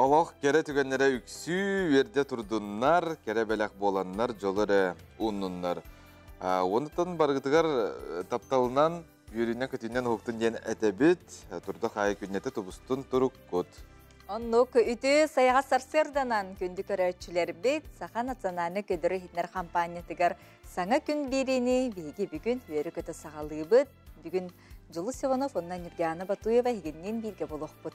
Олох кэрэ түгэннэрэ үксүү үөрдэ турдуннар, кэрэ бэлэх буоланнар, дьолу эрэ ууннуннар. Онтон барыгытыгар тапталынан, үөрүүнэн-көтүүнэн уһуктун диэн этэбит. Турдах аайы күннэтэ тубустун туруккут. Оннук үтүө сайаҕас сарсыарданан күндү көрөөччүлэрбит Саха национальнай көдөрү иһитинэр хампаанньатыгар саҥа күн биэриини биһиги бүгүн үөрэ-көтө саҕалыыбыт. Бүгүн Дьулус Иванов уонна Нюргиана Батуева эһигинниин бииргэ буолуохпут.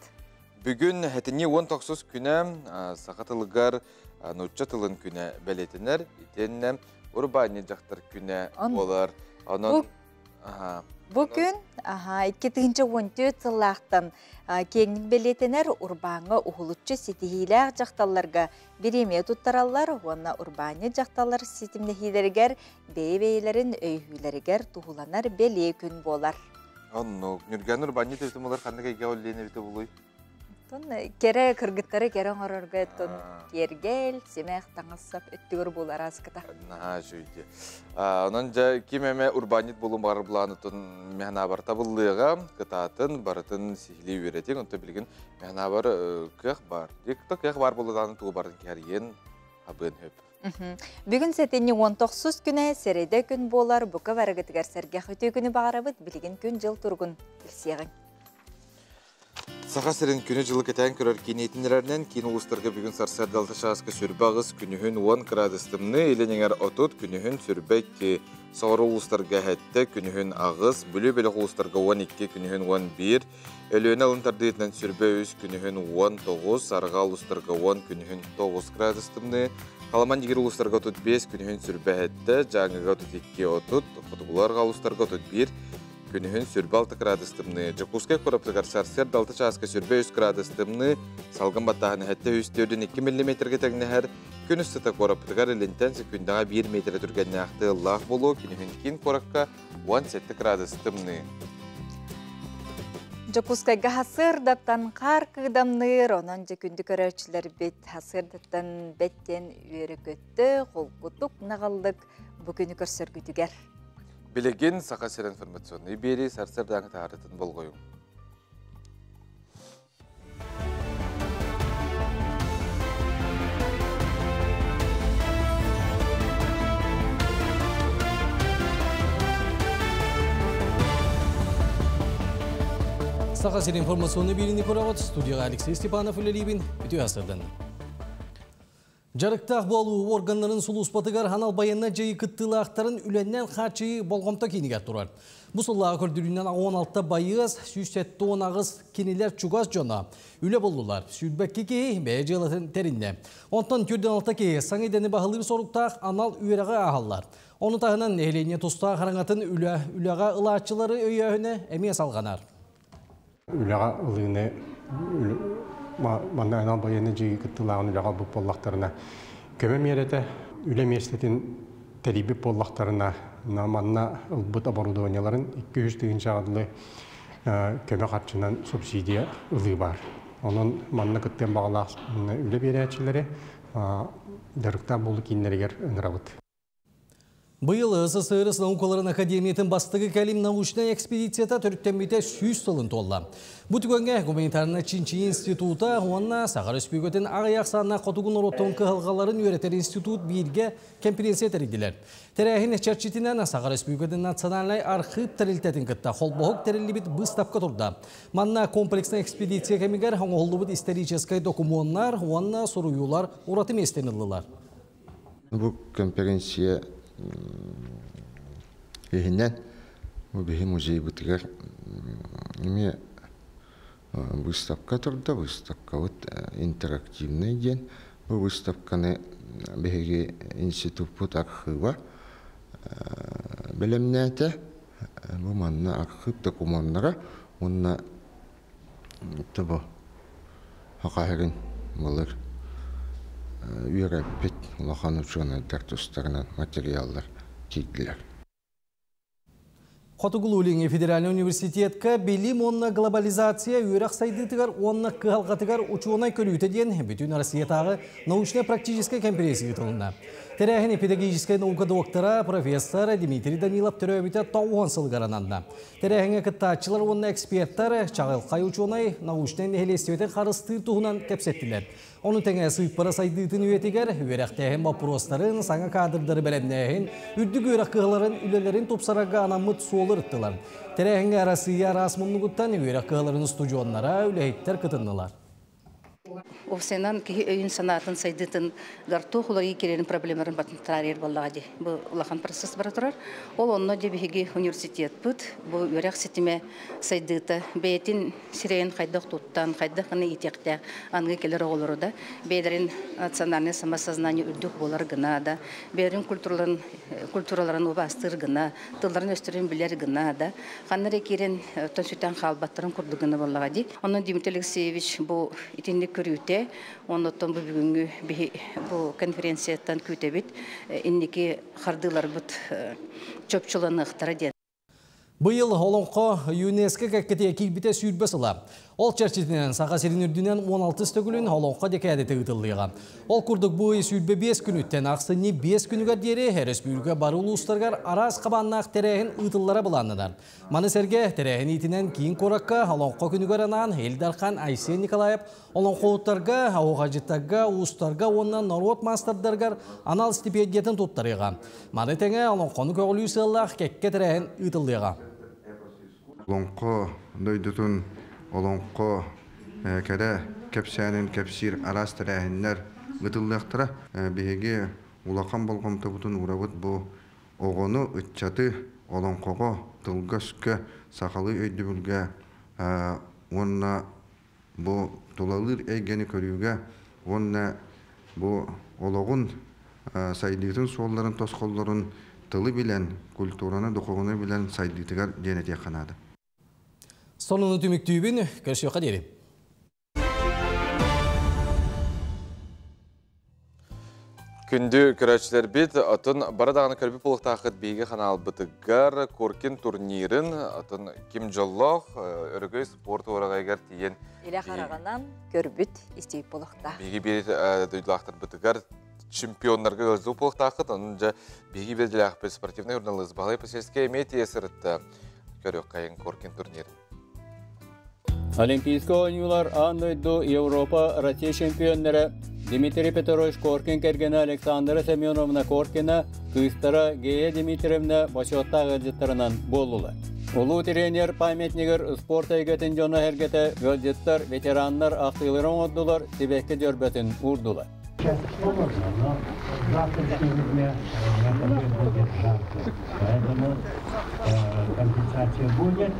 Бүгүн сэтинньи 19 күнэ саха тылыгар нуучча тылын күнэ бэлиэтэнэр. Итиэннэ урбаанньыт дьахтар күнэ буолар. Онон Бу күн 2014 сыллаахтан киэҥник бэлиэтэнэр урбааҥҥа уһулуччу ситиһиилээх дьахталларга бириэмийэ туттараллар уонна урбаанньыт дьахталлар ситимнэһиилэригэр бэйэ-бэйэлэрин өйөһүүлэригэр туһуланар бэлиэ күн буолар. Оннук. Нүргээн урбаанньыт эбитэ буолар ханнык эйгэҕэ үлэлиэн эбитэ буолуй? Оттон кэрэ кыргыттары кэрэ оҥорорго оттон киэргэл, симэх, таҥас-сап өттүгэр буолар ааскыта. Наһаа үчүгэй. Онон дьэ ким эмэ урбаанньыт буолуон баҕарар былаанытын механабар табыллыаҕа, кытаатын, барытын сиһилии үөрэтиҥ. Онтон билигин механабар кыах баар. Дикто кыах баар буолудааны тугу барын кэһэрийэн абыан хөп. Бүгүн сэтинньи 19 күнэ сэрэдэ күн буолар, бука барыгытыгар сэргэх үтүө күнү баҕарабыт, билигин күн-дьыл туругун билсиэҕиҥ. Саха сирин күнү-дьылы кэтээн көрөр киин иһитиннэрэринэн, киин улуустарга бүгүн сарсыарда алта чааска сүрбэ аҕыс, күнүһүн уон кыраадыс тымныы, илин эҥэр 30, күнүһүн сүрбэ икки, соҕуруу улуустарга сэттэ, күнүһүн аҕыс, Бүлүү бөлөх улуустарга 12, күнүһүн 11, Өлүөнэ алын тардыытынан сүрбэ үс, күнүһүн 19, арҕаа улуустарга 10, күнүһүн 9 градус тымныы, Халаман Дьигир улуустарга 35, күнүһүн сүрбэ сэттэ, Дьааҥыга 32, 30, Хотугулуу арҕаа улуустарга 31, Күнүһүн сүрбэ алта кыраадыс тымныы. Дьокуускай куораппытыгар сарсыарда алта чааска сүрбэ үс кыраадыс тымныы, салгын баттааһына сэттэ үс төрдүн икки миллиметргэ тэҥнэһэр. Күн устата куораппытыгар илинтэн секүндэҕэ биир миэтэрэ түргэннээх тыаллаах буолуо. Күнүһүн киин куоракка 17 кыраадыс тымныы. Дьокуускайга сарсыардаттан хаар кыыдамныыр, онон дьэ күндү көрөөччүлэрбит сарсыардаттан бэттэн үөрэ-көттө, холкутук, наҕыллык бу күнү көрсөргүтүгэр. Билигин Саха сирин информационнай биэрии сарсыардааҥы таһаарытын болҕойуҥ. Саха сирин информационный биэриини көрөҕүт. Студияға Алексей Степанов үлэлиибин. Үтүө сарсыарданнан. Дьарыктаах буолуу органнарын сулууспатыгар анал байыаннай дьайыы кыттыылаахтарын үлэннэн хааччыйыы болҕомто киинигэр турар. Бу сыллааҕы көрдөрүүнэн 16 байыас, 178 кинилэр чугас дьоно үлэ буллулар. 22 киһи бэйэ дьыалатын тэриннэ. Онтон 46 киһи саҥа идэни баһылыыр соруктаах анал үөрэҕи ааһаллар. Ону таһынан нэһилиэнньэ тустаах араҥатын үлэ, үлэҕэ ылааччылары өйөөһүнэ эмиэ салҕанар. Үлэҕэ ылыыны манна анал байыаннай дьайыы кыттыылааҕын үлэҕэ ылбыт буоллахтарына, көмө миэрэтэ үлэ миэстэтин тэрийбит буоллахтарына, манна ылбыт оборудованиеларын 200 тыһыынчаҕа дылы көмө харчынан субсидия ылыы баар. Онон манна кыттыан баҕалаах үлэ биэрээччилэри дьарыктаах буолуу кииннэригэр ыҥырабыт. Быйыл СССР наукаларын академиятын бастакы кэлим научнай экспедицията төрүттэммитэ 100 сылын туолла. Бу түгэҥҥэ гуманитарнай чинчийии института уонна Саха Өрөспүүбүлүкэтин аҕыйах ахсааннаах хотугу норуоттарын кыһалҕаларын үөрэтэр институт бииргэ кэмпириэнсийэ тэрийдилэр. Тэрээһин чэрчитинэн Саха Өрөспүүбүлүкэтин национальнай архыып тэрилтэтин кытта холбоһук тэриллибит быыстапка турда. Манна комплекснай экспедиция кэмигэр оҥоһуллубут историческай докумуоннар уонна суруйуулар ураты миэстэни ыллылар. Бу конференция иһинэн бу биһи музейбытыгар эмиэ выставка турда. Выставкабыт интерактивный диэн. Бу выставканы биһиги институппут архыыба бэлэмнээтэ. Бу манна архыып докумуоннара уонна тобо Саха былыр үөрэппит улахан учуонайдар тустарынан материаллар киирдилэр. Хотугулуу-Илиҥҥи федеральнай университетка билим уонна глобализация үөрэх сайдыытыгар уонна кыһалҕатыгар учуонай көрүүтэ диэн бүтүн Россиятааҕы научнай-практическай конференция ыытылынна. Тэрээһин педагогическай наука доктора, профессор Дмитрий Данилов төрөөбүтэ 90 сылыгар ананна. Тэрээһиҥҥэ кыттааччылар уонна эксперттэр чаҕылхай учуонай научнай нэһилиэстибэтин харыстыыр туһунан кэпсэттилэр. Ону тэҥэ сыыппара сайдыытын үйэтигэр үөрэхтээһин боппуруостарын, саҥа кадрдары бэлэмнээһин, үрдүк үөрэх кыһаларын үлэлэрин тупсарарга анаммыт суолу ырыттылар. Тэрээһиҥҥэ Арассыыйа араас муннугуттан үөрэх кыһаларын устудьуоннара, үлэһиттэр кытыннылар. Уопсайынан киһи өйүн санаатын сайдыытын гартуох уларыы киирэрин проблемаларын батын таарыйар буоллаҕа дии. Бу улахан процесс бара турар. Ол онно дьэ биһиги университетпыт бу үөрэх ситимэ сайдыыта бэйэтин сирэйин хайдах туттан, хайдах гына иитиэхтээх аныгы кэлэр оҕолору да бэйэлэрин национальное самосознание үрдүк буолар гына да, бэйэлэрин культураларын культураларын убаастыыр гына, тылларын-өстөрүн билэр гына да, ханна эрэ киирэн оттон сүтэн хаалбаттарын курдук гына буоллаҕа дии. Онон Дмитрий Алексеевич бу итинник көрүүтэ, оннуттан бу бүгүҥҥү биһи бу конференцияттан күүтэбит инники хардыыларбыт чопчуланыахтара диэн. Быйыл Олоҥхо ЮНЕСКО кэккэтигэр киирбитэ 20 сыла. Ол чэрчитинэн Саха сирин үрдүнэн 16 төгүлүн Олоҥхо декадата ыытыллыаҕа. Ол курдук бу ый 25 күнүттэн ахсынньы 5 күнүгэр диэри өрөспүүбүлүкэ бары улуустарыгар араас хабааннаах тэрээһин ыытыллара былааннанар. Маны сэргэ тэрээһин иитинэн киин куоракка Олоҥхо күнүгэр анаан Ил Дархан Айсен Николаев олоҥхоһуттарга, оһуохайдьыттарга, уустарга уонна норуот маастардарыгар анал стипендиятын туттарыаҕа. Маны тэҥэ олоҥхону көҕүлүүр сыаллаах кэккэ тэрээһин ыытыллыаҕа. Олоҥхо дойдутун, олоҥхо кэрэ кэпсээнин кэпсиир араас тэрээһиннэр ыытыллыахтара. Биһиги улахан болҕомтобутун уурабыт бу оҕону, ыччаты олоҥхоҕо, тылга-өскө, сахалыы өйдөбүлгэ уонна бу тулалыыр эйгэни көрүүгэ уонна бу олоҕун сайдыытын суолларын тосхоллорун тылы билэн, культураны, духовнай билэн сайдыытыгар диэн этиэххэ наада. Сонуну түмүктүүбүн, көрсүөххэ диэри. Күндү көрөөччүлэрбит, атын бары даҕаны көрбүт буолуохтааххыт биһиги ханаалбытыгар Коркин турнирын, атын ким дьоллоох, өрөгөй спорт уораҕайыгар тиийэн Илэ хараҕынан көрбүт истибит буолуохтаах. Биһиги биир дойдулаахтарбытыгар чемпионнарга ыалдьыы буолуохтааххыт. Онон дьэ биһиги биирдэлээхпит спортивный журналист Баһылай Посельскай эмиэ тиийэ сырытта. Көрүөххэйин Коркин турнирын. Олимпийскай оонньуулар аан дойду, Европа, Россия чемпионнара Дмитрий Петрович Коркин кэргэнэ Александра Семеновна Коркина, кыыстара Гея Дмитриевна бочуоттаах ыалдьыттарынан буоллулар. Улуу тренер памятнигар спорт эйгэтин дьоно-сэргэтэ, ыалдьыттар, ветераннар ахтыылары оҥордулар, сибэкки дьөрбөтүн уурдулар. Сейчас холодно, но с завтрашнего дня на будет жарко. Поэтому компенсация будет.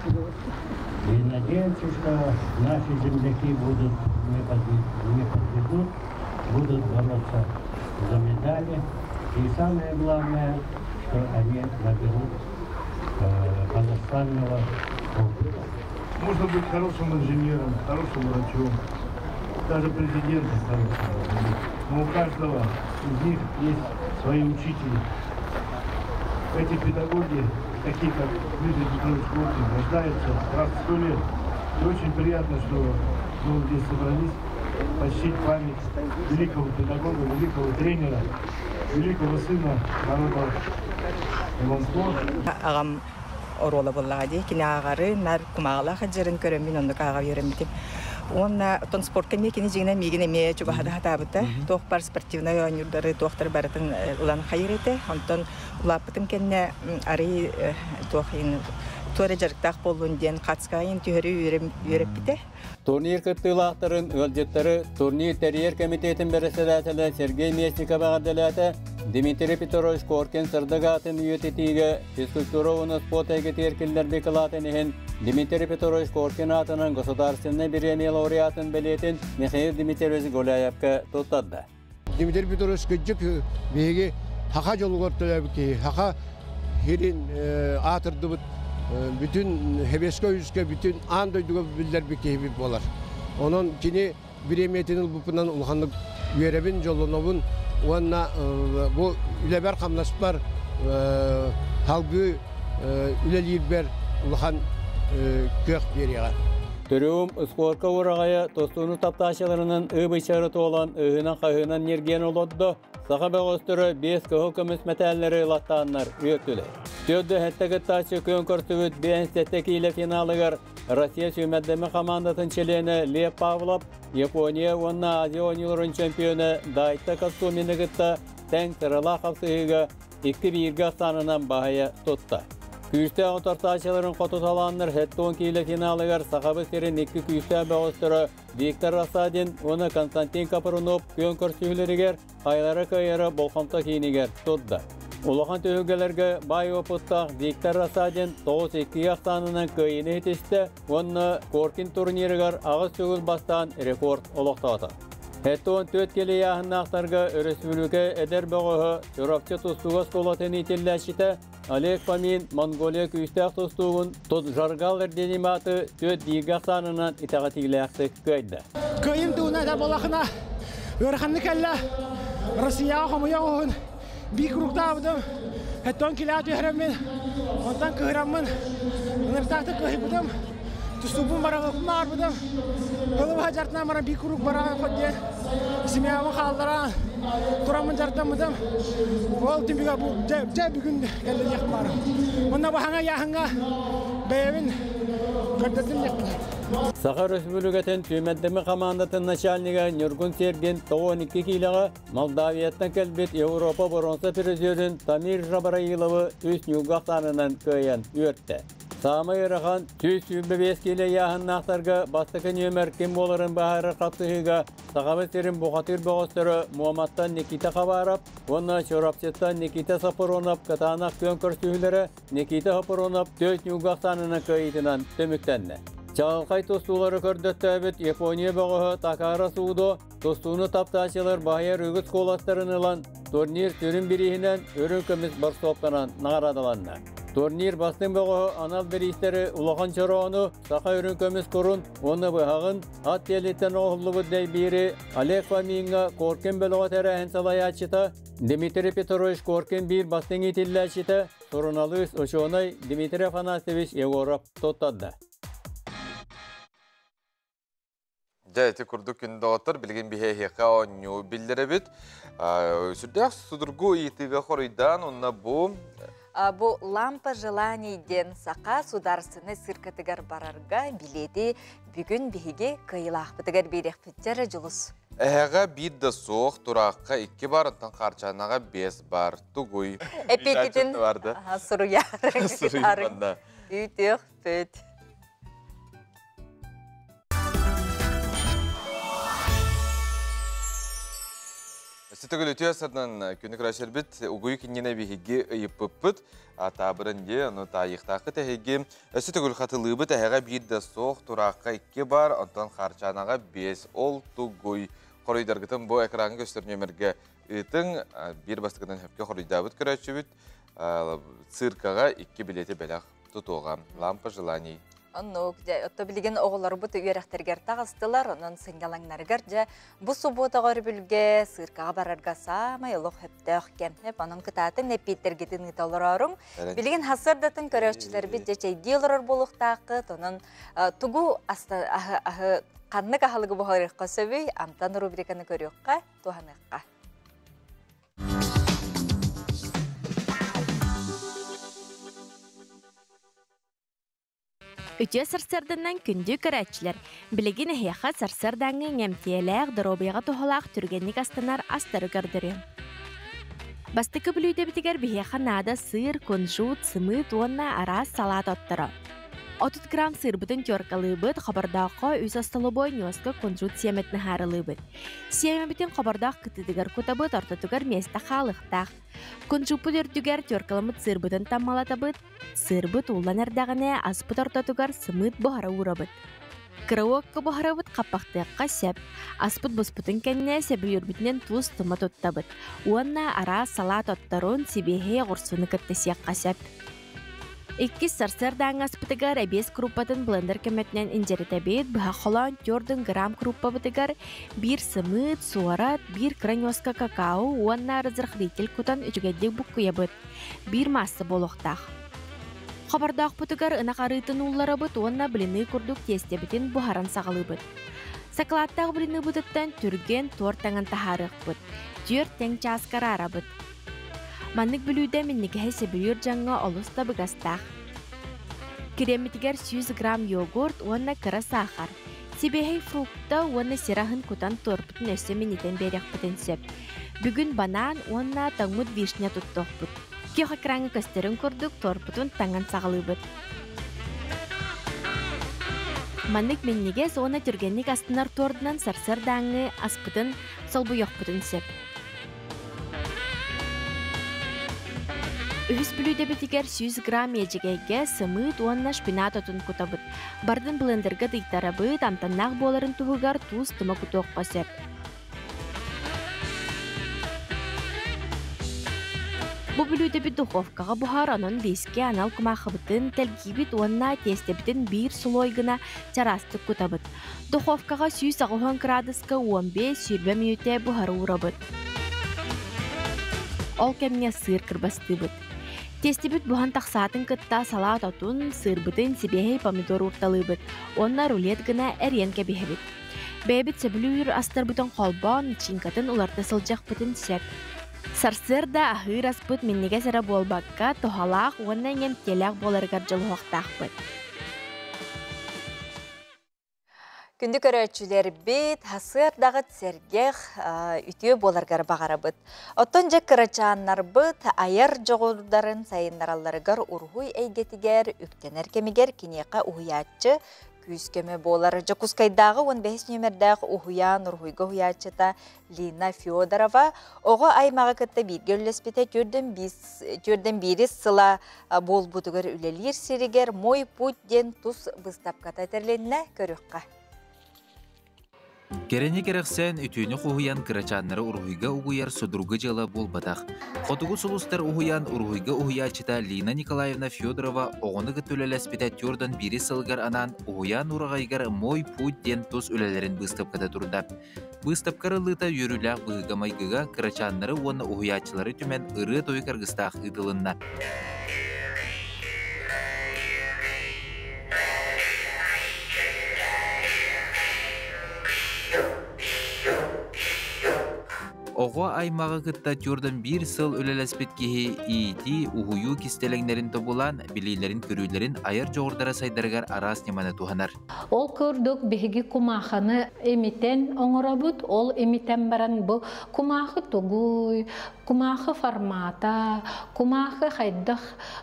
И надеемся, что наши земляки будут не, не подведут, будут бороться за медали. И самое главное, что они наберут колоссального опыта. Можно быть хорошим инженером, хорошим врачом, даже президентом хорошим. Но у каждого из них есть свои учители. Эти педагоги, такие как Дмитрий Петрович Коркин, рождаются раз в 100 лет. И очень приятно, что мы здесь собрались почтить память великого педагога, великого тренера, великого сына народа Олоҥхо. Аҕам оруола буоллаҕа дии. Кини ааҕары, нар кумааҕылаах сылдьарын көрөммүн оннук ааҕа үөрэммитим. Уонна оттон спортка эмиэ кини дьиҥинэн миигин эмиэ чугаһата сатаабыта. Туох бар спортивнай оонньуурдары, туохтары барытын ылан хайыр этэ. Онтон улааппытым кэннэ арый туох туох эрэ дьарыктаах буоллун диэн хацкайын түһэрэ үөрэппитэ. Турнир кыттыылаахтарын, ыалдьыттары турнир тэрийэр кэмитиэтин бэрэссэдээтэлэ Сергей Местников эҕэрдэлээтэ. Дмитрий Петрович Коркин сырдык аатын үйэтитиигэ физкультура уонна спорт эйгэтигэр киллэрбит кылаатын иһин Дмитрий Петрович Коркин аатынан государственнай бириэмийэ лауреатын бэлиэтин Михаил Дмитриевич Гуляевка туттарда. Дмитрий Петрович кырдьык биһиги саха дьолугар төлөөбүт киһи, саха сирин аатырдыбыт бүтүн Хебеско үскэ бүтүн аан дойдуга биллэрбит киһибит буолар. Онон кини бириэмийэтин ылбыппынан улаханнык үөрэбин, дьоллонобун уонна бу үлэбэр хамнаспар салгыы үлэлиирбэр улахан кыах биэриэҕэ. Төрүум спорка ураҕайа тостууну таптааччыларынан ыы-бычары туолан, ыһыынан-хаһыынан ньиргийэн олордо. Саха бөҕөстөрө 5 кыһыл көмүс мэтээллэри ылаттааннар үөртүлэр. 47 кыттааччы күөн көрсүбүт 57 киилэ финалыгар Россия сүүмэрдэммит хамаандатын чилиэнэ Лев Павлов Япония уонна Азия оонньууларын чемпиона Дайта Кацумины кытта тэҥ сыралаах хапсыһыыга 2-1 ахсаанынан баһыйа тутта. Күүстээх утарсааччыларын хоту талааннар 70 киилэ финалыгар Сахабыт сирин икки күүстээх бөҕөстөрө Виктор Рассадин уонна Константин Капрунов күөн көрсүһүүлэригэр хайалара кыайара болҕомто киинигэр турда. Улахан түһүлгэлэргэ баай уопуттаах Виктор Рассадин 9-2 ахсаанынан кыайыыны ситистэ уонна Коркин турнирыгар аҕыс төгүл бастаан рекорд олохтоото. 74 килийааһыннаахтарга өрөспүүбүлүкэ эдэр бөҕөһө Чурапчы тустууга оскуолатын иитиллээччитэ Олег Фомин Монголия күүстээх тустуугун Тутжаргал Эрдениматы түөрт бииргэ ахсаанынан итэҕэтиилээхтик кыайда. Кыайым туһунан этэр буоллахына, ыараханнык кэллэ. Россияҕа хомуйа оҕуһун биир кругтаабытым. Эттон килээ түһэрэммин, онтон кыһыраммын, ынырыктаахтык кыһыйбытым. Тустуубун бараҕыппын баҕарбытым. Тылы дьартынан баран биир куруук бараҕын хот диэн семьябын хаалларан тураммын дьардаммытым. Ол түмүгэ бу дьэ бүгүн кэллэ диэхпин баарым. Уонна баһаҥа ыйааһыҥҥа бэйэбин көрдөрдүм диэхпин. Саха Өрөспүүбүлүкэтин түмэрдэммит хамаандатын начальнига Ньургун Сергин 92 киилэҕэ Молдавияттан кэлбит Европа боруонса призерин Тамир Жабраиловы үс ньууга ахсаанынан кыайан үөртэ. Саамай ыарахан 125 киилэ ыйааһыннаахтарга бастакы нүөмэр ким буоларын быһаарар хапсыһыыга Сахабыт сирин бухатыыр бөҕөстөрө Муоматтан Никита Хабаров уонна Чурапчыттан Никита Сапронов кытаанах күөн көрсүһүүлэрэ Никита Сапронов түөрт ньууга ахсаанынан кыайыытынан түмүктэннэ. Чаҕылхай тустуулары көрдөттөөбүт Япония бөҕөһө Такара Судо тустууну таптааччылар баһыйар үгүс куоластарын ылан турнир сүрүн бирииһинэн үрүҥ көмүс борсуоптанан наҕараадаланна. Турнир бастыҥ бөҕөһө анал бириистэри улахан чороону, саха үрүҥ көмүс курун уонна быһаҕын ат тиэлиттэн оҥоһуллубут дэйбиири Олег Фомиҥҥа Коркин бөлөҕө тэрээһин салайааччыта Дмитрий Петрович Коркин биир бастыҥ иитиллээччитэ, суруналыыс, учуонай Дмитрий Афанасьевич Егоров туттарда. Дьэ, ити курдук күн доҕоттор, билигин биһиэхэ оонньуу биллэрэбит. Сүрдээх судургу ыйытыыга хоруйдаан, онно бу Бу «Лампа желаний» диэн саха сударственнай циркатыгар барарга билиэти бүгүн биһиги кыайыылаахпытыгар биэриэхпит дьулус. Эһэҕэ биир да суох, тураахха икки бар, оттон Хаарчаанаҕа биэс бар. Тугуй? Эпиэтитин суруйаарыҥ. Суруйбанна. Үтүөхпүт. Ситөгүл үтүө сардан күнү көрөшөрбүт угуй кингине биһиги ыйыппыппыт таабырын дии ону таайыхтаахы тэһиги өссө төгүл хатылыыбыт эһэҕэ биир да суох тураахха икки бар онтон Хаарчаанаҕа биэс ол тугуй хоруйдаргытын бу экраҥҥа көстөр нүөмэргэ ыытыҥ биир бастакынан хөпкө хоруйдаабыт көрөөччүбүт циркаҕа икки билети бэлэх тутуоҕа. Лампа желаний. Оннук, дьэ, отто билигин оҕолорбут үөрэхтэригэр таҕыстылар, онон сынньалаҥнарыгар дьэ бу субуотаҕа өрөбүлгэ сыыркаҕа барарга саамай олох сөптөөх кэм. Онон кытаатын эппиэттэргитин ыыта олорооруҥ. Билигин хасыардатын көрөөччүлэрбит дьэ чэйдии олорор буолуохтааххыт, онон тугу аһы ханнык аһылыгы буһарыахха сөбүй, амтан рубриканы көрүөххэ, туһаныахха. Үтүө сарсыарданан күндү көрөөччүлэр! Билигин эһиэхэ сарсыардааҥҥы иҥэмтиэлээх, доруобуйаҕа туһалаах түргэнник астанар астары көрдөрүөм. Бастакы бүлүүдэбитигэр биһиэхэ наада сыыр, кунжут, сымыыт уонна араас салаат отторо. 30 грамм сыырбытын теркалыыбыт, хобордооххо үс остолобуой ньуоска кунжут сиэмэтин ыһаарылыыбыт. Сиэмэбитин хобордоох кытыытыгар кутабыт, ортотугар миэстэ хаалыахтаах. Кунжуппут үрдүгэр теркаламмыт сыырбытын таммалатабыт, сыырбыт ууллан эрдэҕинэ аспыт ортотугар сымыыт буһара уурабыт. Кыра уокка буһарабыт хаппахтыахха сөп. Аспыт буспутун кэннэ сөбүлүүрбүтүнэн туус тума туттабыт уонна араас салаат отторун, сибиэһэй оҕурсуну кытта сиэххэ сөп. Иккис сарсыардааҥҥы аспытыгар эбиэс куруппатын блендер көмөтүнэн индьэритэбит, быһа холоон 4 грамм куруппабытыгар биир сымыыт, суорат, биир кыра ньуоска какао уонна разрыхлитель кутан үчүгэйдик буккуйабыт. Биир маасса буолуохтаах. Хобордоохпутугар ынах арыытын уулларабыт уонна блины курдук тиэстэбитин буһаран саҕалыыбыт. Сакалааттаах блиныбытыттан түргэн торт таҥан таһаарыахпыт. Түөрт тэҥ чааска араарабыт. Маннык бүлүүдэ минньигэһи сөбүлүүр дьоҥҥо олус табыгастаах. Креммитигэр 100 грамм йогурт уонна кыра саахар, сибиэһэй фрукта уонна сир аһын кутан торпутун өссө минньитэн биэриэхпитин сөп. Бүгүн банан уонна тоҥмут вишня туттуохпут. Күөх экраҥҥа көстөрүн курдук торпутун таҥан саҕалыыбыт. Маннык минньигэс уонна түргэнник астынар тордунан сарсыардааҥҥы аспытын солбуйуохпутун сөп. Үһүс бүлүүдэбитигэр 100 грамм иэдьэгэйгэ сымыыт уонна шпинат отун кутабыт. Бардын блендергэ тыйтарабыт, амтаннаах буоларын туһугар туус тума кутуохха сөп. Бу бүлүүдэбит духовкаҕа буһар, онон лиискэ анал кумаахыбытын тэлгиибит уонна тиэстэбитин биир слой гына чараастык кутабыт. Духовкаҕа 180 кыраадыска 15-20 мүнүүтэ буһара уурабыт. Ол кэмҥэ сыыр кырбастыыбыт. Тиэстибит буһан тахсаатын кытта салаат отун, сыырбытын сибиэһэй помидор уурталыыбыт уонна рулет гына эрийэн кэбиһэбит. Бэйэбит сөбүлүүр астарбытын холбоон, начинкатын уларыта сылдьыахпытын сөп. Сарсыарда аһыыр аспыт минньигэс эрэ буолбакка, туһалаах уонна иҥэмтиэлээх буоларыгар дьулуһуохтаахпыт. Күндү көрөөччүлэрбит, сарсыардаҕыт сэргэх, үтүө буоларгар баҕарабыт. Оттон дьэ кырачааннарбыт айар дьоҕурдарын сайыннаралларыгар уруһуй эйгэтигэр үктэнэр кэмигэр киниэхэ уһуйааччы күүс-көмө буолар. Дьокуускайдааҕы 15 нүөмэрдээх уһуйаан уруһуйга уһуйааччыта Лина Федорова оҕо аймаҕы кытта бииргэ үллэспитэ түөрдэн биирис сыла буолбутугар үлэлиир сиригэр «Мой путь» диэн тус быыстапката тэрилиннэ көрүөххэ. Кэрэни кэрэхсээн, үтүөнү хоһуйан кырачааннары уруһуйга угуйар судургу дьыала буолбатах. Хотугу сулустар уһуйаан уруһуйга уһуйааччыта Лина Николаевна Федорова оҕону кытта үлэлэспитэ түөртэн биирис сылыгар анаан уһуйаан ураҕайыгар «Мой путь» диэн тус үлэлэрин быыстапката турда. Быыстапка арыллыыта үөрүүлээх быһыыга-майгыга кырачааннары уонна уһуйааччылары түмэн ырыа-тойук аргыстаах ыытылынна. Оҕо аймаҕы кытта Тюрдан биир сыл үлэлэспит киһи иитии, уһуйуу кистэлэҥнэрин тобулаан, билиилэрин-көрүүлэрин айар дьоҕурдара сайдарыгар араас ньыманы туһанар. Ол курдук биһиги кумааханы имитэн оҥоробут, ол имитэн баран бу кумаахы тугуй, кумаахы формата, кумаахы хайдах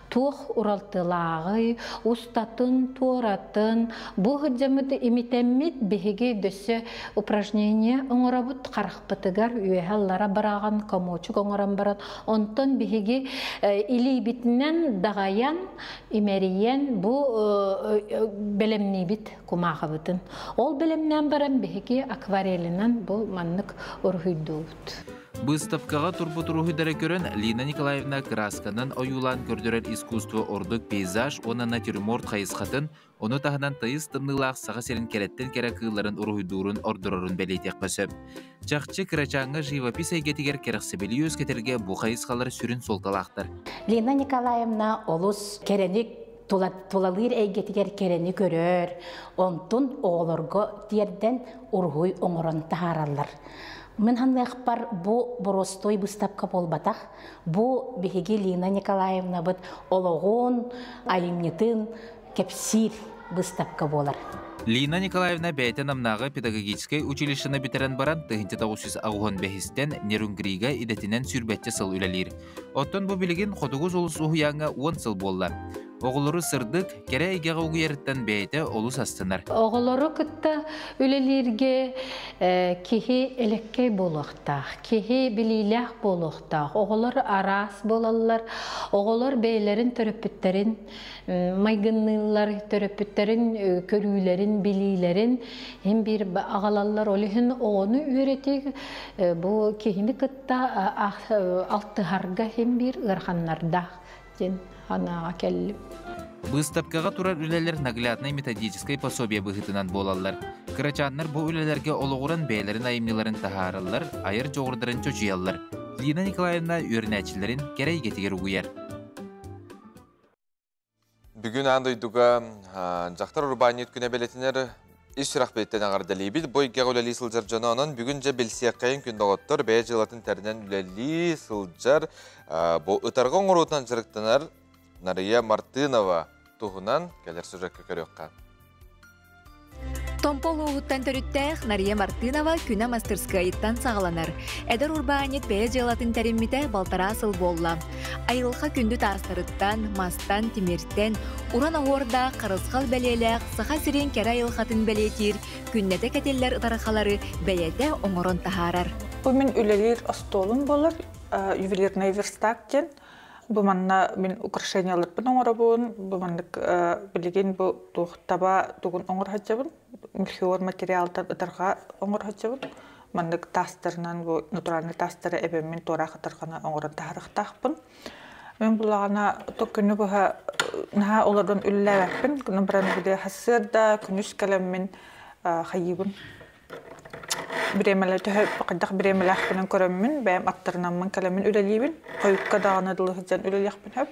туох уралтылааҕый, устатын, туоратын, бу сылдьаммыт имитэммит биһиги дөссө упражнение оҥоробут харахпытыгар үөһэ аллара быраҕан комочек оҥорон баран онтон биһиги илиибитинэн даҕайан имэрийэн бу бэлэмниибит кумааҕыбытын. Ол бэлэмнээн баран биһиги акварелинан бу маннык уруһуйдуубут. Быыстапкаҕа турбут уруһуйдары көрөн Лина Николаевна кыраасканан ойуулаан көрдөрөр искусство ордук пейзаж уонна натюрморт хайысхатын, ону таһынан тыйыс тымныылаах Саха сирин кэрэттэн кэрэ кыылларын уруһуйдуурун ордорорун бэлиэтиэххэ сөп. Чахчы, кырачааҥҥа живопись эйгэтигэр кэрэхсэбили үөскэтэргэ бу хайысхалар сүрүн суолталаахтар. Лена Николаевна олус кэрэни тулалыыр эйгэтигэр кэрэни көрөр, онтун оҕолорго тиэрдэн уруһуй оҥорон таһаараллар. Мин саныахпар бу боростуой быыстапка буолбатах. Бу биһиги Лина Николаевнабыт олоҕун, айымньытын кэпсиир быыстапка буолар. Лина Николаевна бэйэтэ Намнааҕы педагогическай училищены бүтэрэн баран 1985-тэн Нерюнгрига идэтинэн сүүрбэччэ сыл үлэлиир. Оттон бу билигин Хотугу сулус уһуйааҥҥа 10 сыл буолла. Оҕолору сырдык, кэрэ эйгэҕэ угуйарыттан бэйэтэ олус астынар. Оҕолору кытта үлэлииргэ киһи элэккэй буолуохтаах, киһи билиилээх буолуохтаах. Оҕолор араас буолаллар, оҕолор бэйэлэрин төрөппүттэрин майгынныыллар, төрөппүттэрин көрүүлэрин, билиилэрин иһин биир аҕалаллар. Ол иһин оҕону үөрэтии бу киһини кытта алтыһарга иһин биир ыараханнардаах диэн санааҕа кэллим. Быыстапкаҕа турар үлэлэр нагляднай методическай пособие быһыытынан буолаллар. Кырачааннар бу үлэлэргэ олоҕуран бэйэлэрин айымньыларын таһаараллар, айар дьоҕурдарын чочуйаллар. Лина Николаевна үөрэнээччилэрин кэрэ эйгэтигэр угуйар. Бүгүн аан дойдуга дьахтар урбаанньыт күнэ бэлэтинэр. Ис сүрэхпититтэн эҕэрдэлиибит. Бу эйгэҕэ үлэлии сылдьар дьону онон бүгүн дьэ билсиэххэйин күн доҕоттор бэйэ дьыалатын тэринэн үлэлии сылдьар бу ытарҕа оҥоруутунан дьарыктанар Нарыйа Мартынова туһунан кэлэр сюжекка көрүөххэ. Томпо улууһуттан төрүттээх Нария Мартынова күнэ мастырскыайыттан саҕаланар. Эдэр урбаанньыт бэйэ дьыалатын тэриммитэ балтараа сыл буолла. Айылҕа күндү таастарыттан, мастан, тимиртэн, уран оһуордаах харысхал бэлиэлээх Саха сирин кэрэ айылҕатын бэлиэтиир күннэтэ кэтиллэр ытархалары бэйэтэ оҥорон таһаарар. Бу мин үлэлиир остуолум буолар, ювелирный верстак диэн. Бу манна мин украшенияларбын оҥоробун, бу маннык билигин бу туох таба тугун оҥоро сылдьабын, мельхиор материалтан ытарҕа оҥоро сылдьабын. Маннык таастарынан бу натуральный таастары эбэммин туораах ытарҕаны оҥорон таһаарыахтаахпын. Мин булаҕына то күнү быһа наһаа олорон үлэлээбэппин, гынан баран били сарсыарда күнүс кэлэммин хайыыбын Бириэмэлэ төһө хайдах бириэмэлээхпинэн көрөммүн, бэйэм аттарынаммын кэлэммин үлэлиибин. Хойукка даҕаны дылы сылдьан үлэлиэхпин сөп.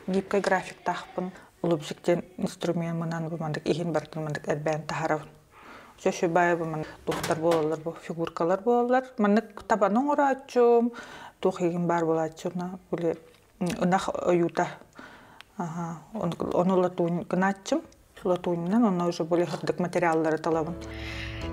Гибкай графиктаахпын. Лубзик диэн инструмеммынан бу маннык иһин барытын маннык эрбээн таһарабын. Сөшүбай бу маннык туохтар буолаллар бу фигуркалар буолаллар. Маннык табаны оҥорооччум, туох иһин баар буолааччым били ынах ойуута. Ону латунь гынааччым. Латуньнан онно уже более сырдык материаллары талабын.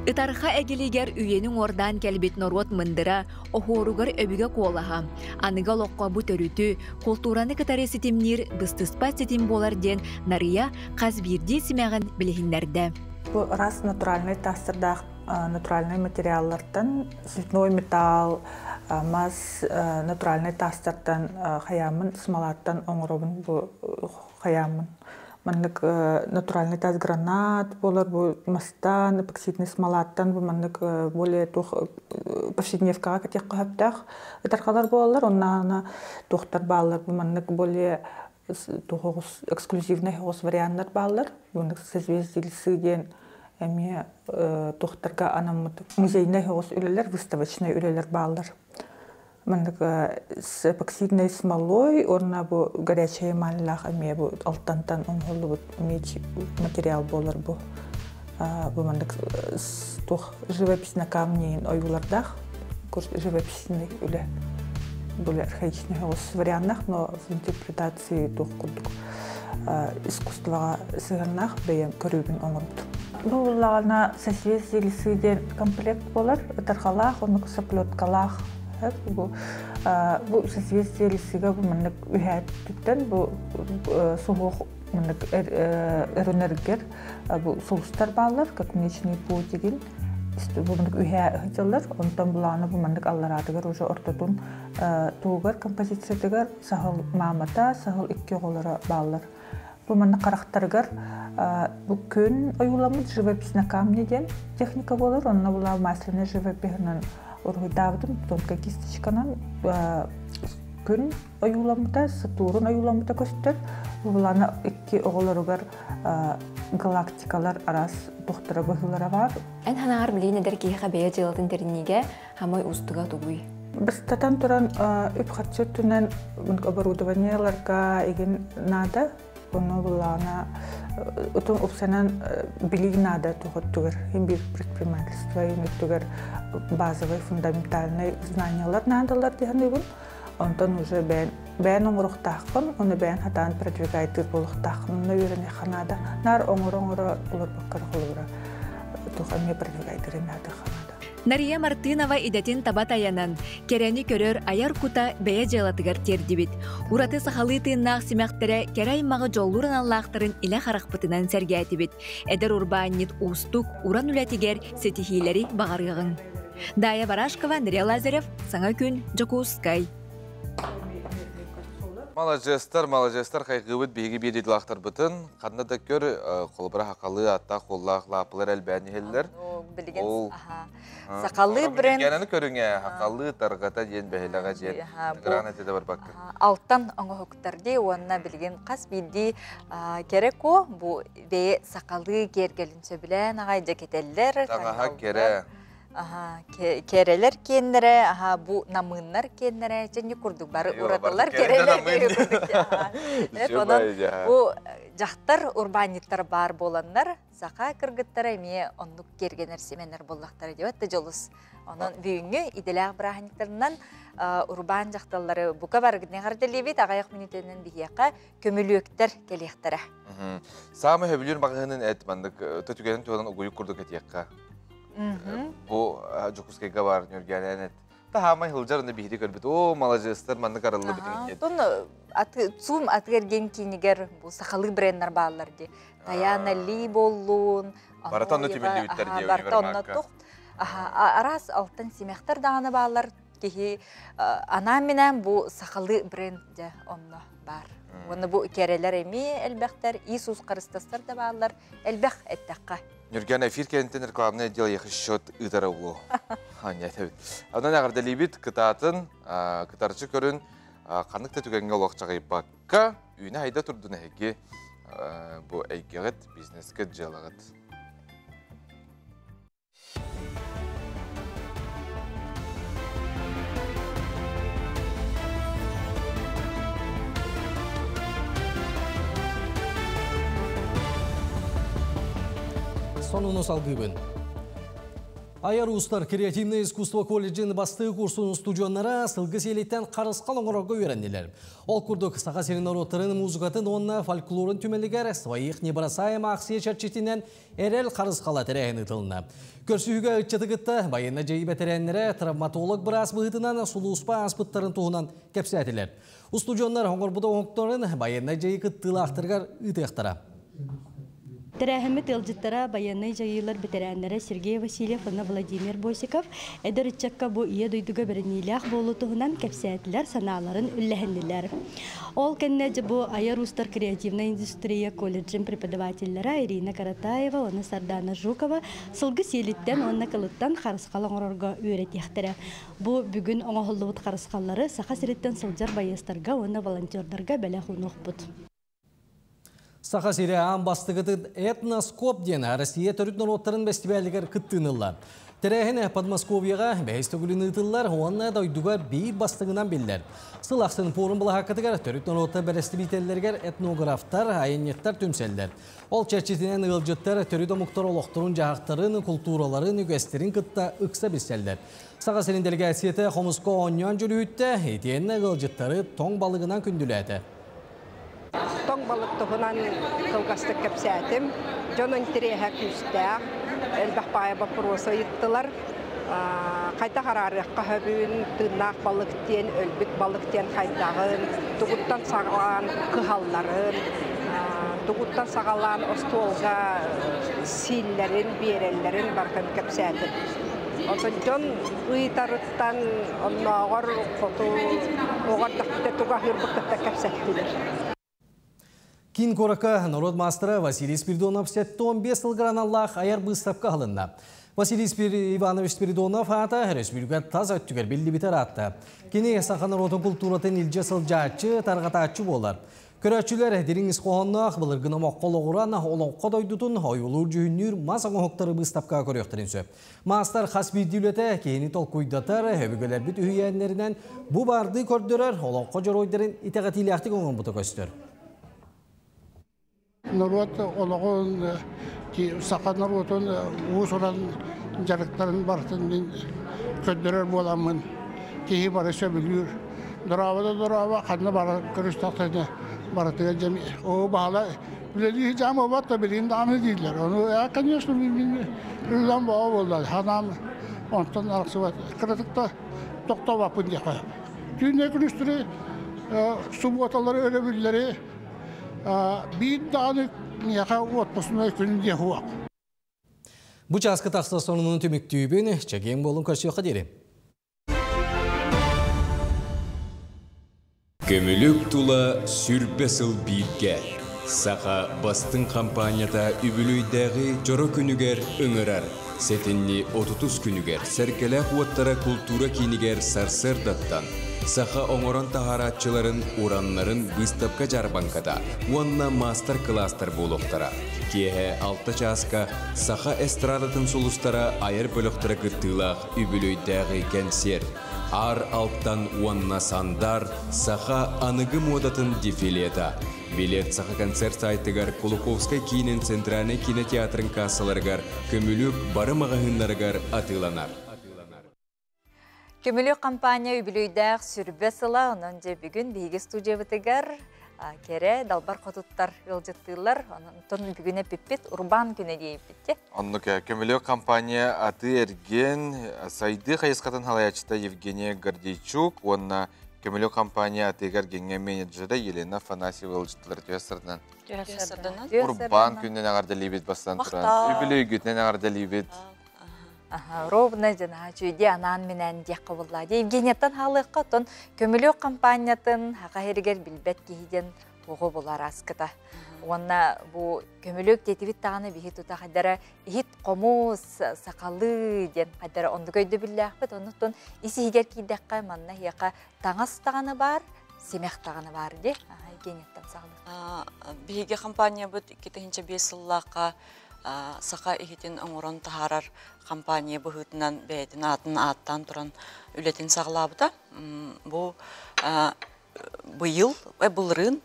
Ытарха эгилигэр үйэни уҥуордаан кэлбит норуот мындыра, оһуоругар өбүгэ куолаһа. Аныгы олоххо бу төрүтү, култуураны кытары ситимниир быстыспат ситим буолар диэн Нарыйа хас биирдии симэҕин билиһиннэрдэ. Бу раз натуральный таастардаах натуральный материаллартан цветной металл, мас натуральный таастартан хайааммын смолаттан оҥоробун бу хайааммын. Маннык натуральный таас гранат буолар, бу мастан, эпоксидный смолаттан бу маннык более туох повседневкаҕа кэтиэххэ сөптөөх ытархалар буолаллар. Оннаана туохтар бааллар бу маннык более туох эксклюзивный оҕус варианнар бааллар. Маннык созвездие лисы диэн эмиэ туохтарга анаммыт музейнай оҕус үлэлэр, выставочнай үлэлэр бааллар. Маннык с эпоксидной смолой уонна бу горячая эмаллаах эмиэ бу алтантан оҥоһуллубут меч материал буолар бу. Бу маннык туох живопись на камне ойуулардаах живописный үлэ более архаичный оҕус варианнах, но в интерпретации туох курдук искусствоҕа сыһыаннаах бэйэм көрүүбүн оҥорбутум. Бу буллаҕына созвездие лисы диэн комплект буолар, ытарҕалаах, оннук соплеткалаах. Бу бу созвездие лисыга бу маннык үһээттиттэн бу суһуох маннык өрүнэргэр бу сулустар бааллар, как Млечный Путь деген бу маннык үһээ ыһыллар. Онтон булааны бу маннык аллараатыгар уже ортотун тугар композициятыгар саһыл маамата, саһыл икки оҕолоро бааллар. Бу манна харахтарыгар бу күн ойууламмыт живопись на камне диэн техника буолар. Онно була масляный живопиһынан уруһуйдаабытым, тонкая кисточканан күн ойууламмыта, сатурн ойууламмыта көстөр. Бу булана икки оҕолоругар галактикалар араас тухтара быһыылара бар. Эн ханаҕар билигин эдэр киһиэхэ бэйэ дьыалатын тэриниигэ хамай уустуга тугуй? Бастатан туран, үп-харчы өттүнэн оборудованиеларга игин наада. Ону булаана утун упсанан билии наада туһуттугар. Хим бир предпринимательство өттүгэр базовый фундаментальный знаниялар наадалар диһаныбын. Онтон уже бэйэн бэйэн оҥоруохтааххын, ону бэйэн хатаан продвигайтыыр буолуохтааххын, онно үөрэниэххэ наада. Наар оҥоро-оҥоро олорбокко холобура туох эмиэ продвигайтырын наадыахха наада. Нария Мартынова идэтин таба тайанан, кэрэни көрөр айар кута бэйэ дьыалатыгар тиэрдибит. Ураты сахалыы тыыннаах симэхтэрэ кэрэ аймаҕы дьоллуур аналлаахтарын илэ харахпытынан сэргээтибит. Эдэр урбаанньыт уустук, уран үлэтигэр ситиһиилэри баҕарыаҕыҥ. Дая Барашкова, Андрей Лазарев, Саҥа күн, Дьокуускай. Маладьыастар, маладьыастар хайгыыбыт биһиги биир идэлаахтарбытын. Ханна да көр, холобура хахалыы ааттаах хуоллаах лааппылар элбээн иһэллэр. Билигин Ол сахалыы бренд Генаны көрүҥэ хахалыы тарҕата диэн бэһилэҕэ диэн гран этэ барбакка. Алтан оҥоһуктар дии уонна билигин хас биирдии кэрэ ко бу бэйэ сахалыы киэргэлин сөбүлээн аҕай дьэ кэтэллэр. Таҥаһа кэрэ. Аха, керелер киэннэрэ, аха, бу намыыннар киэннэрэ, чэнни курдук бары уратылар керелер курдук. Онон бу дьахтар урбаанньыттар баар буоланнар, саха кыргыттара эмиэ оннук киэргэнэр симэнэр буоллахтара диэбэт да дьолус. Онон бүгүҥҥү идэлээх бырааһынньыктарынан урбаан дьахталлары бука барыгытын эҕэрдэлиибит, аҕыйах мүнүүтэнэн биһиэхэ көмүлүөктэр кэлиэхтэрэ. Саамай сөбүлүүр маҕаһыынын эт маннык төтүгэнин туһунан угуйук курдук этиэххэ. Бу Дьокуускайга бар Ньургээнэн эт. Таһаамай сылдьар аны биһиги көрбүт. Оо, маладьыастар маннык арыллыбытын Тон ЦУМ атыгерген киинигэр бу сахалыы бренднар бааллар ди. Таяна Ли боллуун. Барыта онно түмүллүбүттэр дии. Барыта онно тух. Араас алтан симэхтэр даҕаны бааллар. Киһи анаан-минээн бу сахалыы бренд дьэ онно баар. Уонна бу кэрэлэр эмиэ элбэхтэр, Иисус Харыстастар да бааллар, элбэх эттэххэ. Нүргэн эфир кэнниттэн рекламный отдел счет ыытара буолуо. Аня этэбит. Онон эҕэрдэлиибит кытаатын, кытарчы көрүн, ханнык да түгэҥҥэ олох чаҕыйбакка, үүнэ хайда турдун эһиги бу эйгэҕит, бизнескит, дьыалаҕыт. Сонуну салгыыбын. Айар уустар креативное искусство колледжин бастыы курсун устудьуоннара сылгы сиэлиттэн харысхал оҥорорго үөрэннилэр. Ол курдук Саха сирин норуоттарын музыкатын уонна фольклорун түмэлигэр «Своих не бросаем» акция чэрчитинэн Эрэл харысхала тэрээһин ыытылынна. Көрсүһүүгэ ыччаты кытта байыаннай дьайыы бэтэрээннэрэ травматолог быраас быһыытынан сулууспа ааспыттарын туһунан кэпсээтилэр. Устудьуоннар оҥорбут оҥоһуктарын байыаннай дьайыы кыттыылаахтарыгар ыытыахтара. Тэрээһиммит ыалдьыттара байыаннай дьайыылар бэтэрээннэрэ Сергей Васильев уонна Владимир Босиков эдэр ыччакка бу Ийэ дойдуга бэриниилээх буолуу туһунан кэпсээтилэр, санааларын үллэһиннилэр. Ол кэннэ дьэ бу Айар уустар креативнай индустрия колледжын преподавателлэрэ Ирина Каратаева уонна Сардана Жукова сылгы сиэлиттэн уонна кылыттан харысхал оҥорорго үөрэтиэхтэрэ. Бу бүгүн оҥоһуллубут харысхаллары Саха сириттэн сылдьар байыастарга уонна волонтердарга бэлэх уунуохпут. Саха сирэ аан бастакытын «Этноскоп» диэн Россия төрүт норуоттарын бэстибээлигэр кыттыыны ылла. Тэрээһин Подмосковьеҕа бэһис төгүлүн ыытыллар уонна дойдуга биир бастыҥынан биллэр. Сыл ахсын пуорум былаһааккатыгар төрүт норуоттар бэрэстэбиитэллэригэр этнографтар, айанньыттар түмсэллэр. Ол чэрчитинэн ыалдьыттар төрүт омуктар олохторун-дьаһахтарын, култуураларын, үгэстэрин кытта ыкса билсэллэр. Саха сирин дэлэгээссийэтэ хомуска оонньоон дьүрүһүттэ, итиэннэ ыалдьыттары тоҥ балыгынан күндүлээтэ. Тоҥ балык туһунан кылгастык кэпсээтим. Дьон интэриэһэ күүстээх, элбэх баайа боппуруосу ыйыттылар. Хайдах араарыахха сөбүн, тыыннаах балык диэн, өлбүт балык диэн хайдаҕын, тугуттан саҕалаан кыһалларын, тугуттан саҕалаан остуолга сииллэрин, биэрэллэрин барытын кэпсээтим. Оттон дьон ыйытарыттан оннооҕор хоту оҕо эрдэхпитэ тугу аһыырбыт кытта кэпсэттилэр. Киин куоракка норуот маастара Василий Спиридонов 75 сылгар аналлаах айар быыстапка аһылынна. Василий Иванович Спиридонов аата өрөспүүбүлүкэ тас өттүгэр биллибитэ ыраатта. Кини саха норуотун култууратын илдьэ сылдьааччы, тарҕатааччы буолар. Көрөөччүлэр дириҥ ис хоһоонноох былыргы номоххо олоҕуран олоҥхо дойдутун ойуулуур-дьүһүннүүр мас оҥоһуктары быыстапкаҕа көрүөхтэрин сөп. Маастар хас биирдии үлэтэ киһини толкуйдатар, өбүгэлэрбит үһүйээннэринэн бу баардыы көрдөрөр олоҥхо дьоруойдарын итэҕэтиилээхтик оҥорбута көстөр. Норуот олоҕун, саха норуотун уус-уран дьарыктарын барытын мин көрдөрөр буоламмын киһи бары сөбүлүүр. Дорообо да дорообо, ханна бара көрүстэхтэринэ барытыгар дьэ оо баала үлэлии сылдьаам буолбат да билигин даҕаны дииллэр. Ону ээ конечно мин үлэм бөҕө буолла. Санаам онтон арахсыбат. Кыратык да тохтообоппун диэххэ. Түүннэри күнүстэри субуоталары, өрөбүллэри биир даҕаны миэхэ отпускной күн диэ суох. Бу чааска тахса сонунун түмүктүүбүн, чэгиэн буолун көрсүөххэ диэри. Көмүлүк тула сүрбэ сыл бииргэ. Саха бастыҥ хампаанньата үбүлүөйдээҕи дьоро күнүгэр ыҥырар. Сэтинньи отутус күнүгэр Сэргэлээх уоттара култуура киинигэр сарсыардаттан Саха оҥорон таһаарааччыларын ураннарын быыстапка-дьаарбаҥката уонна маастар-кылаастар буолуохтара. Киэһэ алта чааска саха эстрадатын сулустара айар бөлөхтөрө кыттыылаах үбүлүөйдээҕи кэнсиэр, Аар Алтан уонна Сандар саха аныгы муодатын дефилета. Билет Саха концерт сайтыгар Кулаковскай киинин Центральнай кинотеатрын кассаларыгар Көмүлүк бары маҕаһыыннарыгар атыыланар. Көмүлүк компания үбүлүөйдээх сүрбэ сыла, онон дьэ бүгүн биһиги студиябытыгар кэрэ далбар хотуттар ыалдьыттыыллар. Онтон бүгүн эппиппит урбаан күнэ диэбиппит. Оннук Көмүлүк компания атыы-эргиэн сайдыы хайысхатын салайааччыта Евгения Гордейчук уонна Көмүлүк компания атыыга-эргиэҥҥэ менеджерэ Елена Афанасьева ыалдьыттылар түһэ сырдынан. Урбаан күнүнэн эҕэрдэлиибит бастан туран. Үбүлүөйгүтүнэн эҕэрдэлиибит. Ровно дьанаһа үчүгэй анаан-минээн диэххэ буолла. Евгенияттан хаалыахха, оттон көмүлүөк компаниятын хаха иһигэр билбэт киһи диэн оҕо булар аскыта. Уонна бу көмүлүөк диэтибит даҕаны биһи тута хайдара иһит хомус сахалыы диэн хайдара оннук өйдөбүллээхпит. Оннуттан ис иһигэр киирдэххэ манна иһиэхэ таҥас даҕаны баар, симэх даҕаны баар дии. Евгенияттан саҕалыах. Биһиги компаниябыт 2005 сыллаахха саха иһитин оҥорон таһаарар компания быһыытынан бэйэтин аатын ааттаан туран үлэтин саҕалаабыта. Бу быйыл, былырыын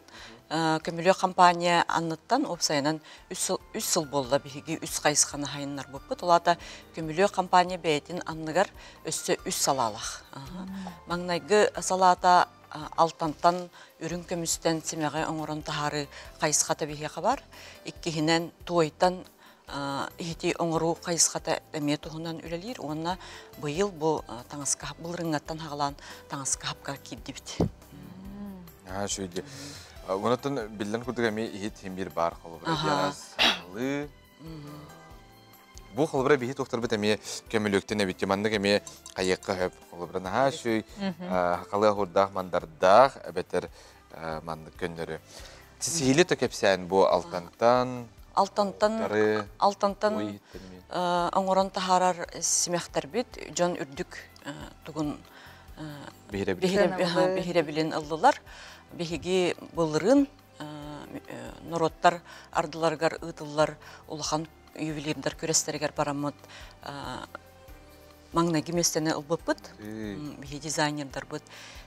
көмүлүөк компания анныттан уопсайынан үс сыл буолла биһиги үс хайысханы хайыннарбыппыт. Ол аата көмүлүөк компания бэйэтин анныгар өссө үс салаалаах. Маҥнайгы салаата алтантан үрүҥ көмүстэн симэҕи оҥорон таһаарыы хайысхата биһиэхэ бар. Иккиһинэн, туойтан иһити оҥоруу хайысхата эмиэ туһунан үлэлиир уонна быйыл бу таҥаска былырыҥҥаттан хаҕалаан таҥаска хапка киирдибит. Аа, үчүгэй. Онотон биллэн курдук эмиэ иһит химбир бар холобура диарас, Бу холобура биһи туохтарбыт эмиэ көмүлүөктэн эбит. Маннык эмиэ хайыахха сөп. Холобура наһаа үчүгэй хахалыа хурдаах мандардаах эбэтэр маннык көннөрү. Сиһили то кэпсээн бу алтантан Алтантан алтантан оҥорон таһаарар симэхтэрбит дьон үрдүк тугун биһирэбилин ыллылар. Биһиги былырын норуоттар ардыларыгар ыытыллар улахан ювелирдар күрэстэригэр бараммыт маҥнайгы миэстэни ылбыппыт. Биһи дизайнердарбыт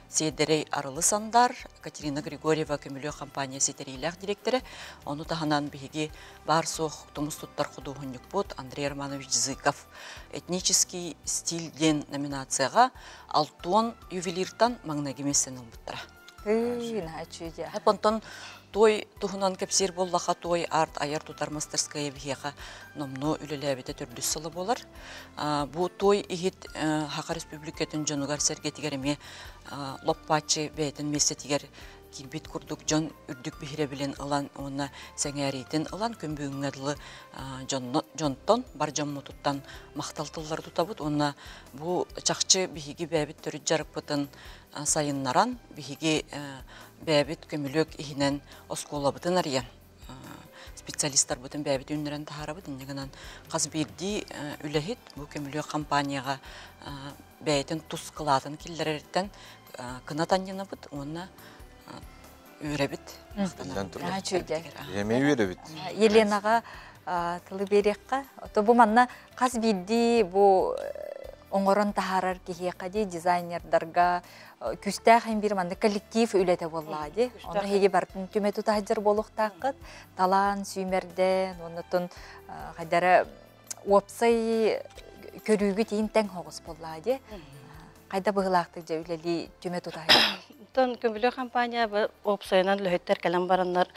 Сиэдэрэй Арылы Сандар, Катерина Григорьева көмүлүөк компания ситэриилээх дириэктэрэ. Ону таһынан биһиги баар-суох тумус туттар худуоһунньукпут Андрей Романович Зыков «Этнический стиль» диэн номинацияҕа алтуон ювелиртан маҥнайгы миэстэни ылбыттара. Онтон той туһунан кэпсиир буоллаха, той арт айар тутар мастерская биһиэхэ номнуо үлэлээбитэ төрдүс сыла буолар. Бу той иһит Саха Республикатын дьонугар-сэргэтигэр эмиэ лоппааччы бэйэтин миэстэтигэр киирбит курдук дьон үрдүк биһирэбилин ылан уонна сэҥээриитин ылан күн бүгүҥҥэ дылы дьонтон бар дьоммутуттан махтал тыллары тутабыт уонна бу чахчы биһиги бэйэбит төрүт дьарыкпытын сайыннаран биһиги бэйэбит көмүлүөк иһинэн оскуолабытын арыйан специалистарбытын бэйэбит үүннэрэн таһаарабыт. Инньэ гынан хас биирдии үлэһит бу көмүлүөк компанияҕа бэйэтин тус кылаатын киллэрэриттэн кынат анньынабыт уонна үөрэбит. Эмиэ үөрэбит. Еленаҕа тылы биэриэххэ. Ото бу манна хас биирдии бу оҥорон таһаарар киһиэхэ дии дизайнердарга күүстээх биир маннык коллектив үлэтэ буоллаҕа дии. Ону эһиги барытын түмэ тута сылдьар буолуохтааххыт. Талаан сүүмэрдэн, оннотон хайдара уопсай көрүүгү тиин тэҥ хоҕус буоллаҕа дии. Хайда быһылаахтык дьэ үлэлии түмэ тута Оттон көмүлүөк компания уопсайынан үлэһиттэр кэлэн бараннар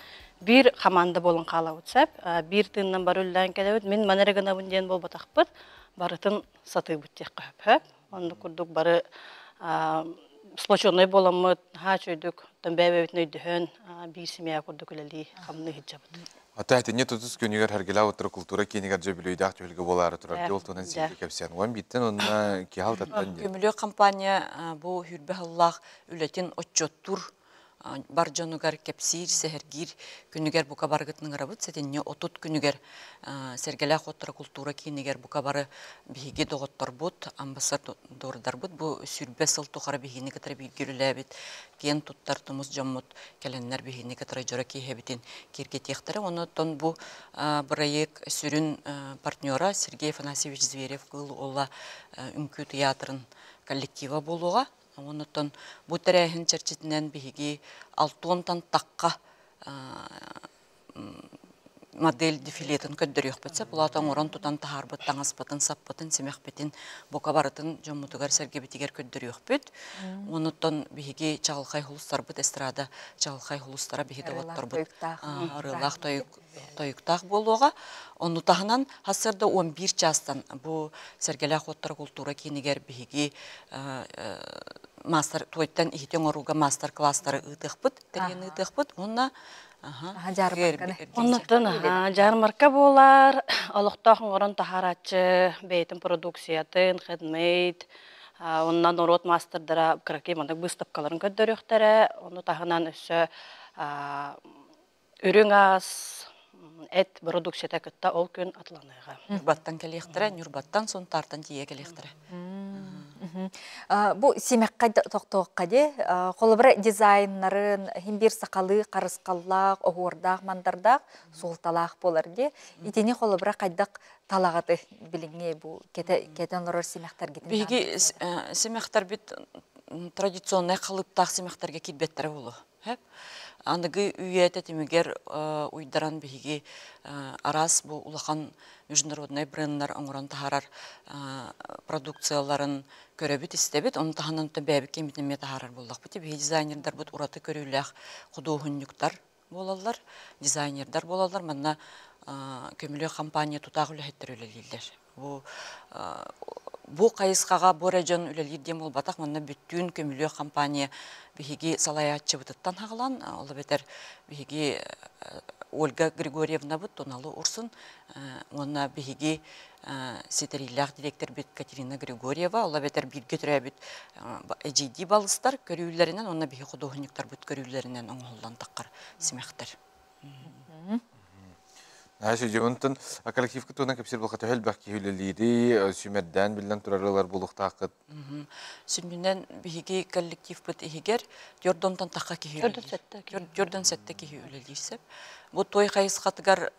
биир хамаанда буолан хаалабыт сөп. Биир тыыннан бары үлэлээн кэлэбит. Мин маны эрэ гынабын диэн буолбатахпыт. Барытын сатыыбыт диэххэ сөп. Оннук курдук бары сплоченный буоламмыт, наһаа үчүгэйдик, оттон бэйэ-бэйэбитин өйдөһөн, биир семья курдук үлэлии, хамныы сылдьабыт. Ата этинне тутус күнүгэр Харгилаа утары култуура киинигэр дьэ бүлүйдээх түһүлгэ буолаары турар дьол туһунан сиһилии кэпсээн. Уон бииртэн онно киһи алтаттан диэн. Көмүлүөк компания бу хүрбэ сыллаах үлэтин отчуоттуур Бар дьонугар кэпсиир, сэһэргиир күнүгэр бука барыгытын ыҥырабыт. Сэтинньи 30 күнүгэр Сэргэлээх уоттара култуура киинигэр бука бары биһиги доҕотторбут, амбассадордарбыт бу 20 сыл тухары биһигини кытары бииргэ үлэлээбит киэн туттар тумус дьоммут кэлэннэр биһигини кытары дьоро киэһэбитин киэргэтиэхтэрэ. Онон бу бырайыак сүрүн партнера Сергей Афанасьевич Зверев-Кыыл Уола үҥкүү тыйаатырын коллектива буолуоҕа. Онон бу тэрээһин чэрчитинэн биһиги алтуонтан тахха модель дефилетин көрдөрүөхпүт сөп. Улаата оҥорон тутан таһаарбыт таҥаспытын, саппытын, симэхпитин бука барытын дьоммутугар-сэргэбитигэр көрдөрүөхпүт. Онуттан биһиги чаҕылхай хулустарбыт эстрада чаҕылхай хулустара биһи доҕотторбут арыылаах тойуктаах буолуоҕа. Ону таһынан сарсыарда 11 чаастан бу Сэргэлээх уоттара култуура киинигэр биһиги мастер туойтан иһити оҥорууга мастер-класстары ыытыахпыт, тэрийэн ыытыахпыт уонна Оннуттан дьаармарка буолар, олохтоох оҥорон таһаарааччы бэйэтин продукциятын, хендмейд, онно норуот маастардара кыракый маннык быыстапкаларын көрдөрүөхтэрэ, ону таһынан өссө үрүҥ ас, эт продукцията кытта ол күн атыланыаҕа. Ньурбаттан кэлиэхтэрэ, Ньурбаттан, Сунтаартан тиийэ кэлиэхтэрэ. Бу симэххэ тохтуохха дии. Холобура дизайннарын иһин биир сахалыы харысхаллаах, оһуордаах, мандардаах, суолталаах буолар дии. Итини холобура хайдах талаҕыты билиҥҥи бу кэтэн олорор симэхтэргитин? Биһиги симэхтэрбит традиционнай халыптаах симэхтэргэ киирбэттэрэ буолуо. Аныгы үйэ тэтимигэр уйдаран биһиги араас бу улахан международнай бренднэр оҥорон таһаарар продукцияларын көрөбүт-истэбит. Ону таһынан бэйэбит кэммитин эмиэ таһаарар буоллахпыт. Биһиги дизайнердарбыт ураты көрүүлээх худуоһунньуктар буолаллар, дизайнердар буолаллар. Манна көмүлүөк компания тутаах үлэһиттэр үлэлииллэр. Бу бу хайысхаҕа бу эрэ дьон үлэлиир диэн буолбатах, манна бүттүүн көмүлүөк компания биһиги салайааччыбытыттан хаҕалан, ол эбэтэр биһиги Ольга Григорьевнабыт Туналы Урсун уонна биһиги ситэриилээх дириэктэрбит Катерина Григорьева, ол эбэтэр бииргэ төрөөбүт эдьиийдии балыстар көрүүлэринэн уонна биһи худуоһунньуктарбыт көрүүлэринэн оҥоһуллан таххар симэхтэр. Наһаа Онтон коллективка туһунан кэпсиир буолха төһө элбэх киһи үлэлиири, сүүмэрдээн биллэн турар ылар буолуохтааххыт. Сүнньүнэн биһиги коллективпыт иһигэр Дьордонтон тахха киһи үлэлиир. Дьордон сэттэ киһи үлэлиир сөп. Бу той хайысхатыгар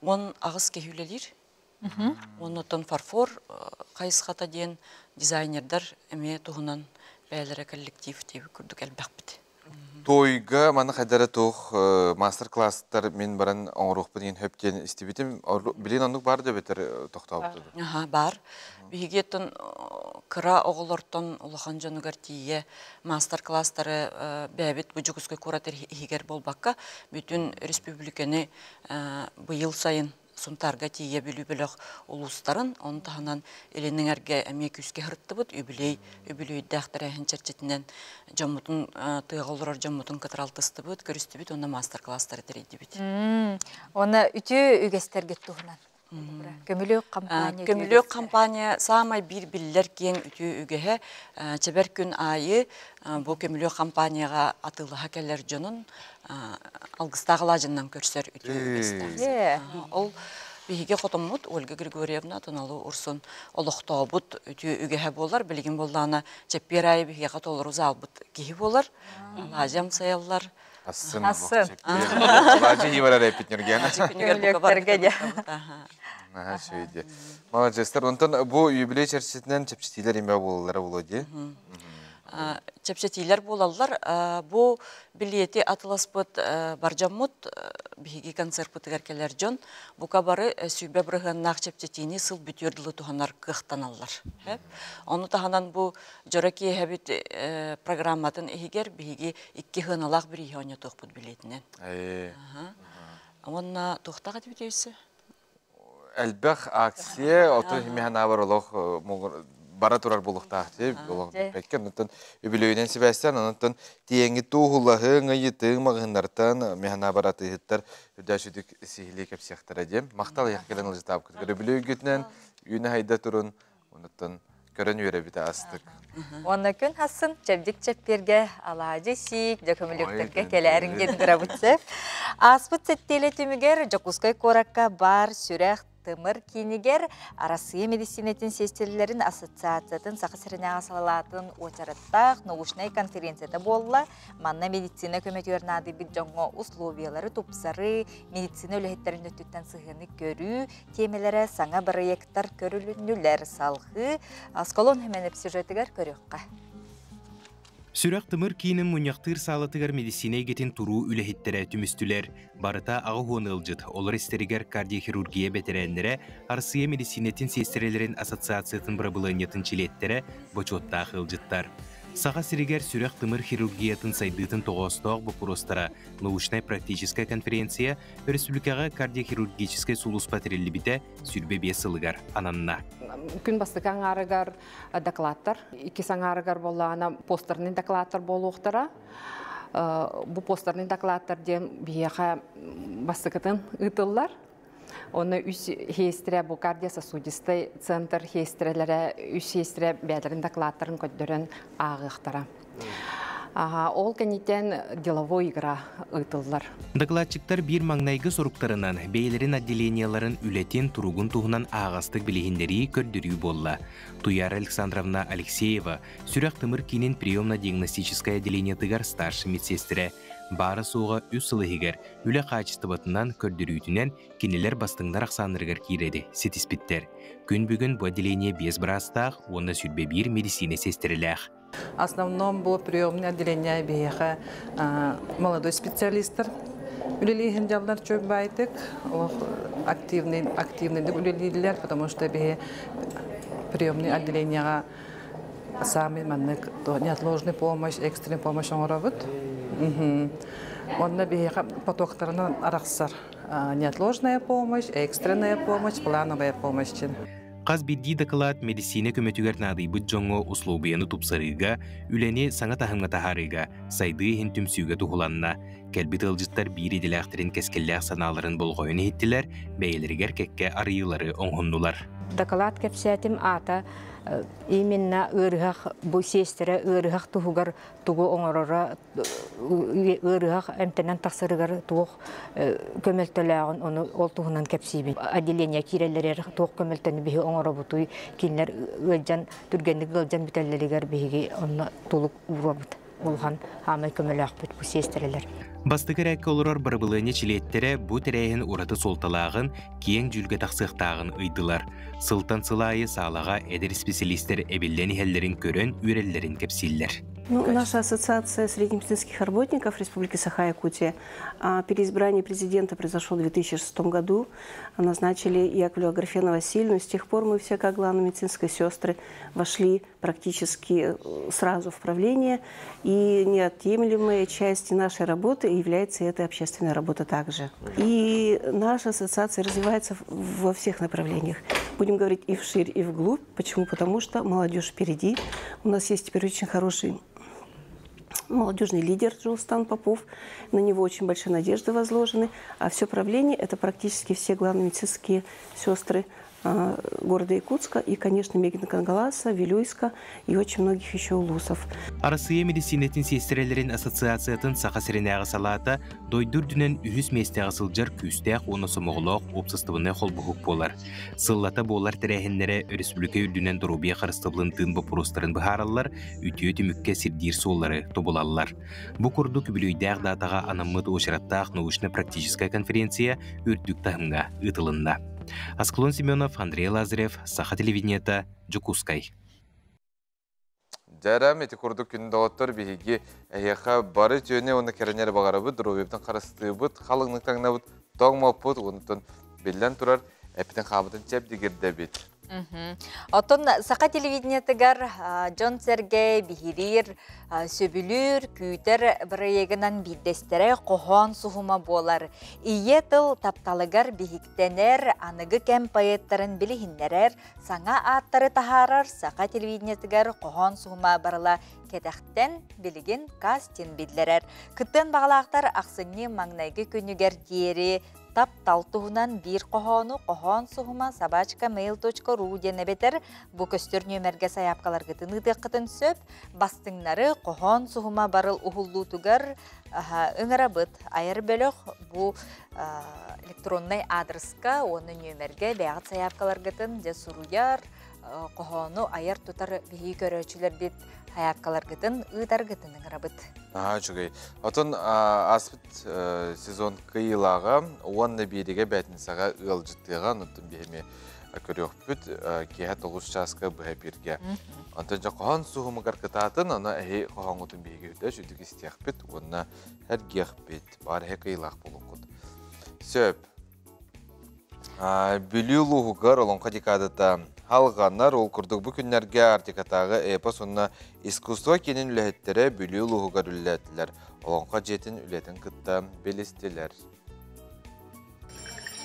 18 киһи үлэлиир. Оннуттан фарфор хайысхата диэн дизайнердар эмиэ туһунан бэйэлэрэ коллектив диэбит курдук элбэхпит. Туойга маны хайдара туох мастер-класстар мин баран оҥоруохпун диэн хөп диэн истибитим. Билин оннук бар да бэтэр тохтообут. Аха, бар. Биһиги оттон кыра оҕолортон улахан дьонугар тиийэ мастер-класстары бэйэбит бу Дьокуускай куорат иһигэр буолбакка, бүтүн республиканы быйыл сайын Сунтаарга тиийэ Бүлүү бөлөх улуустарын, ону таһынан Илин эҥэргэ эмиэ күүскэ сырыттыбыт. Үбүлүөй үбүлүөйдээх тэрээһин чэрчитинэн дьоммутун тыаҕа олорор дьоммутун кытары алтыстыбыт, көрүстүбүт уонна маастар-класстары тэрийдибит. Уонна үтүө үгэстэргит туһунан. Көмүлүөк компания. Көмүлүөк компания саамай биир биллэр киэҥ үтүө үгэһэ чэбэр күн аайы бу көмүлүөк компанияҕа атыылаһа кэлэр дьонун алгыстаах алаадьыннан көрсөр үтүө үгэстээх. Ол биһиги хотоммут Ольга Григорьевна Туналу Урсун олохтообут үтүө үгэһэ буолар. Билигин буоллаҕына чэппиэр аайы биһиэхэ толору заалбыт киһи буолар. Алаадьы амсайаллар. Асын. Асын. Алаадьы ийбарар эппит Нюргена. Молодецтар. Онтон бу юбилей чэрчитинэн чэпчэтиилэр имэ буолаллара буолуо дии. Чэпчэтиилэр буолаллар. Бу билиэти атыласпыт бар дьоммут, биһиги концерпытыгар кэлэр дьон, бука бары 120 бырыһыаннаах чэпчэтиини сыл бүтүөр дылы туһанар кыахтаналлар. Ону таһынан бу дьоро киэһэбит программатын иһигэр биһиги икки сыаналаах бирииһи оонньотуохпут билиэтинэн. Уонна туохтаах этибит өйсө? Элбэх акция, оту химиһанаабар олох бара турар буолуохтаах дии, олох бүппэккэ. Онтон үбүлүөйүнэн сибээстээн, онтон тиэҥи тууһулаһыҥ, ыйытыҥ маҕаһыыннартан механаабар атыыһыттар үрдээчүдүк сиһилии кэпсиэхтэрэ диэн. Махтал ыйах кэлэн ылдьытаабыккытыгар үбүлүөйгүтүнэн үүнэ-хайда турун, онуттан Көрөн үөрэбит астык. Уонна күн хассын чэбдик чэппиэргэ алаадьы сиик, дьөкөмүлүктэргэ кэлээриҥ диэн ырабыт сөп. Ааспыт сэттиэлэ түмүгэр Дьокуускай куоракка баар сүрэх тымыр киинигэр Арассыыйа медицинэтин сиэстэрэлэрин ассоциациятын Саха сиринээҕи салалаатын уочараттаах научнай конференцията буолла. Манна медицина көмөтүгэр наадыйбыт дьоҥҥо условиялары тупсарыы, медицина үлэһиттэрин өттүттэн сыһыаны көрүү тиэмэлэрэ саҥа бырайыактар көрүлүннүлэр. Салҕыы Аскалон Хеменеп сюжетыгар көрүөххэ. Сүрэх-тымыр киинин мунньахтыыр саалатыгар медицина эйгэтин туруу үлэһиттэрэ түмүстүлэр. Барыта 80 ыалдьыт, олор истэригэр кардиохирургия бэтэрээннэрэ, Арассыыйа медицинэтин сиэстэрэлэрин ассоциациятын бырабылыанньатын чилиэттэрэ, бочуоттаах ыалдьыттар. Саха сиригэр сүрэх-тымыр хирургиятын сайдыытын тоҕоостоох боппуруостара научнай-практическай конференция өрөспүүбүлүкэҕэ кардиохирургическай сулууспа тэриллибитэ 25 сылыгар ананна. Күн бастакы аҥаарыгар докладтар, иккис аҥаарыгар буоллаҕына постерный докладтар буолуохтара. Бу постерный докладтар диэн биһиэхэ бастакытын ыытыллар. Онно үс хиэстэрэ бу кардиососудистай центр хиэстэрэлэрэ үс хиэстэрэ бэйэлэрин докладтарын көрдөрөн ааҕыахтара. Ол кэнниттэн деловой игра ыытыллар. Докладчиктар биир маҥнайгы соруктарынан бэйэлэрин отделениеларын үлэтин туругун туһунан аһаҕастык билиһиннэрии көрдөрүү буолла. Туяра Александровна Алексеева сүрэх-тымыр киинин приемно-диагностическай отделениетыгар старшай медсиэстэрэ баара-суоҕа үс сыл иһигэр үлэ хаачыстыбатынан көрдөрүүтүнэн кинилэр бастыҥнар ахсааннарыгар киирэри ситиспиттэр. Күн бүгүн бу отделение биэс быраастаах уонна 21 медицина сиэстэрэлээх. Основном бу приемное отделение биһиэхэ молодой специалисттар үлэлииһин дьаллар чөп байтык, активный активныйдык үлэлииллэр, потому что биһи приемный отделениеҕа самый маннык неотложный помощь, экстренный помощь оҥоробут. Онно биһиэхэ потоктарынан арахсар неотложная помощь, экстренная помощь, плановая помощь. Хас биирдии дакылаат мэдиссиинэ көмөтүгэр наадыйбыт дьоҥҥо услуобуйаны тупсарыыга, үлэни саҥа таһымҥа таһаарыыга, сайдыы иһин түмсүүгэ туһуланна. Кэлбит ыалдьыттар биир идэлээхтэрин кэскиллээх санааларын болҕойон иһиттилэр, бэйэлэригэр кэккэ арыйыылары оҥоһуннулар. Дакылаат кэпсээтим аата именно ыарыһах бу сиэстэрэ ыарыһах туһугар тугу оҥороро ыарыһах эмтэнэн тахсарыгар туох көмөлтөлөөҕүн ону ол туһунан кэпсиибин. Отделение киирэллэригэр туох көмөлтөнү биһи оҥоробутуй, кинилэр ыалдьан түргэнник ыалдьан бүтэллэригэр биһиги онно тулук уурабыт. Улахан хаамай көмөлөөхпүт бу сиэстэрэлэр. Бастакы эрээккэ олорор бырабылыанньа чилиэттэрэ бу тэрээһин ураты суолталааҕын, киэҥ дьүүлгэ тахсыахтааҕын ыйдылар. Сылтан сыл аайы саалаҕа эдэр исписэлиистэр эбиллэн иһэллэрин көрөн үөрэллэрин кэпсииллэр. Ну, наша ассоциация среднемедицинских работников Республики Саха-Якутия, переизбрание президента произошло в 2006 году. Назначили Яковлева Аграфену Васильевну. С тех пор мы все, как главные медицинские сестры, вошли практически сразу в правление. И неотъемлемой частью нашей работы является эта общественная работа также. И наша ассоциация развивается во всех направлениях. Будем говорить и вширь, и вглубь. Почему? Потому что молодежь впереди. У нас есть теперь очень хороший молодежный лидер Джулстан Попов. На него очень большие надежды возложены. А все правление – это практически все главные медицинские сестры города Якутска и, конечно, Мегина Кангаласа, Вилюйска и очень многих еще улусов. Арассыыйа медицинэтин сиэстэрэлэрин ассоциациятын Саха сиринээҕи салаата дойду үрдүнэн үһүс миэстэҕэ сылдьар күүстээх уонна сомоҕолоох уопсастыбаннай холбоһук буолар. Сыллата буолар тэрээһиннэрэ өрөспүүбүлүкэ үрдүнэн доруобуйа харыстабылын тыын боппуруостарын быһаараллар, үтүө түмүккэ сирдиир суоллары тобулаллар. Бу курдук үбүлүөйдээх даатаҕа анаммыт уочараттаах научно-практическай конференция үрдүк таһымҥа ыытылынна. Аскалон Семенов, Андрей Лазарев, Саха телевидениета, Дьокуускай. Дьэ, ити курдук күн доҕоттор биһиги эһиэхэ бары үтүөнү уонна кэрэнэр баҕарабыт, доруобуйабытын харыстыыбыт, халыҥнык таҥнабыт, тоҥмоппут, онтон биллэн турар, эппитин хаамытын чэбдигирдэбит. Оттон саха телевидениетыгар дьон-сэргэ биһириир, сөбүлүүр, күүтэр бырайыагынан биирдэстэрэ хоһоон суһума буолар. Ийэ тыл тапталыгар биһиктэнэр, аныгы кэм поэттарын билиһиннэрэр, саҥа ааттары таһаарар саха телевидениетыгар хоһоон суһума барыла кэтэхтэн билигин кастинг биллэрэр. Кыттыан баҕалаахтар ахсынньы маҥнайгы күнүгэр диэри Таптал туһунан биир хоһоону хоһоон суһума собачка mail.ru диэн эбэтэр бу көстөр нүөмэргэ сайаапкаларгытын ыытыаххытын сөп. Бастыҥнары хоһоон суһума барыл уһуллуутугар ыҥырабыт. Айар бөлөх бу электроннай аадырыска уонна нүөмэргэ бэйэҕит сайаапкаларгытын дьэ суруйар, хоһоону айар тутар биһиги көрөөччүлэрбит сайаапкаларгытын ыытаргытын ыҥырабыт. Наһаа үчүгэй. Отон ааспыт сезон кыйылааҕа уонна биэригэ бээтинсэҕэ ыалдьыттыаҕа, онтон биһими көрүөхпүт киэһэ 9 чааска быһа эпиргэ. Онтон дьэ хоһоон суһумугар кытаатын, ону эһи хоһооҥҥутун биһиги үтэ сүдүк истиэхпит уонна эргиэхпит. Баар эһи кыйылаах буолуоххут. Сөп. Бүлүү улууһугар Олоҥхо декадата алҕанар. Ол курдук бу күннэргэ Арктикатааҕы эпос уонна искусство киинин үлэһиттэрэ Бүлүү улууһугар үлэлээтилэр. Олоҥхо дьиэтин үлэтин кытта билистилэр.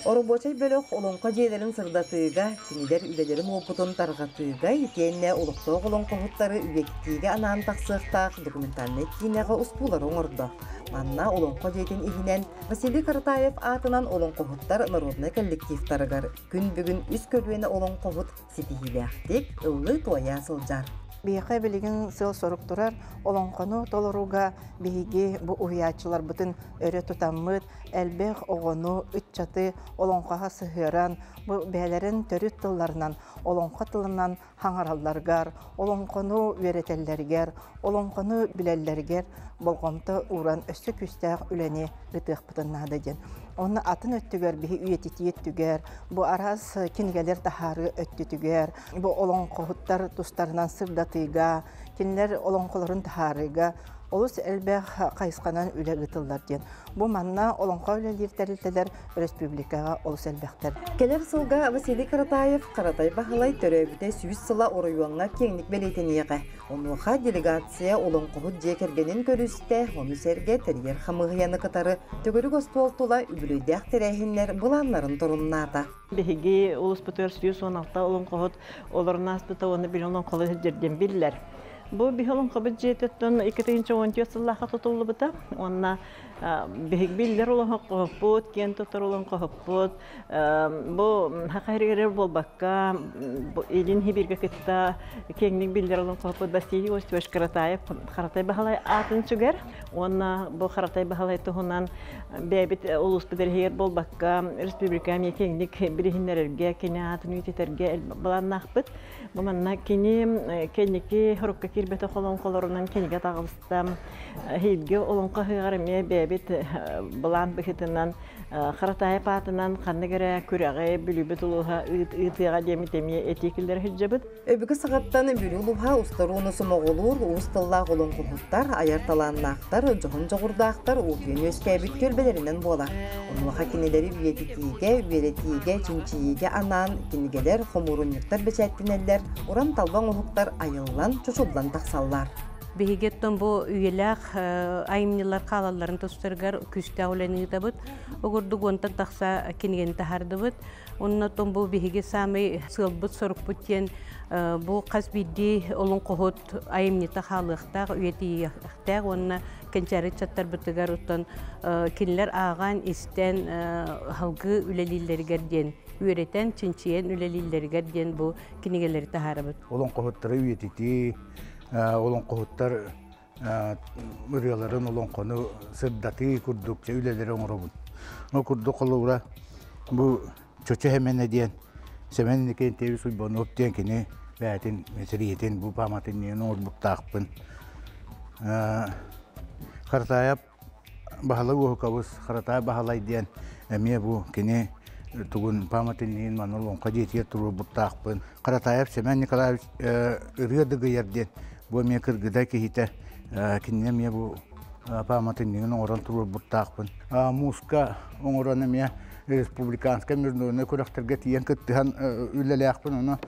Оробуочай бөлөх Олоҥхо дьиэлэрин сырдатыыга, кинилэр үлэлэрин уопутун тарҕатыыга итиэннэ олохтоох олоҥхоһуттары үйэтитиигэ анаан тахсыахтаах документальнай киинэҕэ устуулары оҥордо. Манна Олоҥхо дьиэтин иһинэн Василий Каратаев аатынан олоҥхоһуттар народнай коллективтарыгар күн бүгүн үс көлүөнэ олоҥхоһут ситиһиилээхтик ыллыы-туойа сылдьар. Биһиэхэ билигин сыал-сорук турар олоҥхону толорууга биһиги бу уһуйааччыларбытын өрө тутаммыт, элбэх оҕону, ыччаты олоҥхоҕо сыһыаран, бу бэйэлэрин төрүт тылларынан, олоҥхо тылынан хаҥаралларыгар, олоҥхону үөрэтэллэригэр, олоҥхону билэллэригэр болҕомто ууран өссө күүстээх үлэни ыытыахпытын наада диэн. Онно атын өттүгэр биһи үйэтитии өттүгэр, бу араас кинигэлэр таһаарыы өттүтүгэр, бу олоҥхоһуттар тустарынан сырдатыыга, кинилэр олоҥхолорун таһаарыыга олус элбэх хайысханан үлэ ыытыллар диэн. Бу манна олоҥхо үлэлиир тэрилтэлэр республикаҕа олус элбэхтэр. Кэлэр сылга Василий Каратаев Каратай Баһылай төрөөбүтэ 100 сыла оройуоҥҥа киэҥник бэлиэтэниэҕэ. Онуоха делегация олоҥхоһут дьиэ кэргэнин көрүстэ, ону сэргэ тэрийэр хамыыһыйаны кытары төгүрүк остуол тула үбүлүөйдээх тэрээһиннэр былааннарын торумнаата. Биһиги улууспутугар 116 олоҥхоһут олорон ааспыта уонна били олоҥхолуу сылдьар диэн биллэр. Бу биһи олоҥхобут дьиэтиттэн 2014 сыллаахха тутуллубута уонна биһиги биллэр олоҥхоһуппут, киэн туттар олоҥхоһуппут. Бу саха сиригэр буолбакка, Илин Сибииргэ кытта киэҥник биллэр олоҥхоһуппут Василий Осипович Каратаев Харатай Баһылай аатын сүгэр уонна бу Харатай Баһылай туһунан бэйэбит улууспут иһигэр буолбакка, республика эмиэ киэҥник билиһиннэрэргэ, кини аатын үйэтитэргэ былааннаахпыт. Бу манна кини кэнники сорукка киирбэтэх олоҥхолорунан кинигэ таҕыста. Эһиилги олоҥхо ыһыаҕар эмиэ бэйэбит былаан быһыытынан Харатаайап аатынан ханнык эрэ күрэҕи Бүлүүбүт улууһа ыытыаҕа диэммит эмиэ этии киллэрэ сылдьабыт. Өбүгэ саҕаттан Бүлүү улууһа устар ууну сомоҕолуур уус тыллаах олоҥхоһуттар, айар талааннаахтар, дьоһун дьоҕурдаахтар уутуйан үөскээбит түөлбэлэринэн буолар. Онуоха кинилэри үйэтитиигэ, үөрэтиигэ, чинчийиигэ анаан кинигэлэр, хомуурунньуктар бэчээттэнэллэр, уран талба оҥоһуктар айыллан, чочуллан тахсаллар. Биһиги оттон бу үйэлээх айымньылар хаалалларын тустарыгар күүстээх үлэни ыытабыт. Ол курдук уонтан тахса кинигэни таһаардыбыт. Онно оттон бу биһиги саамай сыалбыт-сорукпут диэн бу хас биирдии олоҥхоһут айымньыта хаалыахтаах, үйэтийиэхтээх уонна кэнчээри ыччаттарбытыгар оттон кинилэр ааҕан, истэн салгыы үлэлииллэригэр диэн үөрэтэн, чинчийэн үлэлииллэригэр диэн бу кинигэлэри таһаарабыт. Олоҥхоһуттары үйэтитии, олоҥхоһуттар ырыаларын олоҥхону сырдатыы курдук үлэлэри оҥоробун. Ол курдук холобура бу Чочу Сэмэнэ диэн Сэмэн Иннокентьевич Уйбанов диэн кини бэйэтин сэриитин бу пааматынньыгын оҥорбуттаахпын. Харатаайап Баһылай Уоһукабыс Харатаай Баһылай диэн эмиэ бу кини тугун пааматынньыгын манна олоҥхо дьиэтигэр туруорбуттаахпын. Харатаайап Сэмэн Николаевич ырыа дыгыйар диэн бу эмиэ кыргыдай киһитэ кинини эмиэ бу пааматынньыгын оҥорон туруорбуттаахпын. Мууска оҥорон эмиэ республиканскай международнай күрэхтэргэ тиийэн кыттыһан үлэлээхпин. Ону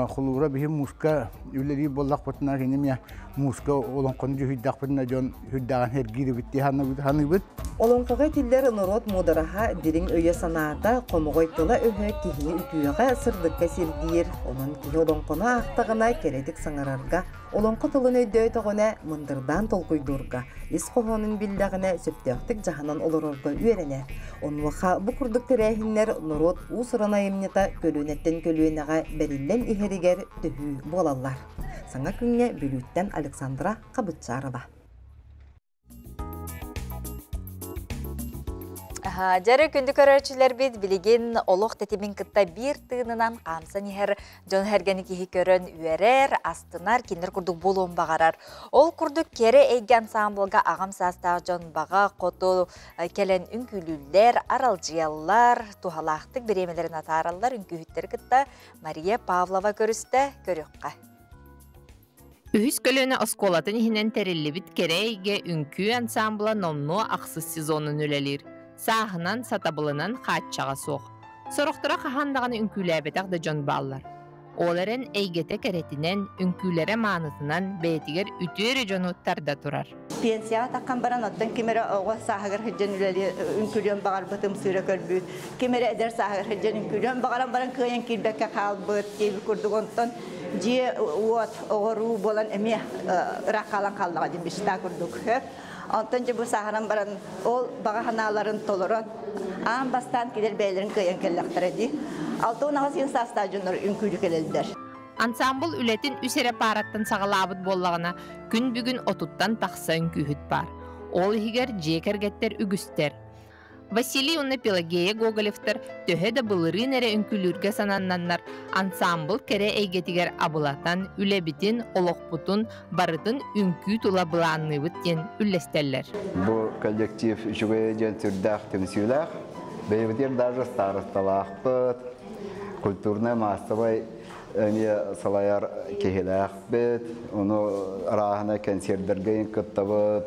холобура биһи мууска үлэлиир буоллахпытына кини эмиэ мууска олоҥхону дьүһүйдэхпитинэ дьон сүрдээҕин сэргиир эбит дии саныыбыт. Олоҥхоҕо этиллэр норуот муудараһа, дириҥ өйө-санаата, хомоҕой тыла-өһө киһини үтүөҕэ, сырдыкка сирдиир. Онон киһи олоҥхону аахтаҕына кэрэтик саҥарарга, олоҥхо тылын өйдөөтөҕүнэ мындырдаан толкуйдуурга, ис хоһоонун биллэҕинэ сөптөөхтүк дьаһанан олорорго үөрэнэр. Онуоха бу курдук тэрээһиннэр норуот уус-уран айымньыта көлүөнэттэн көлүөнэҕэ бэриллэн иһэригэр төһүү буолаллар. Саҥа күҥҥэ Бүлүүттэн Александра Хабытчарова. Дьэрэ күндү көрөөччүлэрбит билигин олох тэтимин кытта биир тыынынан хаамсан иһэр дьон сэргэни киһи көрөн үөрэр, астынар, кинилэр курдук буолуон баҕарар. Ол курдук кэрэ эйгэ ансаамбылга аҕам саастаах дьон баҕа хоту кэлэн үҥкүүлүүллэр, аралдьыйаллар, туһалаахтык бириэмэлэрин атаараллар үҥкүүһүттэри кытта Мария Павлова көрүстэ, көрүөххэ. Үһүс көлүөнэ оскуолатын иһинэн тэриллибит Кэрэ эйгэ үҥкүү ансаамбыла номнуо ахсыс сезонун үлэлиир. Сааһынан, сатабылынан хааччаҕа суох. Сорохторо хаһан даҕаны үҥкүүлээбэтэх да дьон бааллар. Ол эрэн эйгэтэ кэрэтинэн, үҥкүүлэрэ маанытынан бэйэтигэр үтүө эрэ дьону тарда турар. Пенсияҕа таххан баран оттон ким эрэ оҕо сааһыгар сылдьан үлэлии үҥкүүлүөн баҕарбыт ымсыыра көрбүт, ким эрэ эдэр сааһыгар сылдьан үҥкүүлүөн баҕаран баран кыайан киирбэккэ хаалбыт диэбит курдук онтон дьиэ-уот, оҕоруу буолан эмиэ ыраах хаалан хааллаҕа диэн мечта курдук. Онтон дьэ бу сааһыран баран ол баҕа санааларын толорон аан бастаан кинилэр бэйэлэрин кыайан кэллэхтэрэ дии. 68 сыл саастаах дьоннор үҥкүүлүү кэлэллэр. Ансаамбыл үлэтин үс эрэ паараттан саҕалаабыт буоллаҕына, күн бүгүн отуттан тахса үҥкүүһүт баар. Ол иһигэр дьиэ кэргэттэр үгүстэр. Василий уонна Пелагея Гоголевтар төһө да былырыын эрэ үҥкүүлүүргэ сананнаннар, ансаамбыл кэрэ эйгэтигэр абылатан, үлэбитин, олохпутун барытын үҥкүү тула былаанныыбыт диэн үллэстэллэр. Бу коллектив үчүгэй диэн сүрдээх түмсүүлээх. Бэйэбитигэр даже старосталаахпыт, культурнай-массовай эмиэ салайар киһилээхпит, ону арааһына кэнсиэрдэргэ кыттабыт,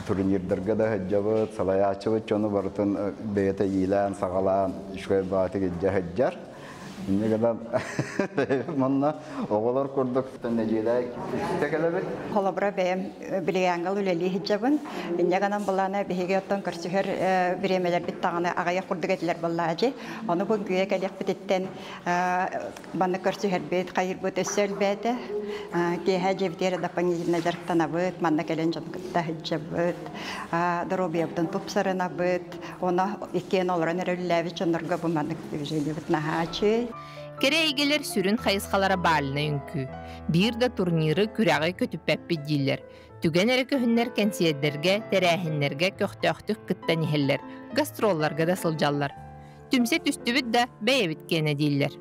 турнирдарга да сылдьабыт, салайааччыбыт дьону барытын бэйэтэ иилээн-саҕалаан үчүгэй баҕатык илдьэ сылдьар. Инньэ гынан манна оҕолор курдук нэдиэлэ үстэ кэлэбит. Холобура бэйэм билигиангал үлэлии сылдьабын. Инньэ гынан былаана биһиги оттон көрсүһэр бириэмэлэрбит даҕаны аҕыйах курдук этилэр буоллаачы. Ону бу үҥкүүгэ кэлиэхпититтэн манна көрсүһэрбит, хайырбыт өссө элбээтэ. Киэһэ дьиэбитигэр дополнительно дьарыктанабыт, манна кэлэн дьону кытта сылдьабыт, доруобуйабытын тупсарынабыт. Ону иккиэн олорон эрэ үлэлээбит дьоннорго бу маннык движениебыт наһаа үчүгэй. Кэрэ эйгэлэр сүрүн хайысхалара баальнай үҥкүү. Биир да турниры, күрэҕи көтүппэппит дииллэр. Түгэн эрэ көһүннэр кэнсиэрдэргэ, тэрээһиннэргэ көхтөөхтүк кыттан иһэллэр, гастролларга да сылдьаллар. Түмсэ түстүбүт да бэйэбит киэнэ дииллэр.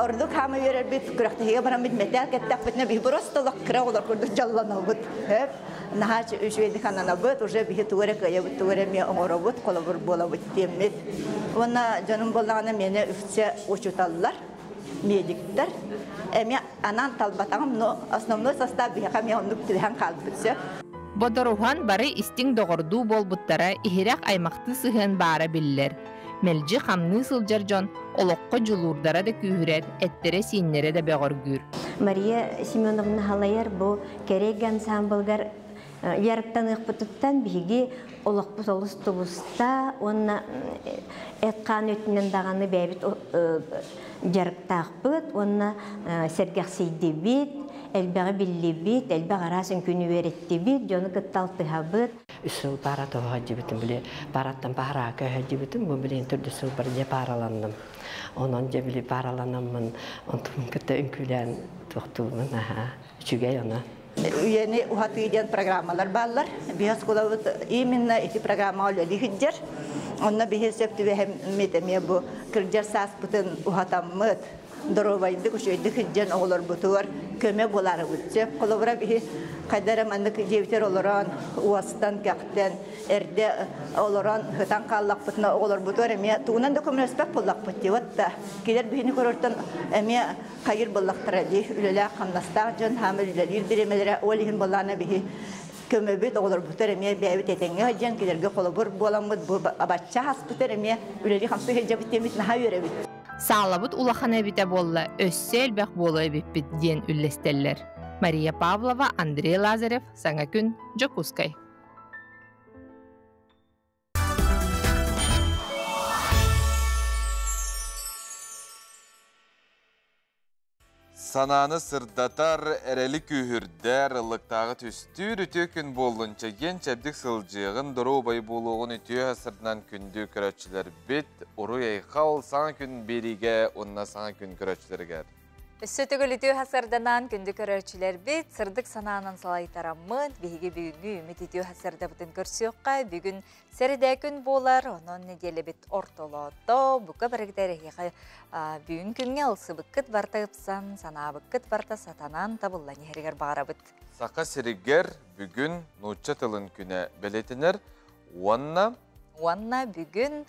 Ордук хаама үөрэрбит, күрэхтэһиигэ бараммыт мэтээл кэттэхпитинэ биһи просто олох кыра оҕолор курдук дьоллонобут. Хөп, наһаа үчүгэйдик ананабыт, уже биһи тугу эрэ кыайабыт, тугу эрэ эмиэ оҥоробут, холобур буолабыт диэммит. Уонна дьонум буоллаҕына миэнэ үксэ учууталлар, медиктэр. Эмиэ анаан талбатаҕым, но основной состав биһиэхэ эмиэ оннук түбэһэн хаалбыт сөп. Бодоруһан бары истиҥ доҕордуу буолбуттара иһирэх аймахтыы сыһыан баара биллэр. Мэлдьи хамныы сылдьар дьон олоххо дьулуурдара да күүһүрэр, эттэрэ-сииннэрэ да бөҕөргүүр. Мария Семеновна Халайар бу Кэрэйгэ ансаамбылыгар дьарыктаныахпытыттан биһиги олохпут олус тубуста уонна эт-хаан өттүнэн даҕаны бэйэбит дьарыктаахпыт уонна сэргэхсийдибит, элбэҕи биллибит, элбэх араас үҥкүүнү үөрэттибит, дьону кытта алтыһабыт. Үс сыл пара тоҕо сылдьыбытым, били параттан парака сылдьыбытым, бу билигин төрдүс сылбар дьэ параланным. Онон дьэ били параланаммын, онтум кытта үҥкүүлээн туохтуубун, аха, үчүгэй оно. Үйэни уһатыы диэн программалар бааллар. Биһи оскуолабыт именно ити программаҕа үлэлии сылдьар. Онно биһи сөп түбэһэммит эмиэ бу кырдьар сааспытын уһатаммыт, доруобайдык, үчүгэйдик сылдьан оҕолорбутугар көмө буоларыбыт сөп. Холобура биһи хайда эрэ маннык дьиэбитигэр олорон, уостан, кэхтэн, эрдэ олорон сытан хааллахпытына оҕолорбутугар эмиэ тугунан да көмөлөспөт буоллахпыт дии. Вот да кинилэр биһини көрөртөн эмиэ хайыр буоллахтара дии. Үлэлээх-хамнастаах дьон хаама үлэлиир бириэмэлэрэ ол иһин буоллаҕына биһи көмөбүт оҕолорбутугар эмиэ бэйэбит этэҥҥэ сылдьан кинилэргэ холобур буоламмыт бу абачча хаспытар эмиэ үлэлии-хамсыы сылдьабыт диэммит наһаа үөрэбит. Саалабыт улахан эбитэ буолла, өссө элбэх буолуо эбиппит диэн үллэстэллэр. Мария Павлова, Андрей Лазарев, Саҥа күн, Дьокуускай. Санааны сырдатар, эрэли күүһүрдэр, ыллыктааҕы түстүүр үтүө күн буоллун, чэгиэн чэбдик сылдьыаҕын, доруобай буолуоҕун үтүө сырдынан күндү көрөөччүлэрбит, уруй-айхал саҥа күн биэриигэ уонна саҥа күн көрөөччүлэригэр. Өссө төгүл үтүө сарданан күндү көрөөччүлэрбит, сырдык санаанан салайтараммыт, биһиги бүгүҥҥү үмүт үтүө сардабытын көрсүөххэ, бүгүн сэрэдээ күн буолар, онон нэдиэлэбит ортолоото, бука барыгыта эрэһиэхэ бүгүн күҥҥэ ылсыбыккыт барта ыпсан, санаабыккыт барта сатанан табыллан иһэригэр баҕарабыт. Саха сиригэр бүгүн нуучча тылын күнэ бэлиэтэнэр уонна Уонна бүгүн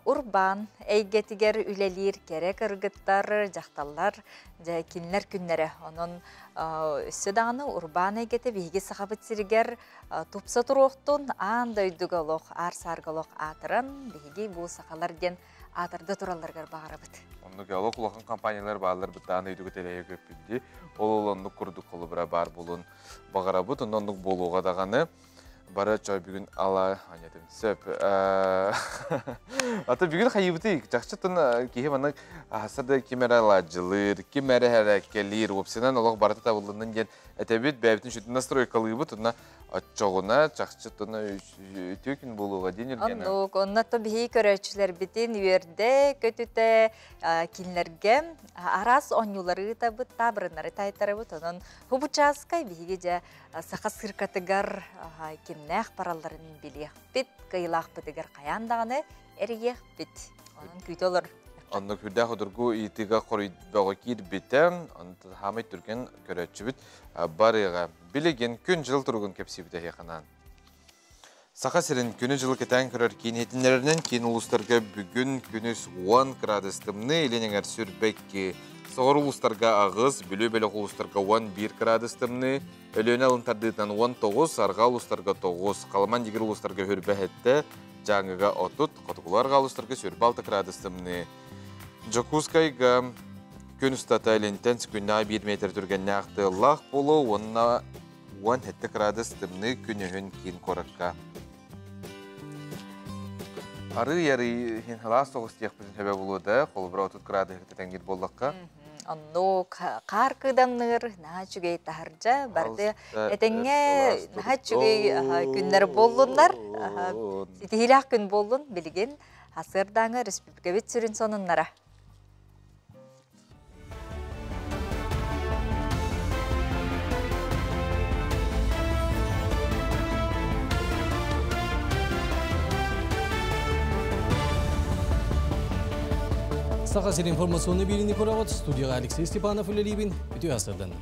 урбаан эйгэтигэр үлэлиир кэрэ кыргыттар, дьахталлар, дьэ кинилэр күннэрэ. Онон өссө даҕаны урбаан эйгэтэ биһиги Сахабыт сиригэр тупса туруохтун, аан дойдуга олох, аар-саарга олох аатыран, биһиги бу сахалар диэн аатырда туралларыгар баҕарабыт. Оннук олох улахан компаниялар бааллар бытаан дойдуга тэлэһэ көппүтти. Ол оннук курдук холобура баар буолуон баҕарабыт, онно оннук буолуоҕа даҕаны. Бары чой бүгүн ала анятым сөп. Ата бүгүн хайыбыты чахчытын киһи маннык аһаса да ким эрэ ладьылыыр, ким эрэ хэрэккэлиир, уопсайынан олох барыта табыллыннын диэн этэбит, бэйэбитин сүтүн настройкалыыбыт, уонна оччоҕуна чахчытын үтүө күн буолуоҕа диэн Юргена. Оннук, онно то биһиги көрөөччүлэрбитин үөрдэ, көтүтэ кинилэргэ араас оонньуулары ыытабыт, таабырыннары таайтарабыт, онон хубучааскай биһиги дьэ саха сыркатыгар кимнээх баралларын билиэхпит, кыайыылаахпытыгар хайаан даҕаны эрийиэхпит. Онон күүтэ олор. Оннук үрдээх удургу ыйытыыга хоруйбөҕө киирбитэ, онтон хаамай түргэн көрөөччүбүт барыаҕа. Билигин күн-дьыл туругун кэпсиибит эһиэхэ Саха сирин күнү-дьылы кэтээн көрөр киин иһитиннэрэринэн киин улуустарга бүгүн күнүс 10 градус тымныы, илин эҥэр сүрбэкки, соҕуруу улуустарга 8, Бүлүү бөлөх улуустарга 11 градус тымныы, Өлүөнэ алын тардыытынан 19, арҕаа улуустарга 9, Халыман дигир улуустарга хүрбэ 7, Дьааҥыга 30, хотугулуу арҕаа улуустарга сүрбэ 6 градус тымныы. Дьокуускайга күн устата илинтэн күннээх 1 метр түргэннээх тыаллаах буолуо уонна 17 градус тымныы күнүһүн киин куоракка. Арыы-арыы иһин халаас соҕус диэхпитин сөбө буолуо да, холобура 30 градуһы тэҥҥир буоллахха. Оннук хаар кыыдамныыр, наһаа үчүгэй таһырдьа, барды этэҥҥэ наһаа үчүгэй күннэр буоллуннар. Ситиһиилээх күн буоллун билигин Сарсыардааҥы республикабыт сүрүн сонуннара. Саха сир информационный бириини көрөҕүт студияға Алексей Степанов үлэлиибин үтүө асырдан.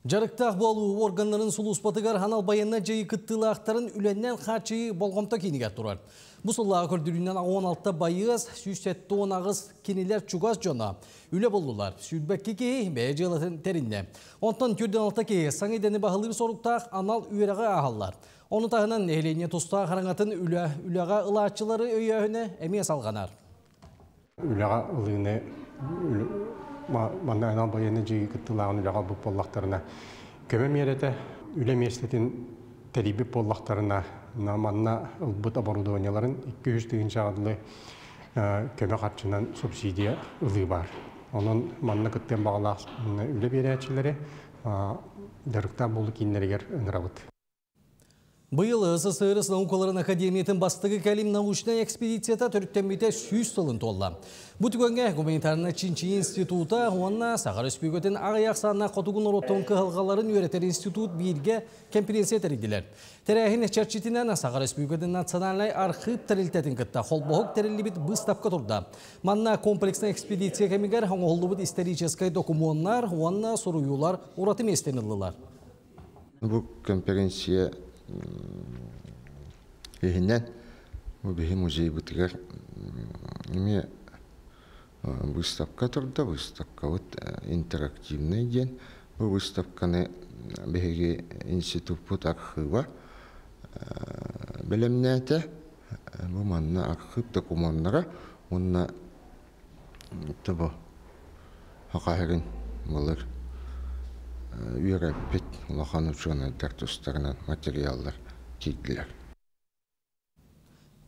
Дьарыктаах буолуу органнарын сулууспатыгар анал байыаннай дьайыы кыттыылаахтарын үлэннэн хааччыйыы болҕомто киинигэр турар. Бу сыллааҕы көрдөрүүнэн 16 байыас, 178 кинилэр чугас дьоно үлэ буллулар. 22 киһи бэйэ дьыалатын тэриннэ. Онтон 46 киһи саҥа идэни баһылыыр соруктаах анал үөрэҕи ааһаллар. Ону таһынан нэһилиэнньэ тустаах араҥатын үлэ, үлэҕэ ылааччылары өйөөһүнэ эмиэ салҕанар. Үлэҕэ ылыыны манна анал байыаннай дьайыы кыттыылааҕын үлэҕэ ылбыт буоллахтарына, көмө миэрэтэ үлэ миэстэтин тэрийбит буоллахтарына, манна ылбыт оборудованиеларын 200 тыһыынчаҕа дылы көмө харчынан субсидия ылыы баар. Онон манна кыттыан баҕалаах үлэ биэрээччилэри дьарыктаах буолуу кииннэригэр ыҥырабыт. Быйыл СССР наукаларын академиятын бастакы кэлим научнай экспедицията төрүттэммитэ 100 сылын туолла. Бу түгэҥҥэ гуманитарнай чинчийии института уонна Саха Өрөспүүбүлүкэтин аҕыйах ахсааннаах хотугу норуоттарын кыһалҕаларын үөрэтэр институт бииргэ кэмпириэнсийэ тэрийдилэр. Тэрээһин чэрчитинэн Саха Өрөспүүбүлүкэтин национальнай архыып тэрилтэтин кытта холбоһук тэриллибит быыстапка турда. Манна комплекснай экспедиция кэмигэр оҥоһуллубут историческай докумуоннар уонна суруйуулар ураты миэстэни ыллылар. Бу конференция иһинэн бу биһи музейбытыгар эмиэ выставка турда. Выставкабыт интерактивный диэн. Бу выставканы биһиги институппут архыыба бэлэмнээтэ. Бу манна архыып докумуоннара уонна тобо хахаһырын былыр үөрэппит улахан учуонайдар тустарынан материаллар киирдилэр.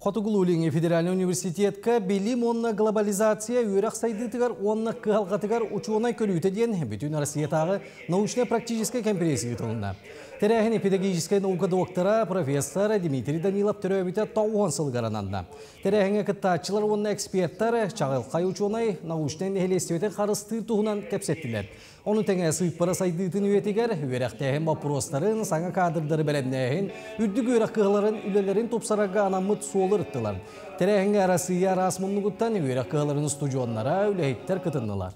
Хотугулуу-Илиҥҥи федеральнай университетка билим уонна глобализация үөрэх сайдыытыгар уонна кыһалҕатыгар учуонай көрүүтэ диэн бүтүн Россиятааҕы научнай-практическай кэмпириэнсийэ ыытылынна. Тэрээһин педагогическай наука доктора, профессор Дмитрий Данилов төрөөбүтэ 90 сылыгар ананна. Тэрээһиҥҥэ кыттааччылар уонна эксперттэр чаҕылхай учуонай научнай нэһилиэстибэтин харыстыыр туһунан кэпсэттилэр. Ону тэҥэ сыыппара сайдыытын үйэтигэр үөрэхтээһин боппуруостарын, саҥа кадрдары бэлэмнээһин, үрдүк үөрэх кыһаларын үлэлэрин тупсарарга анаммыт суолу ырыттылар. Тэрээһиҥҥэ Арассыыйа араас муннугуттан үөрэх кыһаларын устудьуоннара, үлэһиттэр кытыннылар.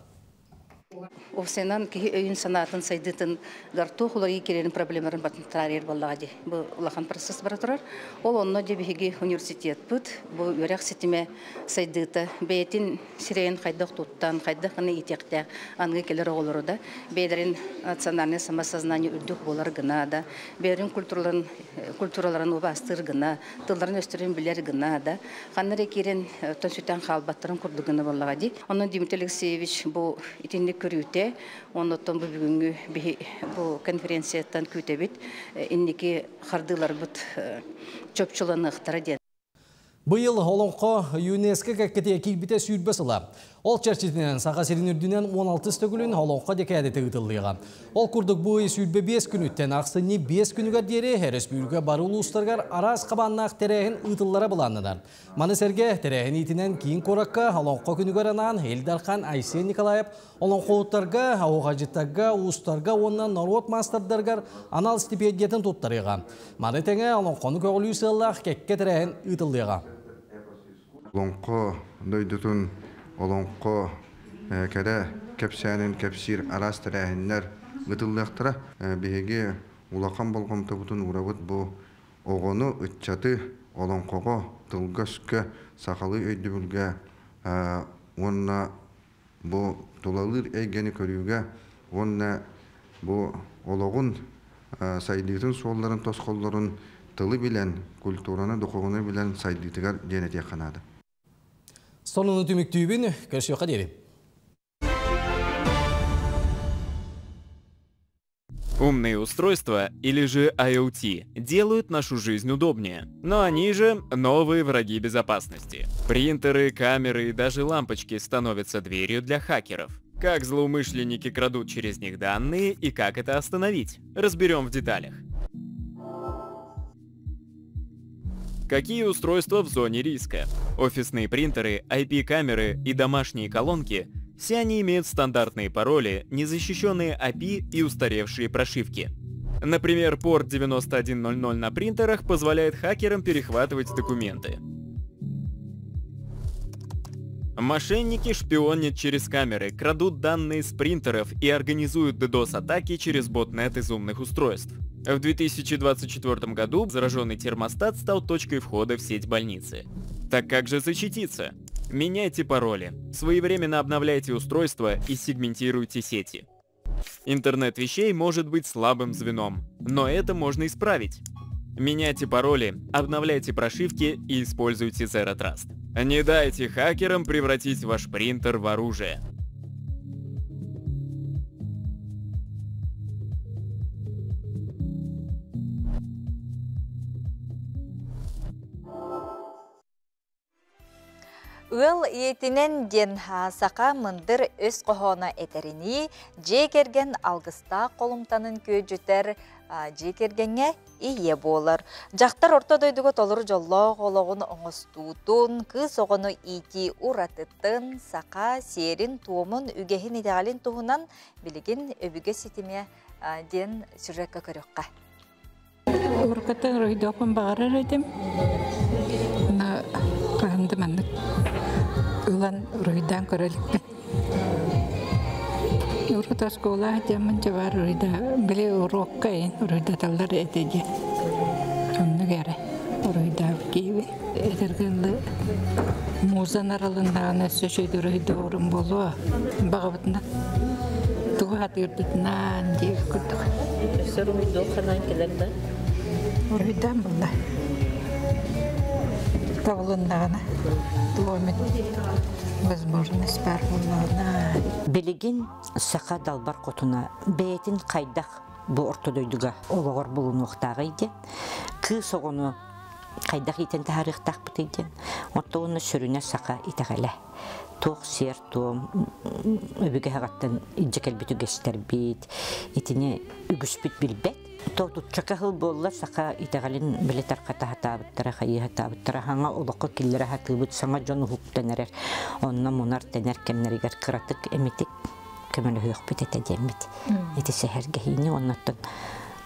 Овсенан киһи өйүн-санаатын сайдыытын туох уларыйыы киирэрин проблемаларын батын таарыйар буоллаҕа дии. Бу улахан процесс бара турар. Ол онно дьэ биһиги университетпыт бу үөрэх ситимэ сайдыыта бэйэтин сирэйин хайдах туттан, хайдах гына иитиэхтээх аныгы кэлэр оҕолору да бэйэлэрин национальное самосознание үрдүк буолар гына да, бэйэлэрин культураларын культураларын убаастыыр гына, тылларын-өстөрүн билэр гына да, ханна эрэ киирэн оттон сүтэн хаалбаттарын курдук гына буоллаҕа дии. Онон Дмитрий Алексеевич бу итинник көрүүтэ, оннуттан бу бүгүҥҥү биһи бу конференцияттан күүтэбит инники хардыыларбыт чопчуланыахтара диэн. Быйыл Олоҥхо ЮНЕСКО кэккэтигэр киирбитэ 20 сыла. Ол чэрчитинэн Саха сирин үрдүнэн 16 төгүлүн Олоҥхо декадата ыытыллыаҕа. Ол курдук бу ый 25 күнүттэн ахсынньы 5 күнүгэр диэри өрөспүүбүлүкэ бары улуустарыгар араас хабааннаах тэрээһин ыытыллара былааннанар. Маны сэргэ тэрээһин иитинэн киин куоракка Олоҥхо күнүгэр анаан Ил Дархан Айсен Николаев олоҥхоһуттарга, оһуохайдьыттарга, уустарга уонна норуот маастардарыгар анал стипендиятын туттарыаҕа. Маны тэҥэ олоҥхону көҕүлүүр сыаллаах кэккэ тэрээһин ыытыллыаҕа. Олоҥхо дойдутун олоҥхо кэрэ кэпсээнин кэпсиир араас тэрээһиннэр ыытыллыахтара. Биһиги улахан болҕомтобутун уурабыт бу оҕону, ыччаты олоҥхоҕо, тылга-өскө, сахалыы өйдөбүлгэ уонна бу тулалыыр эйгэни көрүүгэ уонна бу олоҕун сайдыытын суолларын тосхоллорун тылы билэн, культураны, духовнай билэн сайдыытыгар диэн этиэххэ наада. Сонуну түмүктүүбүн, көрсүөххэ диэри. Умные устройства, или же IoT, делают нашу жизнь удобнее. Но они же новые враги безопасности. Принтеры, камеры и даже лампочки становятся дверью для хакеров. Как злоумышленники крадут через них данные и как это остановить? Разберем в деталях. Какие устройства в зоне риска? Офисные принтеры, IP-камеры и домашние колонки – все они имеют стандартные пароли, незащищенные API и устаревшие прошивки. Например, порт 9100 на принтерах позволяет хакерам перехватывать документы. Мошенники шпионят через камеры, крадут данные с принтеров и организуют DDoS-атаки через ботнет из умных устройств. В 2024 году зараженный термостат стал точкой входа в сеть больницы. Так как же защититься? Меняйте пароли, своевременно обновляйте устройства и сегментируйте сети. Интернет вещей может быть слабым звеном, но это можно исправить. Меняйте пароли, обновляйте прошивки и используйте Zero Trust. Не дайте хакерам превратить ваш принтер в оружие. Ыал ийэтинэн диэн саха мындыр өс хоһооно этэринии, дьиэ кэргэн алгыстаах холумтанын күөдьүтэр дьиэ кэргэҥҥэ ийэ буолар. Дьахтар орто дойдуга толору дьоллоох олоҕун оҥостуутун, кыыс оҕону иитии уратытын, саха сиэрин-туомун, үгэһин итэҕэлин туһунан билигин өбүгэ ситимэ диэн сюжекка көрүөххэ. Уруккаттан уруһуйдуохпун баҕарар этим. Но хаһан да маннык ылан уруһуйдаан көрө иликпин. Урут оскуола дьаммын дьабар уруйда били уруокка ин уруйдаталлар этэ дии. Оннук эрэ уруйдаабыт киһибин. Этэргэ дылы муза аралыннаҕына өссө үчүгэй уруһуйдуурум буолуо. Баҕабытынан тугу хатыырбытынан диэбит курдук. Өссө уруһуйдуох санаан кэлэр да? Уруһуйдаан булла. Табылыннаҕына туох эмит возможность баар буоллаҕына. Билигин саха далбар хотуна бэйэтин хайдах бу орто дойдуга олоҕор булунуохтааҕый диэн кыыс оҕону Хайдах иитэн таһаарыахтаахпытый диэн. Оттон уонна сүрүнэ саха итэҕэлэ. Туох сиэр-туом өбүгэ саҕаттан илдьэ кэлбит үгэстэрбит, итини үгүспүт билбэт. Тотуччака сыл буолла саха итэҕэлин билэ тархата сатаабыттара, хайыы сатаабыттара, саҥа олоххо киллэрэ сатыыбыт, саҥа дьон уһуктан эрэр. Онно мунар-тэнэр кэмнэригэр кыратык эмитик көмөлөһүөхпүт этэ диэммит. Ити сэһэргэһиини оннуттан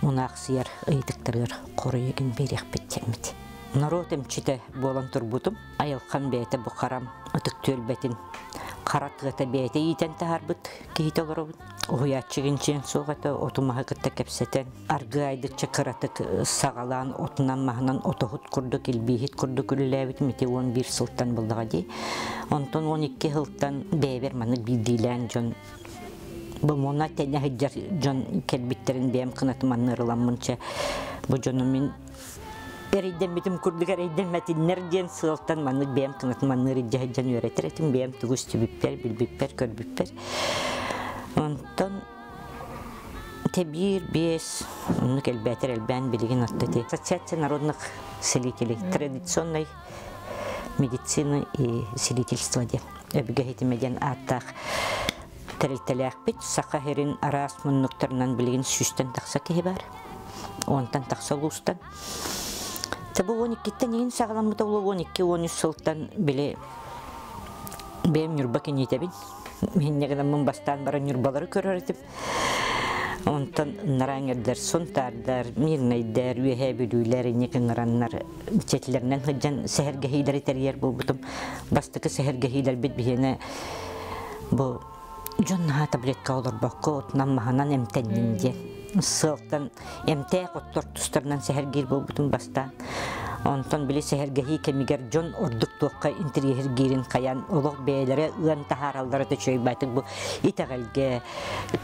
мунаахсыйар ыйытыктарыгар хоруйугун биэриэхпит диэммит. Норуот эмчитэ буолан турбутум. Айылхан бэйэтэ бу харам ытык түөлбэтин хара тыата бэйэтэ иитэн таһаарбыт киһитэ олоробут. Уһуйааччы гинчиэн суох этэ, оту маһы кытта кэпсэтэн, аргыайдыкча кыратык саҕалаан отунан маһынан отоһут курдук, илбииһит курдук үлэлээбитим ити 11 сылтан буллаҕа дии. Онтон 12 сылтан бэйэбэр маннык биирдиилээн дьон бу муна тэнэ сылдьар дьон кэлбиттэрин бэйэм кынатым анныырыламмын чэ бу дьону мин эрэйдэммитим курдук эрэйдэммэтиннэр диэн сыалтан маннык бэйэм кынатым анныыр илдьэ сылдьан үөрэтэр этим бэйэм тугу истибиппэр билбиппэр көрбүппэр онтон Тэбиир биэс, оннук элбээтэр элбээн билигин отто ити Ассоциация народных целителей традиционной медицины и целительства диэн өбүгэ иһитимэ диэн ааттаах тэрилтэлээхпит. Саха сирин араас муннуктарынан билигин сүүстэн тахса киһи бар. Уонтан тахса улуустан. Табы 12-ттэн иһин саҕаламмыта буолуо 12-13 сылтан били бэйэм Ньурба киниитэбин. Инньэ гынаммын бастаан баран Ньурбалары көрөр этим. Онтон нараҥердар, Сунтаардар, Мирнэйдэр, Үөһээ Бүлүүлэр инник ыҥыраннар чэтилэринэн сылдьан сэһэргэһиилэри тэрийэр буолбутум. Бастакы сэһэргэһиилэрбит биһиэнэ бу дьон наһаа таблетка олорбокко отунан-маһынан эмтэннин диэн сыалтан эмтээх оттор тустарынан сэһэргиир буолбутум бастаан. Онтон били сэһэргэһии кэмигэр дьон ордук туохха интэриэһиргиирин хайаан олох бэйэлэрэ ыан таһаараллара төчөйбатык бу итэҕэлгэ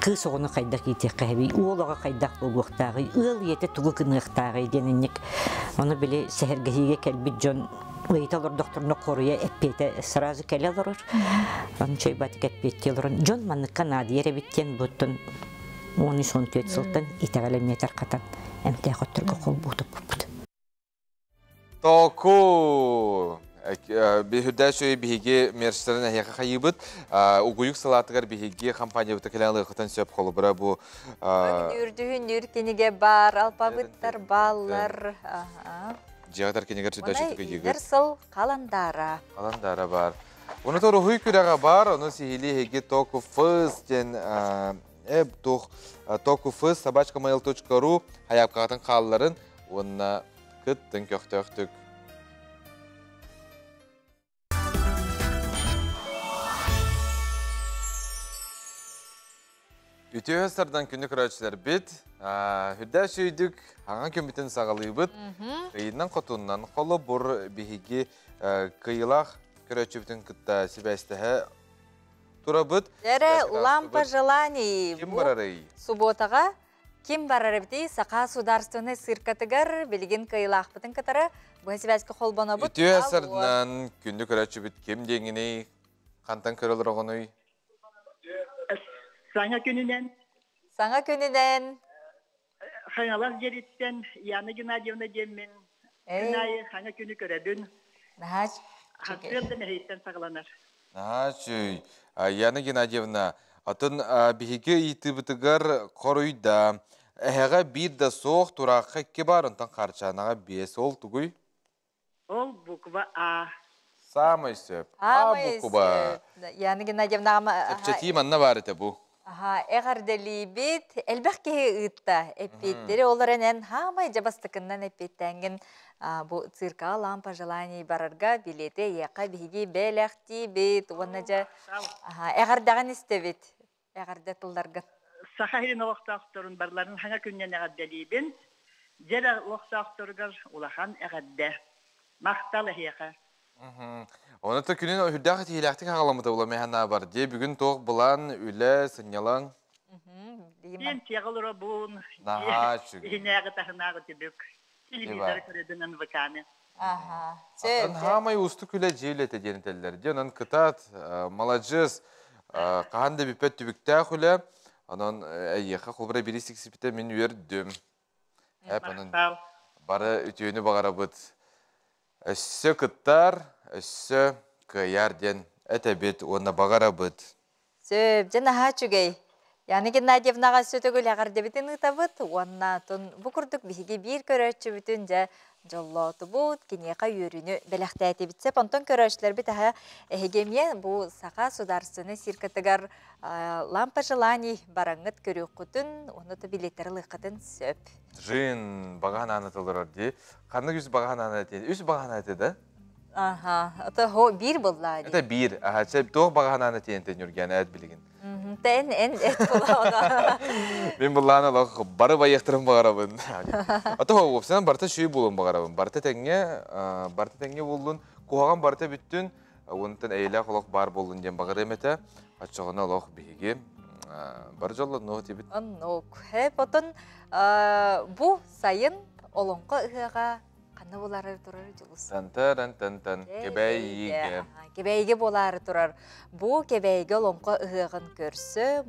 кыыс оҕону хайдах иитиэххэ эбий, уол оҕо хайдах буолуохтааҕый, ыал ийэтэ тугу гыныахтааҕый диэн инник ону били сэһэргэһиигэ кэлбит дьон ыйыта олордохторуна хоруйа эппиэтэ сразу кэлэ олорор. Ону чөйбатык эппиэттии олорон дьон манныкка наадыйар эбит диэн буттун 13-14 сылтан итэҕэл эмиэ тархатан эмтээх отторго холбуутуппут. Току! Биһүрдээ сүөй биһиги мерчтарын эһиэхэ хайыыбыт. Угуйук салаатыгар биһиги компаниябыта кэлэн ылыаххытын сөп холобура бу Үрдүһүн нүр кинигэ бар, алпабыттар баллар. Дьиэҕитэр кинигэр сүдэ Үнэр сыл халандаара. Халандаара бар. Ону торуһуй күрэҕэ бар, ону сиһилии эһиги Току Фыз диэн эб тух токуфыз собачкамаil.ru хайаапкаҕытын хаалларын уонна кыттын көхтөөхтүк. Үтүө сардан күнү көрөөччүлэрбит, үрдээ сүйдүк, аҥа күммүтүн саҕалыыбыт. Ыйынан хотуннан холобур биһиги кыйылаах көрөөччүбүтүн кытта сибээстэһэ турабыт. Эрэ лампа желаний. Ким барарый? Субботаҕа ким барар эбитий? Саха судаарственнай циркатыгар билигин кыайылаахпытын кытары быһа сибээскэ холбонобут. Үтүө сарынан күндү көрөөччүбүт ким диэҥиний? Хантан көрөлөр оҕонуй? Саҥа күнүнэн. Саҥа күнүнэн. Хаҥалас дьиэриттэн Яна Геннадьевна диэммин. Күн аайы саҥа күнү көрөбүн. Наһаа Сарсыарда мэһэйиттэн саҕаланар. Наһаа үчүгэй. Яна Геннадьевна, атын биһиги ыйытыыбытыгар хоруйда. Эһэҕэ биир да суох, тураахха икки баар, онтон Харчаанаҕа биэс. Ол тугуй? Ол буква А. Саамай сөп. А буква. Яна Геннадьевна Чэпчэтии манна баар этэ бу. Аха, эҕэрдэлиибит. Элбэх киһи ыытта. Эппиэттэри ол эрэн эн хаамай дьабастыкыннан эппиэттээҥҥин бу циркаҕа лампа желаний барарга билиэти эйиэхэ биһиги бэлэхтиибит уонна дьэ эҕэрдэҕин истэбит. Эҕэрдэ тылларгын. Саха сирин олохтоохторун барыларын хаҥа күннэн эҕэрдэлиибин. Дьэ олохтоохторугар улахан эҕэрдэ. Махтал эһиэхэ. Оны та күнүн үрдээх этиилээхтик хаҕаламмыта була мэһэна бар дии. Бүгүн туох былаан, үлэ, сынньалаҥ? Диэн тиэҕэ олоробун. Наһаа үчүгэй. Иһинээҕи таһынааҕы түбүк. Телевизоры көрөбүн НВК-ны. Аха. Атын хаамай уустук үлэ дьиэ үлэтэ диэн этэллэр. Дии онон кытаат, маладьыас, хаһан да бүппэт түбүктээх үлэ. Онон эйиэхэ холобура бири сиксипитэ мин үөрдүм. Эп онон бары үтүөнү баҕарабыт. Өссө кыттар, өссө кыайар диэн этэбит уонна баҕарабыт. Сөп, дьэ наһаа үчүгэй. Яна Геннадьевнаҕа өссө төгүл эҕэрдэбитин ыытабыт уонна бу курдук биһиги биир көрөөччүбүтүн дьэ дьоллоотубут, киниэхэ үөрүүнү бэлэхтээтибит. Сөп, онтон көрөөччүлэрбит аһа эһиги эмиэ бу Саха судаарственнай циркатыгар лампа желаний бараҥҥыт көрүөххүтүн, уонна то билиэттэр ылыаххытын сөп. Жин баҕа санааны толорор дии. Ханнык үс баҕа санааны этиэн? Үс баҕа санаа этэ да? Аха, это хо биир буллаа дии. Это биир. Аха, сөп туох баҕа санааны этиэн Ньургиана эт билигин. Тэн эн эт булаана. Мин буллаан олох бары байыахтарын баҕарабын. Ото уопсанан барыта шүй булун баҕарабын. Барыта тэҥҥэ, барыта тэҥҥэ буллун, куһаҕан барыта бүттүн, онтон эйэлээх олох баар буоллун диэн баҕарыам этэ. Оччоҕуна олох биһиги бары дьоллонуох этибит. Оннук. Хэп отон бу сайын олоҥхо ыһыаҕа ханна буолаары турар Дьулус? Тан-тан-тан-тан Кэбээйигэ. Кэбээйигэ буолаары турар. Бу Кэбээйигэ олоҥхо ыһыаҕын көрсө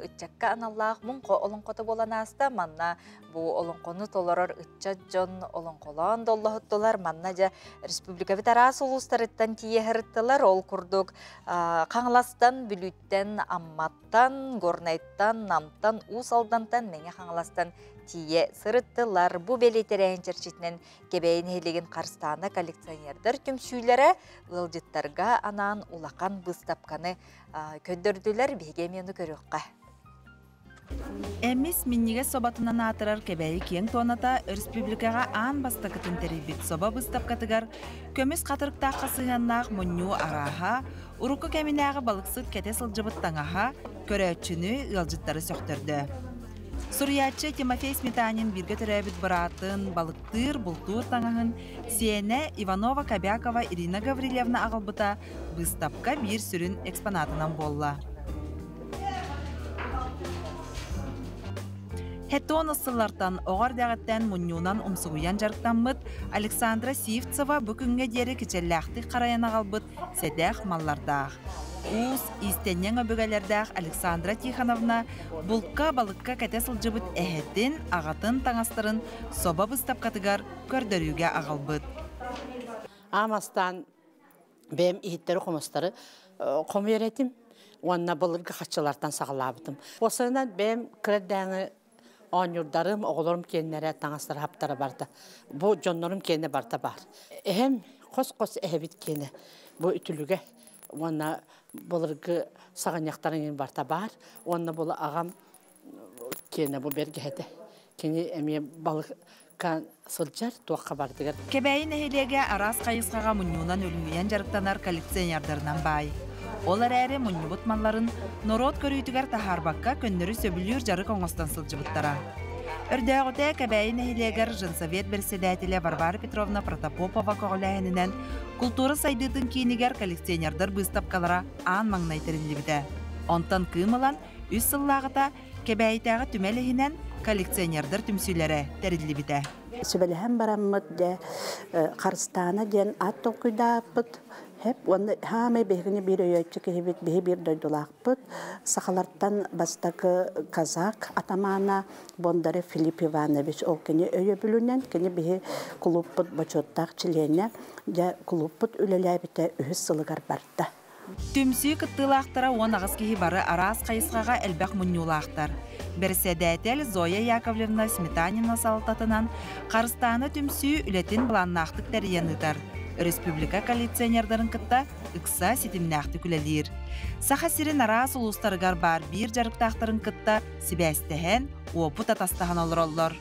ыччакка аналлаах муҥхо олоҥхото буолан ааста. Манна бу олоҥхону толорор ыччат дьон олоҥхолоон доллоһуттулар. Манна дьэ республикабыт араас улуустарыттан тиийэ сырыттылар. Ол курдук Хаҥаластан, Бүлүүттэн, Амматтан, Горнайтан, Намтан, Уус Алдантан, Мэҥэ Хаҥаластан тиийэ сырыттылар. Бу бэлиэтэрээһин чэрчитинэн Кэбээйи нэһилиэгин Харыстаана коллекционердар түмсүүлэрэ ыалдьыттарга анаан улахан быыстапканы көрдөрдүлэр. Биһиги эмиэ ону көрүөххэ. Эмис минньигэс соботунан аатырар Кэбээйи киэҥ туоната өрөспүүбүлүкэҕэ аан бастакытын тэрийбит собо быыстапкатыгар көмүс хатырыктаахха сыһыаннаах мунньуу арааһа, урукку кэминээҕи балыксыт кэтэ сылдьыбыт таҥаһа көрөөччүнү, ыалдьыттары сөхтөрдө. Суруйааччы Тимофей Сметанин бииргэ төрөөбүт быраатын, балыктыыр, бултуур таҥаһын сиэнэ Иванова-Кобякова Ирина Гаврильевна аҕалбыта быыстапка биир сүрүн экспонатынан буолла. Хетон сыллартан оҕо эрдэҕиттэн мунньуунан умсугуйан дьарыктаммыт Александра Сивцева бу күҥҥэ диэри кичэллээхтик харайан аҕалбыт сэдэх маллардаах. Уус, иистэнньэҥ өбүгэлэрдээх Александра Тихоновна булка, балыкка кэтэ сылдьыбыт эһэтин, аҕатын таҥастарын собо быыстапкатыгар көрдөрүүгэ аҕалбыт. Аамастаан бэйэм иһиттэри-хомустары хомуйар этим уонна былыргы хаччылартан саҕалаабытым. Уопсайынан бэйэм кыра эрдээҥи оонньуурдарым, оҕолорум киэннэрэ, таҥастара хаптара барда. Бу дьоннорум киэнэ барда баар. Эһэм хос-хос эһэбит киэнэ бу үтүлүгэ уонна былыргы саҕынньахтарын барта баар. Уонна бұл аҕам киэнэ бу бэргэһэтэ. Кини эмиэ балыкка сылдьар, туохха бардыгар. Кэбээйи нэһилиэгэ араас хайысхаҕа мунньуунан үлүһүйэн дьарыктанар коллекционердарынан баай. Ол эрээри мунньубут малларын норуот көрүүтүгэр таһаарбакка көннөрү сөбүлүүр дьарык оҥостон сылдьыбыттара. Өрдөөҕүтэ Кэбээйи нэһилиэгэр женсовет бэрэссэдээтэлэ Варвара Петровна Протопопова көҕүлээһининэн култуура сайдыытын киинигэр коллекционердар быыстапкалара аан маҥнай тэриллибитэ. Онтон кыым ылан үс сыллааҕыта Кэбээйитээҕи түмэл иһинэн коллекционердар түмсүүлэрэ тэриллибитэ. Сүбэлэһэн бараммыт дьэ Харыстаана диэн аат толкуйдаабыт. Хэп уонна хаамай биһигини биир өйөөччү киһибит, биһи биир дойдулаахпыт. Сахалартан бастакы казак атамаана Бондарев Филипп Иванович ол кини өйөбүлүнэн кини биһи кулууппут бочуоттаах чилиэнэ дьэ кулууппут үлэлээбитэ үһүс сылыгар барда. Түмсүү кыттыылаахтара 18 киһи бары араас хайысхаҕа элбэх мунньуулаахтар. Бэрэссэдээтэл Зоя Яковлевна Сметанина салалтатынан Харыстаана түмсүү үлэтин былааннаахтык тэрийэн ыытар. Республика коллекционердарын кытта ыкса ситимнээхтик үлэлиир. Саха сирин араас улуустарыгар баар биир дьарыктаахтарын кытта сибээстэһэн, уопут атастаһан олороллор.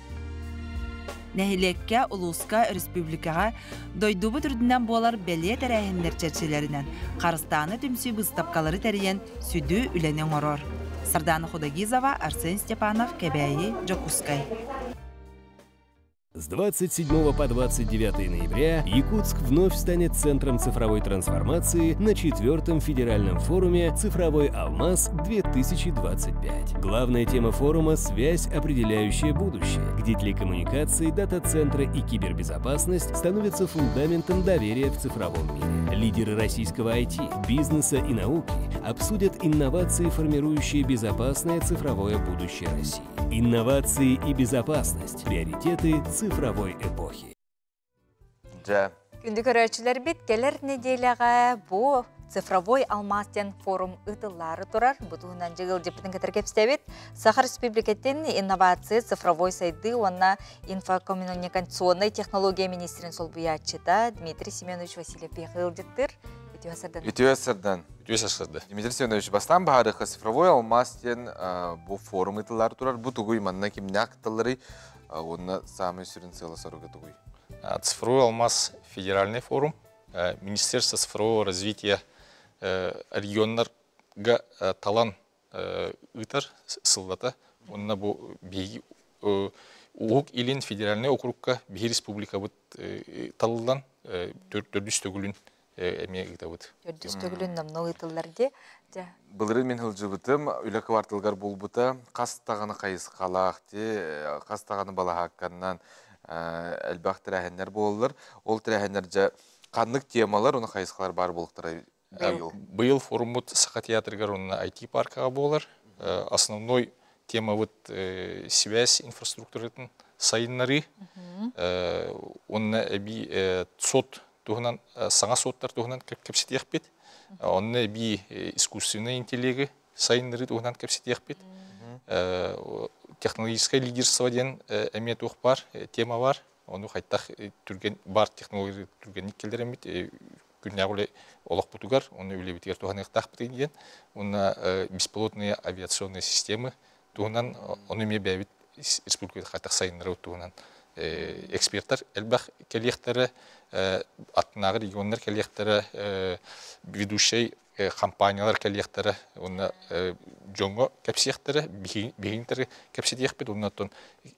Нэһилиэккэ, улууска, республикаҕа дойдубут үрдүнэн буолар бэлиэ тэрээһиннэр чэрчилэринэн Харыстаана түмсүү быыстапкалары тэрийэн сүдү үлэни оҥорор. Сардаана Худогизова, Арсен Степанов, Кэбээйи, Дьокуускай. С 27 по 29 ноября Якутск вновь станет центром цифровой трансформации на четвертом федеральном форуме «Цифровой Алмаз-2025». Главная тема форума – связь, определяющая будущее, где телекоммуникации, дата-центры и кибербезопасность становятся фундаментом доверия в цифровом мире. Лидеры российского IT, бизнеса и науки обсудят инновации, формирующие безопасное цифровое будущее России. Инновации и безопасность – приоритеты цифровой эпохи. Дьэ, Күндү көрөөччүлэрбит, кэлэр нэдиэлэҕэ бу цифровой алмаас диэн форум ыытыллаары турар. Бу туһунан дьыгыл дьыппытын кытары кэпсэбит. Саха Республикатын инновация, цифровой сайдыы уонна инфокоммуникационнай технология министрин солбуйааччыта Дмитрий Семенович Васильев ыалдьыттыр. Үтүө сардан. Үтүө сардан. Үтүө сарсыарда. Дмитрий Семенович, бастаан баһаарыха цифровой алмаас диэн бу форум ыытыллаары турар. Бу тугуй манна кимнээх кытталларый? Уонна саамай сүрүн сыала-соруга тугуй? Цифровой алмаз федеральный форум. Министерство цифрового развития регионнарга талан ыытар сыллата. Онно бу биһиги Уһук Илин федеральный округка биһи республикабыт талыллан төрдүс төгүлүн эмиэ ыытабыт. Төрдүс төгүлүн номнуо ыытыллар дии. Былырыын мин сылдьыбытым, үлэ кварталыгар буолбута, хас даҕаны хайысхалаах дии, хас даҕаны балаһаакканнан элбэх тэрээһиннэр буолаллар. Ол тэрээһиннэр дьэ ханнык темалар, уну хайысхалар баар буолуохтара быйыл? Быйыл форуммут Саха театрыгар уонна IT-паркаҕа буолар. Основной темабыт связь инфраструктуратын сайыннарыы уонна эбии сот туһунан саҥа суоттар туһунан кэпсэтиэхпит. Онно эбии искусственный интеллеги сайыннарыы туһунан кэпсэтиэхпит. Технологическое лидерство диэн эмиэ туох баар, тема бар. Ону хайтах түргэн бар технология түргэнник кэллэреммит күннээҕи үлэ олохпутугар, уонна үлэбитигэр туһаныахтаахпыт диэн. Уонна беспилотные авиационные системы туһунан, ону эмиэ бэйэбит республикабыт хайтах сайыннарабыт туһунан эксперттар элбэх кэлиэхтэрэ, аттынааҕы регионнар кэлиэхтэрэ, ведущай компаниялар кэлиэхтэрэ уонна дьоҥҥо кэпсиэхтэрэ, биһигинтэри кэпсэтиэхпит уонна оттон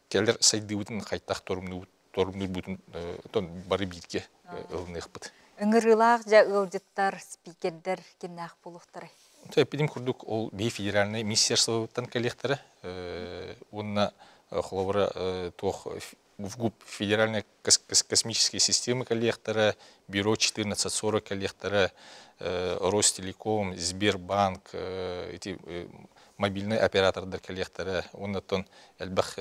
кэлэр сайдыыбытын хайтах торумнуурбутун бары бииргэ ылыныахпыт. Ыҥырыылаах дьэ ыалдьыттар, спикердэр кимнээх буолуохтарай? Эпидем курдук ол биһи федеральнай министерствоттан кэлиэхтэрэ уонна холобура туох ВГУП федеральной космические системы кэлиэхтэрэ, Бюро 1440 кэлиэхтэрэ, Ростелеком, Сбербанк, ити мобильный оператордар кэлиэхтэрэ, уонна оттон элбэх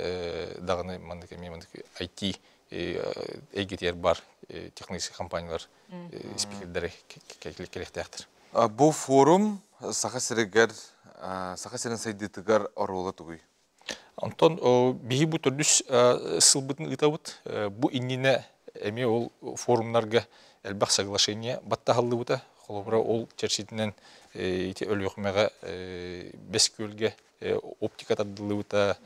даҕаны маннык эмиэ маннык IT эйгэтигэр бар технологическай компаниялар спикердэрэ кэлиэхтээхтэр. Бу форум Саха сиригэр, Саха сирин сайдыытыгар оруола тугуй? Онтон биһи бу төрдүс сылбытын ыытабыт. Бу иннинэ эмиэ ол форумнарга элбэх соглашение баттаһыллыбыта. Холобура, ол чэрчитинэн ити Өлүөхүмэҕэ Бэс Күөлгэ оптика тардыллыбыта.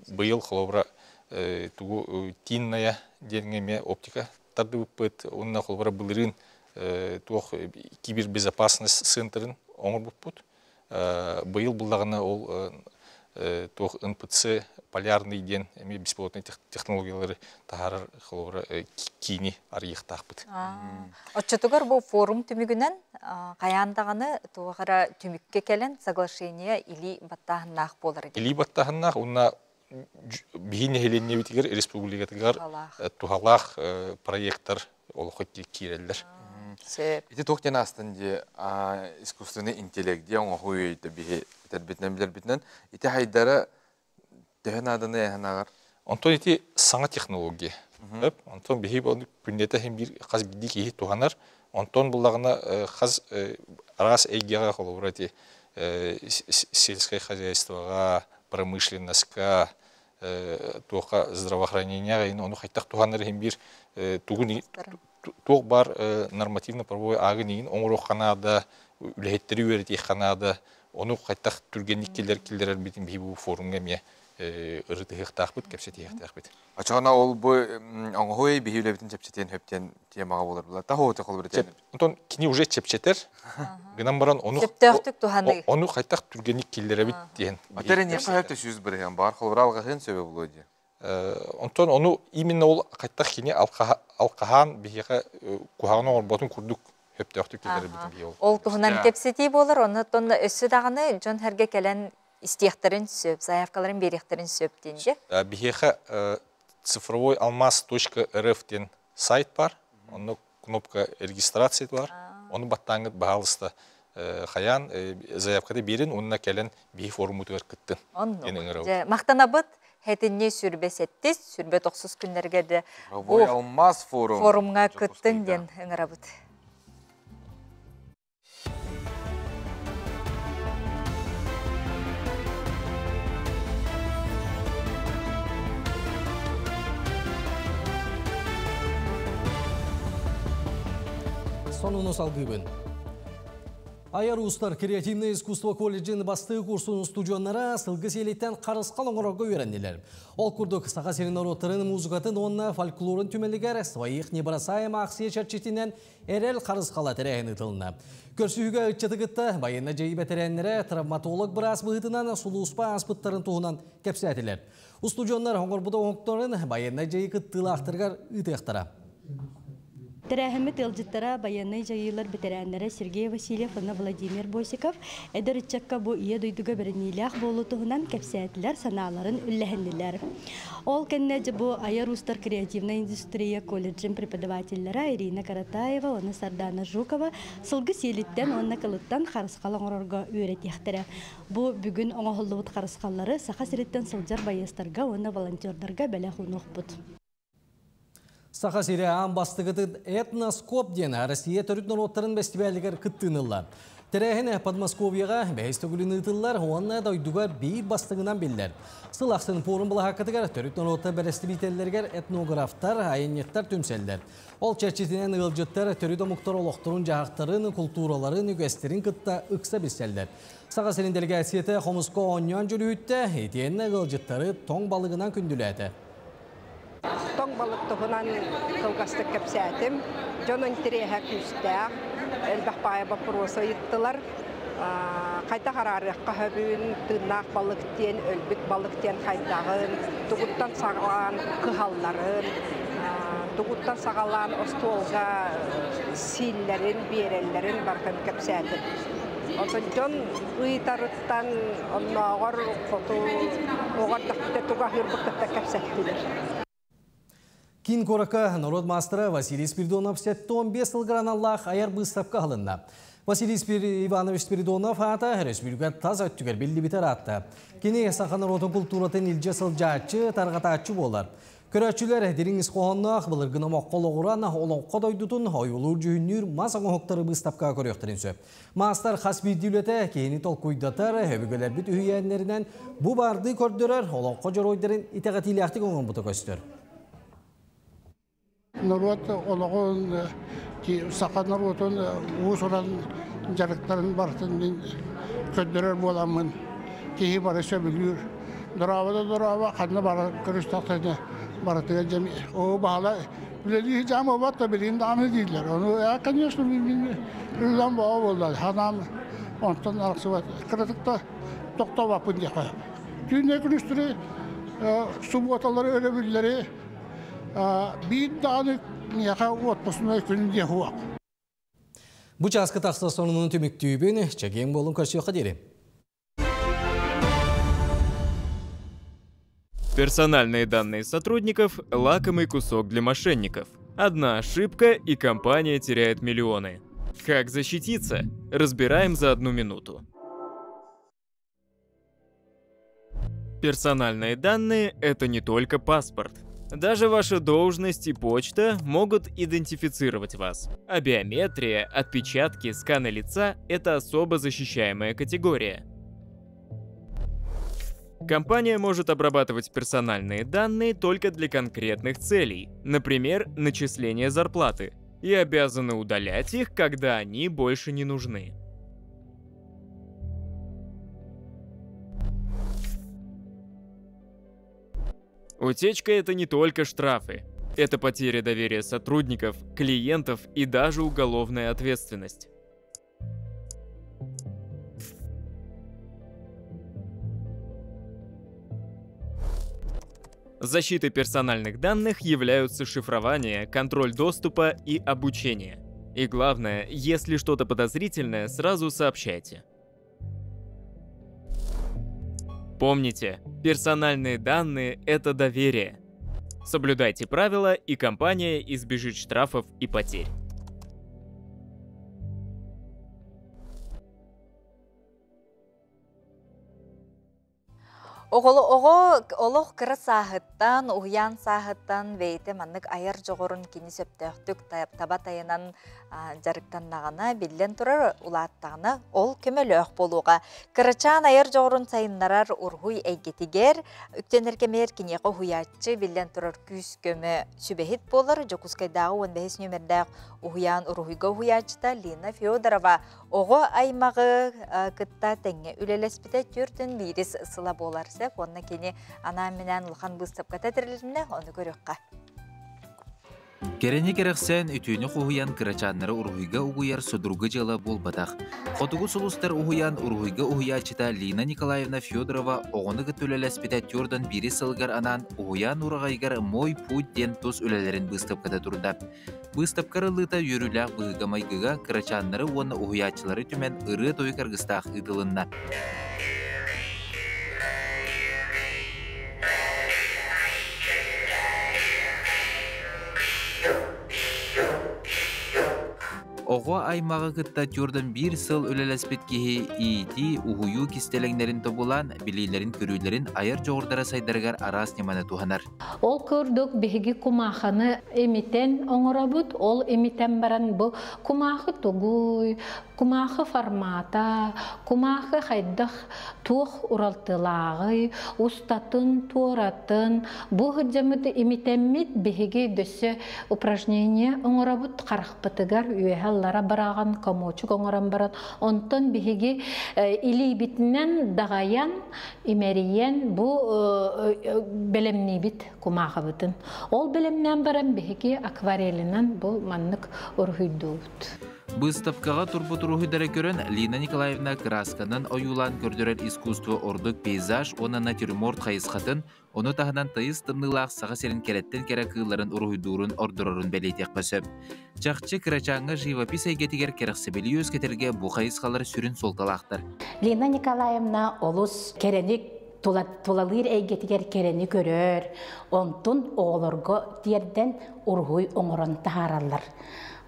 Быйыл холобура тугу Тинная диэҥҥэ эмиэ оптика тардыбыппыт. Уонна холобура былырыын туох кибербезопасность центрын оҥорбуппут. Быйыл буллаҕына ол туох НПЦ полярный диэн эмиэ беспилотный технологиялары таһаарар холобура киини арыйыахтаахпыт. Оччотугар бу форум түмүгүнэн хайаан даҕаны туох эрэ түмүккэ кэлэн соглашение илии баттааһыннаах буолар. Илии баттааһыннаах уонна биһи нэһилиэнньэбитигэр республикатыгар туһалаах проекттар олоххо киирэллэр. Ити туох диэн аастан дии искусственный интеллект диэн оҥоһуу өйдө биһи этэрбитинэн билэрбитинэн ити хайдара төһө нааданы эһэн Онтон ити саҥа технология. Онтон биһи күннэтэ иһин биир хас биирдии киһи туһанар. Онтон буллаҕына хас араас эйгэҕэ холобура ити сельское хозяйствоҕа, промышленностька, туохха здравоохранениеҕа иһин ону хайтах туһанар иһин биир тугун туох баар нормативно-правовой аагын иһин оҥоруохха наада, үлэһиттэри үөрэтиэххэ наада, ону хайтах түргэнник киллэр киллэрэрбитин биһи бу форумҥа эмиэ ырытыһыахтаахпыт, кэпсэтиһиэхтээхпит. Очоҕуна ол бу оҥоһуй биһи үлэбитин чэпчэтиэн хөптен темаҕа буолар була. Таһоoti холбур Онтон кини уже чэпчэтэр, гынан баран ону Сөптөөхтүк туһаныы. Ону хайтах түргэнник киллэрэбит диэн. Атере не хөптө сүүс бырыһыан бар холбур алҕаһын сөбө булуо дии. Онтон ону именно ол хайтах кини алқаһаан биһиэхэ куһаҕан оҥорботун курдук хөптөөхтүк киллэрэбит биһи ол. Ол туһунан кэпсэтии буолар, оннуттан өссө даҕаны дьон хэргэ кэлэн истиэхтэрин сөп, заявкаларын биэриэхтэрин сөп диэн Биһиэхэ цифровой алмаз.рф диэн сайт бар, онно кнопка регистрации бар, ону баттааҥҥыт баһаалыста хайаан заявката биэрин уонна кэлэн биһи форумутугар кыттын. Оннук. Махтанабыт. Хэтинни сүрбе сеттис, сүрбе тохсус күннәргә де Цифровой алмаз форум. Форумга кыттың ден ыңырабыт. Сонуну салгыбын. Аяр Устар креативное искусство колледжин басты курсунун студионнара сылгы селеттен қарысқал оңырого үйреннилер. Ол курдук саха сирин народтарын музыкатын онна фольклорын түмелигер своих не бросаем акция чарчетинен эрел қарысқала тәрәхін ытылына. Көрсүйіге ытчатыгытта байына жайы бәтерәнлері травматолог біраз бұғытынан сулуспа аспыттарын туғынан кәпсәтілер. Устудионнар оңырбуда оңықтарын байына жайы кыттылақтырғар ытықтара. Тәрәһімі тылжыттара баянный жайылар бетерәннәре Сергей Васильев уонна Владимир Босиков эдэр ыччакка бу ийэ дойдуга бэриниилээх буолуутуһунан кэпсээтилэр, санааларын үллэһиннилэр. Ол кэннэ дьэ бу Айар уустар креативнай индустрия колледжын преподавателлэрэ Ирина Каратаева уонна Сардана Жукова сылгы сиэлиттэн уонна кылыттан харысхал оҥорорго үөрэтиэхтэрэ. Бу бүгүн оҥоһуллубут харысхаллары Саха сириттэн сылдьар байыастарга уонна волонтердарга бэлэх уунуохпут. Саха сири аан бастыгытын этноскоп диэн Россия төрүт норуоттарын бэстибээлигэр кыттыынылла. Тэрээһин Подмосковьеҕа бэһис төгүлүн ыытыллар уонна дойдуга биир бастыгынан биллэр. Сыл ахсын пуорум былаһааккатыгар төрүт норуоттар бэрэстэбиитэллэригэр этнографтар, айанньыттар түмсэллэр. Ол чэрчитинэн ыалдьыттар төрүт омуктар олохторун дьаһахтарын, култуураларын, үгэстэрин кытта ыкса билсэллэр. Саха сирин делегацията хомуска оонньоон дьүрүһүттэ, итиэннэ ыалдьыттары тоҥ балыгынан күндүлээтэ. Тоҥ балык туһунан кылгастык кэпсээтим. Дьон интэриэһэ күүстээх, элбэх баайа боппуруосу ыйыттылар. Хайдах араарыахха сөбүн, тыыннаах балык диэн, өлбүт балык диэн хайдаҕын, тугуттан саҕалаан кыһалларын, тугуттан саҕалаан остуолга сииллэрин, биэрэллэрин барытын кэпсээтим. Оттон дьон ыйытарыттан оннооҕор хоту оҕо эрдэхпитэ тугу аһыырбыт кытта кэпсэттилэр. Киин куоракка норуот маастара Василий Спиридонов 75 сылгар аналлаах айар быыстапка аһылынна. Василий Иванович Спиридонов аата өрөспүүбүлүкэ тас өттүгэр биллибитэ ыраатта. Кини саха норуотун култууратын илдьэ сылдьааччы, тарҕатааччы буолар. Көрөөччүлэр дириҥ ис хоһоонноох былыргы номоххо олоҕуран олоҥхо дойдутун ойуулуур-дьүһүннүүр мас оҥоһуктары быыстапкаҕа көрүөхтэрин сөп. Маастар хас биирдии үлэтэ киһини толкуйдатар, өбүгэлэрбит үһүйээннэринэн бу баардыы көрдөрөр олоҥхо дьоруойдарын итэҕэтиилээхтик оҥорбута көстөр. Норуот олоҕун, саха норуотун уус-уран дьарыктарын барытын мин көрдөрөр буоламмын киһи бары сөбүлүүр. Дорообо да дорообо, ханна бара көрүстэхтэринэ барытыгар дьэми оо баала үлэлии сылдьаам буолбат да билигин даҕаны дииллэр. Ону ээ конечно мин үлэм бөҕө буолла. Санаам онтон арахсыбат. Кыратык да тохтообоппун диэххэ. Түүннэри күнүстэри субуоталары, өрөбүллэри биир даҕаны миэхэ отпускной күн диэ суох. Бу чааска тахса сонунун түмүктүүбүн, чэгиэн буолун көрсүөххэ диэри. Персональные данные сотрудников – лакомый кусок для мошенников. Одна ошибка, и компания теряет миллионы. Как защититься? Разбираем за одну минуту. Персональные данные – это не только паспорт. Даже ваша должность и почта могут идентифицировать вас. А биометрия, отпечатки, сканы лица – это особо защищаемая категория. Компания может обрабатывать персональные данные только для конкретных целей, например, начисление зарплаты, и обязаны удалять их, когда они больше не нужны. Утечка – это не только штрафы. Это потеря доверия сотрудников, клиентов и даже уголовная ответственность. Защитой персональных данных являются шифрование, контроль доступа и обучение. И главное, если что-то подозрительное, сразу сообщайте. Помните, персональные данные – это доверие. Соблюдайте правила, и компания избежит штрафов и потерь. Оҕо олох кыра сааһыттан, уһуйаан сааһыттан бэйэтэ маннык айар дьоҕурун кини сөптөөхтүк таба тайанан дьарыктаннаҕына, биллэн турар, улааттаҕына ол көмөлөөх буолуоҕа. Кырачаан айар дьоҕурун сайыннарар уруһуй эйгэтигэр үктэнэр кэмигэр киниэхэ уһуйааччы биллэн турар күүс-көмө сүбэһит буолар. Дьокуускайдааҕы 15 нүөмэрдээх уһуйаан уруһуйга уһуйааччыта Лина Федорова оҕо аймаҕы кытта тэҥҥэ үлэлэспитэ 41 сыла буолар сөп. Уонна кини анаан-минээн улахан быыстапката тэрилиннэ, ону көрүөххэ. Кэрэни кэрэхсээн, үтүөнү хоһуйан кырачааннары уруһуйга угуйар судургу дьыала буолбатах. Хотугу сулустар уһуйаан уруһуйга уһуйааччыта Лина Николаевна Федорова оҕону кытта үлэлэспитэ түөртэн биирис сылыгар анаан уһуйаан ураҕайыгар «Мой путь» диэн тус үлэлэрин быыстапката турда. Быыстапка арыллыыта үөрүүлээх быһыыга-майгыга кырачааннары уонна уһуйааччылары түмэн ырыа-тойук аргыстаах ыытылынна. Оҕо аймаҕы кытта түөртэн биир сыл үлэлэспит киһи иитии, уһуйуу кистэлэҥнэрин тобулаан, билиилэрин-көрүүлэрин айар дьоҕурдара сайдарыгар араас ньыманы туһанар. Ол курдук биһиги кумааханы имитэн оҥоробут, ол имитэн баран бу кумаахы тугуй, кумаахы формата, кумаахы хайдах туох уралтылааҕый, устатын, туоратын, бу сылдьаммыт имитэммит биһиги дөссө упражнение оҥоробут харахпытыгар үөһэ аллара быраҕан комочек оҥорон баран онтон биһиги илиибитинэн даҕайан имэрийэн бу бэлэмниибит кумааҕыбытын. Ол бэлэмнээн баран биһиги акварелинан бу маннык уруһуйдуубут. Быыстапкаҕа турбут уруһуйдары көрөн Лина Николаевна кыраасканан ойуулаан көрдөрөр искусство ордук пейзаж уонна натюрморт хайысхатын, ону таһынан тыйыс тымныылаах Саха сирин кэрэттэн кэрэ кыылларын уруһуйдуурун ордорорун бэлиэтиэххэ сөп. Чахчы, кырачааҥҥа живопись эйгэтигэр кэрэхсэбили үөскэтэргэ бу хайысхалар сүрүн суолталаахтар. Лина Николаевна олус кэрэни тулалыыр эйгэтигэр кэрэни көрөр, онтун оҕолорго тиэрдэн уруһуй оҥорон таһаараллар.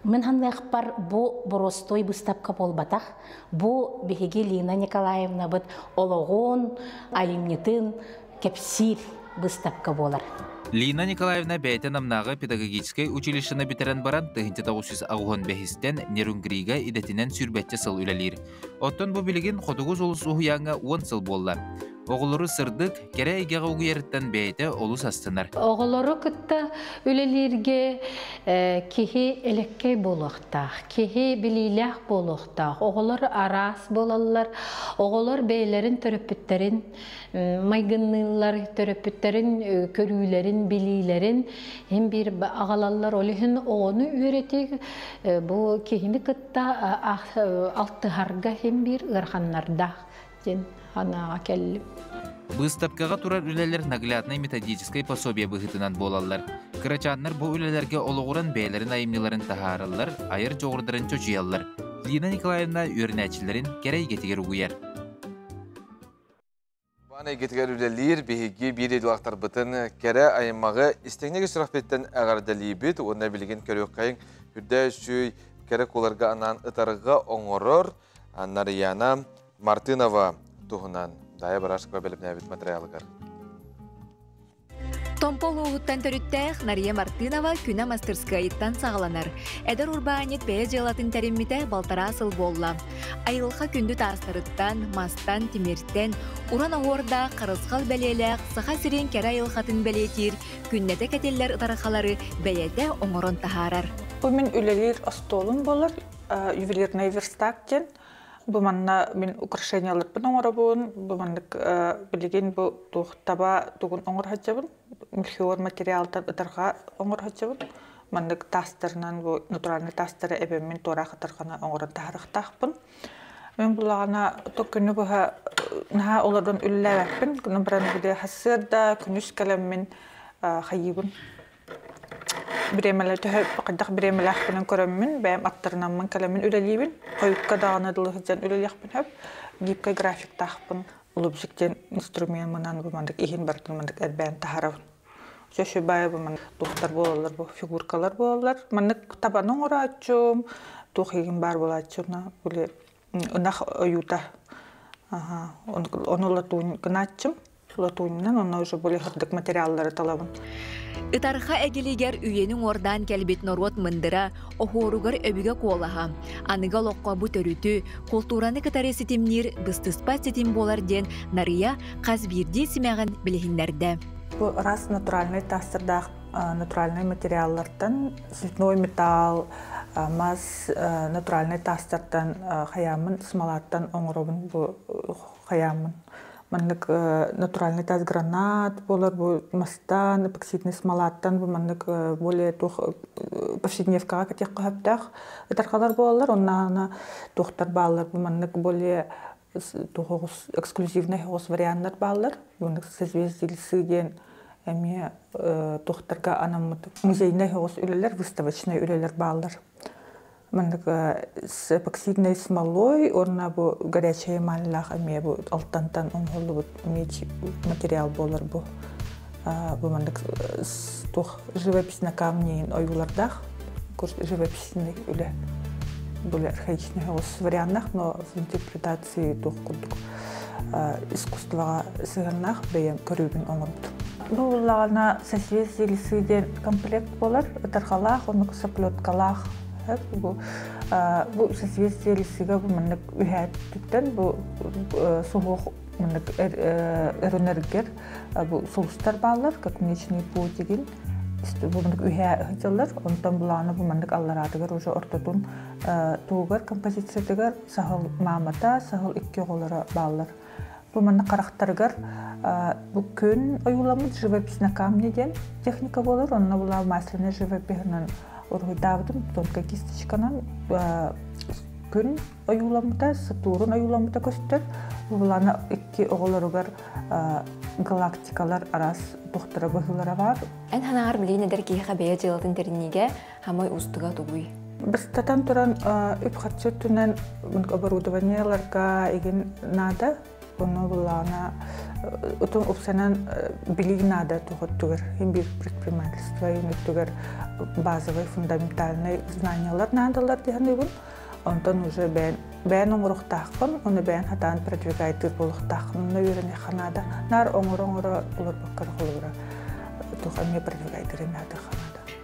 Мин саныахпар бу боростуой быыстапка буолбатах. Бу биһиги Лина Николаевнабыт олоҕун, айымньытын кэпсиир быыстапка буолар. Лина Николаевна бэйэтэ Намнааҕы педагогическай училищены бүтэрэн баран 1985-тэн Нерюнгрига идэтинэн сүүрбэччэ сыл үлэлиир. Оттон бу билигин Хотугу сулус уһуйааҥҥа 10 сыл буолла. Оҕолору сырдык, кэрэ эйгэҕэ угуйарыттан бэйэтэ олус астынар. Оҕолору кытта үлэлииргэ киһи элэккэй буолуохтаах, киһи билиилээх буолуохтаах. Оҕолор араас буолаллар, оҕолор бэйэлэрин төрөппүттэрин майгынныыллар, төрөппүттэрин көрүүлэрин, билиилэрин иһин биир аҕалаллар. Ол иһин оҕону үөрэтии бу киһини кытта алтыһарга иһин биир ыараханнардаах диэн санааҕа кэллим. Быыстапкаҕа турар үлэлэр нагляднай методическай пособие быһыытынан буолаллар. Кырачааннар бу үлэлэргэ олоҕуран бэйэлэрин айымньыларын таһаараллар, айар дьоҕурдарын чочуйаллар. Лина Николаевна үөрэнээччилэрин кэрэ эйгэтигэр угуйар. Баан эйгэтигэр үлэлиир биһиги биир идэлаахтарбытын кэрэ аймаҕы истиҥник сүрэхпиттэн эҕэрдэлиибит уонна билигин көрүөххэйиҥ үрдэ үчүгэй кэрэ куларга анаан ытарга оҥорор Нарыйаана Мартынова туһунан Дайа Барашкова бэлэмнээбит материалыгар. Томпо улууһуттан төрүттээх Нария Мартынова күнэ мастырскыайыттан саҕаланар. Эдэр урбаанньыт бэйэ дьыалатын тэриммитэ балтараа сыл буолла. Айылҕа күндү таастарыттан, мастан, тимиртэн, уран оһуордаах харысхал бэлиэлээх Саха сирин кэрэ айылҕатын бэлиэтиир күннэтэ кэтиллэр ытархалары бэйэтэ оҥорон таһаарар. Бу мин үлэлиир остуолум буолар, ювелирный верстак диэн. Бу манна мин украшенияларбын оҥоробун, бу маннык билигин бу туох таба тугун оҥоро сылдьабын, мельхиор материалтан ытарҕа оҥоро сылдьабын. Маннык таастарынан бу натуральный таастары эбэммин туораах ытарҕаны оҥорон таһаарыахтаахпын. Мин булаҕына то күнү быһа наһаа олорон үлэлээбэппин, гынан баран били сарсыарда күнүс кэлэммин хайыыбын Бириэмэлэ төһө хайдах бириэмэлээхпинэн көрөммүн, бэйэм аттарынаммын кэлэммин үлэлиибин. Хойукка даҕаны дылы сылдьан үлэлиэхпин сөп. Гибкэй графиктаахпын. Улубзик диэн инструмеммынан бу маннык иһин барытын маннык эрбээн таһарабын. Сөшүбай бу маннык туохтар буолаллар бу фигуркалар буолаллар. Маннык табаны оҥорооччум, туох иһин баар буолааччым били ынах ойуута. Ону ла туун гынааччым. Латуньнан, онно уже более хырдык материаллары талабын. Ытарха эгилигэр үйэни уҥуордаан кэлбит норуот мындыра, оһуоругар өбүгэ куолаһа. Аныгы олоххо бу төрүтү, култуураны кытары ситимниир быстыспат ситим буолар диэн Нарыйа хас биирдии симэҕин билиһиннэрдэ. Бу раз натуральный таастардаах натуральный материаллартан цветной металл, мас натуральный таастартан хайааммын смолаттан оҥоробун бу хайааммын. Маннык натуральный таас гранат буолар бу мастан, эпоксидный смолаттан бу маннык более туох повседневкаҕа кэтиэххэ сөптөөх ытархалар буолаллар. Оннаана туохтар бааллар бу маннык более туох эксклюзивный оҕус варианнар бааллар. Маннык созвездие диэн эмиэ туохтарга анаммыт музейнай оҕус үлэлэр, выставочнай үлэлэр бааллар. Маннык с эпоксидной смолой уонна бу горячая эмаллаах эмиэ бу алтантан оҥоһуллубут меч материал буолар бу. Бу маннык туох живопись на камне ойуулардаах живописный үлэ более архаичный оҕус варианнах, но в интерпретации туох курдук искусствоҕа сыһыаннаах бэйэм көрүүбүн оҥорбутум. Бу буллаҕына созвездие лисы диэн комплект буолар, ытарҕалаах, оннук соплеткалаах. Бу бу созвездие лисыга бу маннык үһээттиттэн бу суһуох маннык өрүнэргэр бу сулустар бааллар, как Млечный Путь деген бу маннык үһээ ыһыллар, онтон булаана бу маннык аллараатыгар уже ортотун тугар композициятыгар саһыл маамата, саһыл икки оҕолоро бааллар. Бу манна харахтарыгар бу күн ойууламмыт живопись на камне диэн техника буолар. Онно була масляный живопиһынан уруһуйдаабытым, тонкая кисточканан күн ойууламмыта, Сатурн ойууламмыта көстөр. Бу булана икки оҕолоругар галактикалар араас тухтара быһыылара бар. Эн ханаар билиин эдэр киһиэхэ бэйэ дьыалатын тэриниигэ хамай устуга тугуй? Бастатан туран үп-харчы өттүнэн оборудованиеларга игин наада. Ону булаана утун упсанан билии наада туһуттугар хим бир предпринимательство өттүгэр базовый фундаментальный знаниялар наадалар диһаныбын. Онтон уже бэйэн бэйэн оҥоруохтааххын, ону бэйэн хатаан продвигайтыыр буолуохтааххын, онно үөрэниэххэ наада. Наар оҥоро-оҥоро олорбокко холобура туох эмиэ продвигайтыыр наада наада.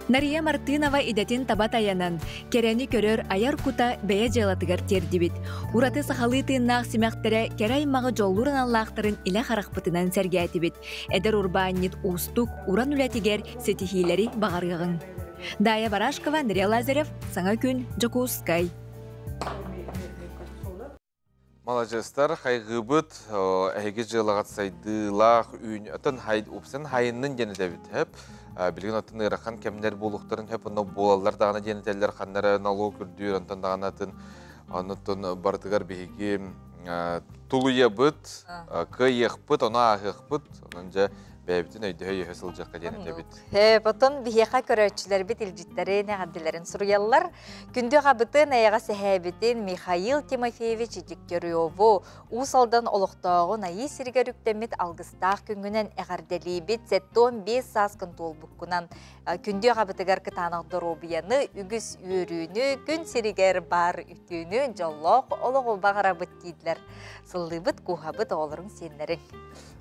Нария Мартынова идэтин таба тайанан, кэрэни көрөр айар кута бэйэ дьыалатыгар тиэрдибит. Ураты сахалыы тыыннаах симэхтэрэ кэрэ аймаҕы дьоллуур аналлаахтарын илэ харахпытынан сэргээтибит. Эдэр урбаанньыт уустук, уран үлэтигэр ситиһиилэри баҕарыаҕыҥ. Дая Барашкова, Андрей Лазарев, Саҥа күн, Дьокуускай. Маладьыастар, хайгыыбыт, эһиги дьыалаҕыт сайдыылаах үүн, отон упсан хайыннын диэн этэбит хөп. Билигин оттон ыарахан кэмнэр буолуохтарын хөп, онно буолаллар даҕаны диэн этэллэр, ханнара налог үрдүүр, онтон даҕаны атын, оннуттан барытыгар биһиги тулуйабыт, кыайыахпыт, ону ааһыахпыт, онон дьэ бэйэбитин өйдөһө-өйөһө сылдьыахха диэн этэбит. Потон биһиэхэ көрөөччүлэрбит илдьиттэрин, эҕэрдэлэрин суруйаллар. Күндү аҕабытын, эйэҕэс эһээбитин Михаил Тимофеевич Дегтяреву Уус Алдан олохтооҕун Айыы сиригэр үктэммит алгыстаах күҥҥүнэн эҕэрдэлиибит. 75 сааскын туолбуккунан күндү аҕабытыгар кытаанах доруобуйаны, үгүс үөрүүнү, күн сиригэр баар үтүөнү, дьоллоох олоҕу баҕарабыт дииллэр. Сыллыыбыт, кууһабыт оҕолоруҥ сиэннэриҥ.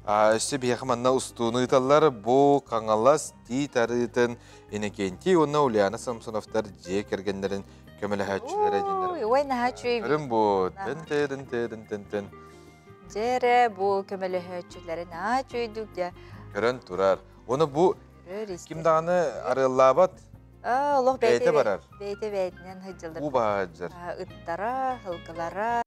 Өссө биһиэхэ манна устууну ыыталлар. Бу Хаҥалас Тиит арыытын Иннокентий уонна Ульяна Самсоновтар дьиэ кэргэннэрин көмөлөһөөччүлэрэ дэнэр. Ой, наһаа үчүгэй. Көрүн бу тын тын тын тын тын. Дьэ бу көмөлөһөөччүлэри наһаа үчүгэйдик дьэ. Көрөн турар. Оны бу ким даҕаны арыаллаабат. Олох бэйэтэ барар. Бэйэтэ бэйэтинэн сылдьаллар. Уу баһаадьар. Ыттара, һылгылара.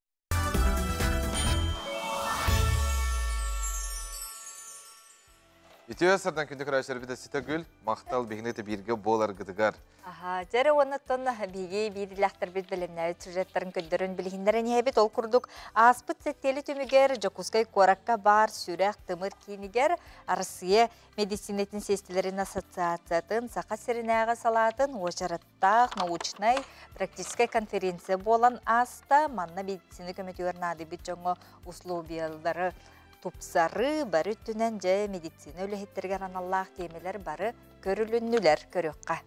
Үтүө сардан күндү көрөөччүлэрбит Сита Гүл, махтал биһигини бииргэ буоларгытыгар. Аха, дьэрэ уоннаттан биһиги биирилээхтэрбит бэлэмнээбит сюжеттарын көрдөрөн билиһиннэрэн иһэбит. Ол курдук ааспыт сэттиэли түмүгэр Дьокуускай куоракка баар сүрэх тымыр киинигэр Арассыыйа медицинэтин сиэстэлэрин ассоциациятын Саха сиринээҕи салаатын уочараттаах научнай практическай конференция буолан ааста. Манна медицина көмөтүгэр наадыйбыт дьоҥҥо условиялары тупсарыы бары өттүнэн дьэ медицина үлэһиттэригэр аналлаах тиэмэлэр бары көрүлүннүлэр көрүөххэ.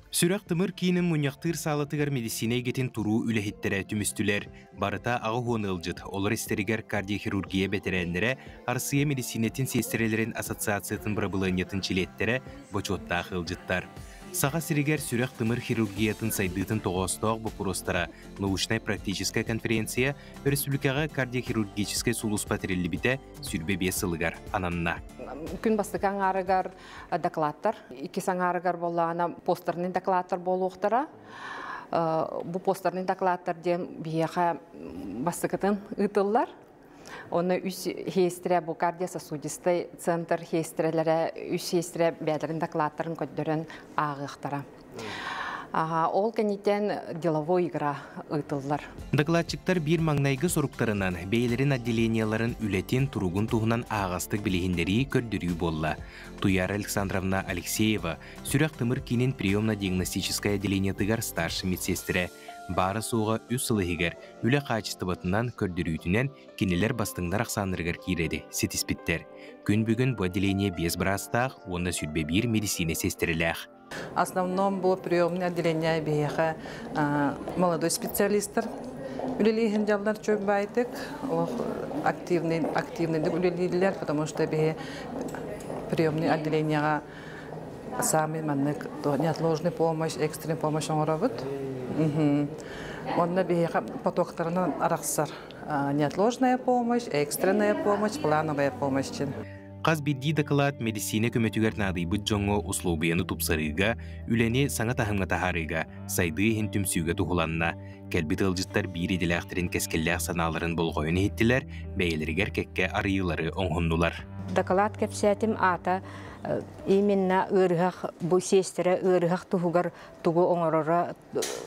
Сүрэх-тымыр киинин мунньахтыыр саалатыгар медицина эйгэтин туруу үлэһиттэрэ түмүстүлэр. Барыта 80 ыалдьыт, олор истэригэр кардиохирургия бэтэрээннэрэ, Арассыыйа медицинэтин сиэстэрэлэрин ассоциациятын бырабылыанньатын чилиэттэрэ, бочуоттаах ыалдьыттар. Саха сиригэр сүрэх-тымыр хирургиятын сайдыытын тоҕоостоох боппуруостара научнай-практическай конференция өрөспүүбүлүкэҕэ кардиохирургическай сулууспа тэриллибитэ 25 сылыгар ананна. Күн бастакы аҥаарыгар докладтар, иккис аҥаарыгар буоллаҕына постерный докладтар буолуохтара. Бу постерный докладтар диэн биһиэхэ бастакытын ыытыллар. Онно үс хиэстэрэ бу кардиососудистай центр хиэстэрэлэрэ үс хиэстэрэ бэйэлэрин докладтарын көрдөрөн ааҕыахтара. Ол кэнниттэн деловой игра ыытыллар. Докладчиктар биир маҥнайгы соруктарынан бэйэлэрин отделениеларын үлэтин туругун туһунан аһаҕастык билиһиннэрии көрдөрүү буолла. Туяра Александровна Алексеева сүрэх-тымыр киинин приемно-диагностическай отделениетыгар старшай медсиэстэрэ баара-суоҕа үс сыл иһигэр үлэ хаачыстыбатынан көрдөрүүтүнэн кинилэр бастыҥнар ахсааннарыгар киирэри ситиспиттэр. Күн бүгүн бу отделение биэс быраастаах уонна 21 медицина сиэстэрэлээх. Основном бу приемное отделение биһиэхэ молодой специалисттар үлэлииһин дьаллар чөп байтык активный активныйдык үлэлииллэр, потому что биһи приемный отделениеҕа самый маннык неотложный помощь, экстренный помощь оҥоробут. Онно биһиэхэ потоктарынан арахсар неотложная помощь, экстренная помощь, плановая помощь чин. Хас биирдии дакылаат мэдиссиинэ көмөтүгэр наадыйбыт дьоҥҥо услуобуйаны тупсарыыга, үлэни саҥа таһымҥа таһаарыыга, сайдыы иһин түмсүүгэ туһуланна. Кэлбит ыалдьыттар биир идэлээхтэрин кэскиллээх санааларын болҕойон иһиттилэр, бэйэлэригэр кэккэ арыйыылары оҥоһуннулар. Дакылаат кэпсээтим аата именно ыарыһах бу сиэстэрэ ыарыһах туһугар тугу оҥороро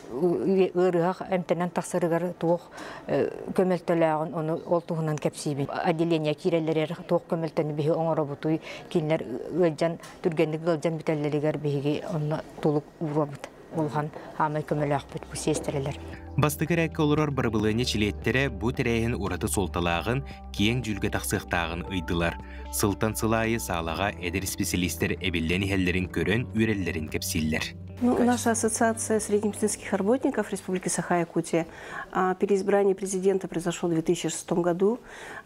ыарыһах эмтэнэн тахсарыгар туох көмөлтөлөөҕүн ону ол туһунан кэпсиибин. Отделение киирэллэригэр туох көмөлтөнү биһи оҥоробутуй, кинилэр ыалдьан түргэнник ыалдьан бүтэллэригэр биһиги онно тулук ууруобут. Улахан хаамай көмөлөөхпүт бу сиэстэрэлэр. Бастакы эрээккэ олорор барабылыанньа чилиэттэрэ бу тэрээһин ураты суолталааҕын, киэҥ дьүүлгэ тахсыахтааҕын ыйдылар. Сылтан сыл аайы саалаҕа эдэр исписэлиистэр эбиллэн иһэллэрин көрөн үөрэллэрин кэпсииллэр. Ну, наша ассоциация среднемедицинских работников Республики Саха-Якутия, переизбрание президента произошло в 2006 году.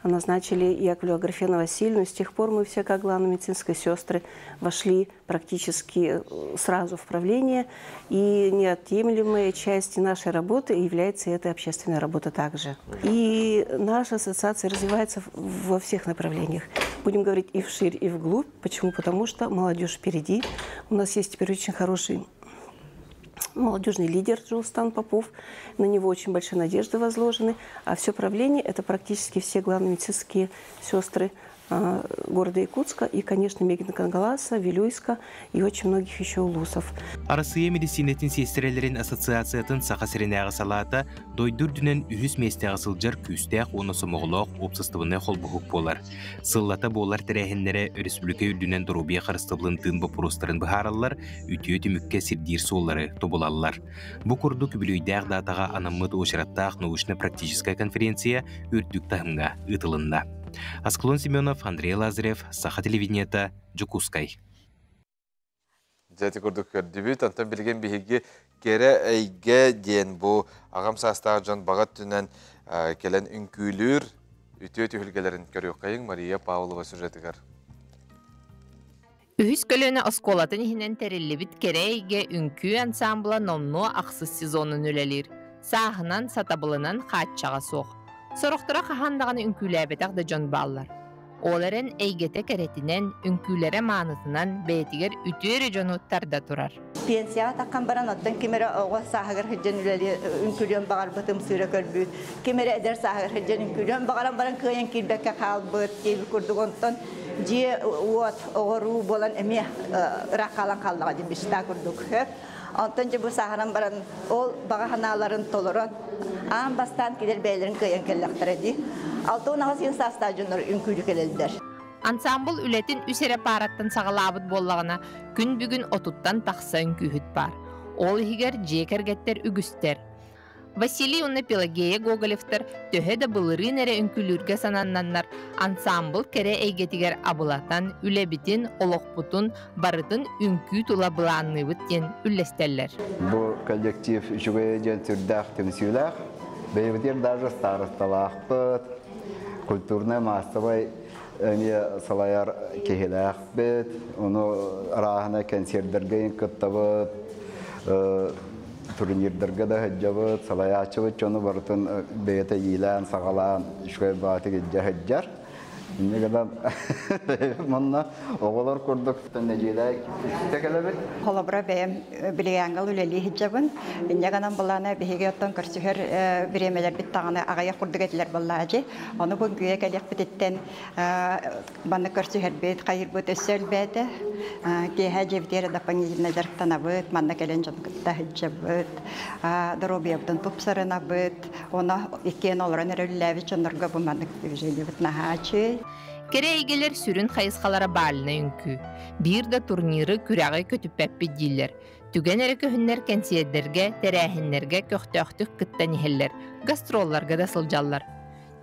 Назначили Яковлева Аграфену Васильевну. С тех пор мы все, как главные медицинские сестры, вошли практически сразу в правление. И неотъемлемой частью нашей работы является эта общественная работа также. И наша ассоциация развивается во всех направлениях. Будем говорить и вширь, и вглубь. Почему? Потому что молодежь впереди. У нас есть теперь очень хороший молодежный лидер Джулстан Попов. На него очень большие надежды возложены. А все правление – это практически все главные медицинские сестры города Якутска и, конечно, Мегина Кангаласа, Вилюйска и очень многих еще улусов. Арассыыйа медицинэтин сиэстэрэлэрин ассоциациятын Саха сиринээҕи салаата дойду үрдүнэн үһүс миэстэҕэ сылдьар күүстээх уонна сомоҕолоох уопсастыбаннай холбоһук буолар. Сыллата буолар тэрээһиннэрэ өрөспүүбүлүкэ үрдүнэн доруобуйа харыстабылын тыын боппуруостарын быһаараллар, үтүө түмүккэ сирдиир суоллары тобулаллар. Бу курдук үбүлүөйдээх даатаҕа анаммыт уочараттаах научно-практическай конференция үрдүк таһымҥа ыытылынна. Асклон Семенов, Андрей Лазарев, Саха телевидениета, Дьокуускай. Дьэ ити курдук көрдүбүт. Онтон билигин биһиги кэрэ эйгэ диэн бу аҕам саастаах дьон баҕа өттүнэн кэлэн үҥкүүлүүр үтүө түһүлгэлэрин көрүөххэйиҥ Мария Павлова сюжетыгар. Үһүс көлүөнэ оскуолатын иһинэн тэриллибит Кэрэ эйгэ үҥкүү ансаамбыла номнуо ахсыс сезонун үлэлиир. Сааһынан, сатабылынан хааччаҕа суох. Сорохторо хаһан даҕаны үҥкүүлээбэтэх да дьон бааллар. Ол эрэн эйгэтэ кэрэтинэн, үҥкүүлэрэ маанытынан бэйэтигэр үтүө эрэ дьону тарда турар. Пенсияҕа таххан баран оттон ким эрэ оҕо сааһыгар сылдьан үлэлии үҥкүүлүөн баҕарбыт ымсыыра көрбүт, ким эрэ эдэр сааһыгар сылдьан үҥкүүлүөн баҕаран баран кыайан киирбэккэ хаалбыт диэбит курдук онтон дьиэ уот оҕоруу буолан эмиэ ыраах хаалан хааллаҕа диэн мечта курдук сөп. Онтон дьэ бу сааһыран баран ол баҕа санааларын толорон аан бастаан килэр бэйэлэрин кыайан кэллэхтэрэ дии. 68 сыл саастаах дьоннор үҥкүүлүү кэлэллэр. Ансаамбыл үлэтин үс эрэ паараттан саҕалаабыт буоллаҕына, күн бүгүн отуттан тахса үҥкүүһүт баар. Ол иһигэр дьиэ кэргэттэр үгүстэр. Василий уонна Пелагея Гоголевтар төһө да былырыын эрэ үҥкүүлүүргэ сананнаннар, ансаамбыл кэрэ эйгэтигэр абылатан, үлэбитин, олохпутун барытын үҥкүү тула былаанныыбыт диэн үллэстэллэр. Бу коллектив үчүгэй диэн сүрдээх түмсүүлээх. Бэйэбитигэр даже старосталаахпыт, культурнай-маассабай эмиэ салайар киһилээхпит. Ону арааһына кэнсиэрдэргэ кыттабыт, турнирдарга да сылдьабыт, салайааччыбыт дьону барытын бэйэтэ иилээн-саҕалаан үчүгэй баҕатык илдьэ сылдьар. Инньэ гынан манна оҕолор курдук нэдиэлэ үстэ кэлэбит. Холобура бэйэм билигааҥҥа үлэлии сылдьабын. Инньэ гынан былаана биһиги оттон көрсүһэр бириэмэлэрбит даҕаны аҕыйах курдук этилэр буоллаачы. Ону бу үҥкүүгэ кэлиэхпититтэн манна көрсүһэрбит, хайырбыт өссө элбээтэ. Киэһэ дьиэбитигэр дополнительно дьарыктанабыт, манна кэлэн дьон кытта сылдьабыт, доруобуйабытын тупсарынабыт. Ону иккиэн олорон эрэ үлэлээбит дьоннорго бу маннык движениебыт наһаа үчүгэй. Кэрэ эйгэлэр сүрүн хайысхалара бальнай үҥкүү. Биир да турниры, күрэҕи көтүппэппит дииллэр. Түгэн эрэ көһүннэр кэнсиэрдэргэ, тэрээһиннэргэ көхтөөхтүк кыттан иһэллэр, гастролларга да сылдьаллар.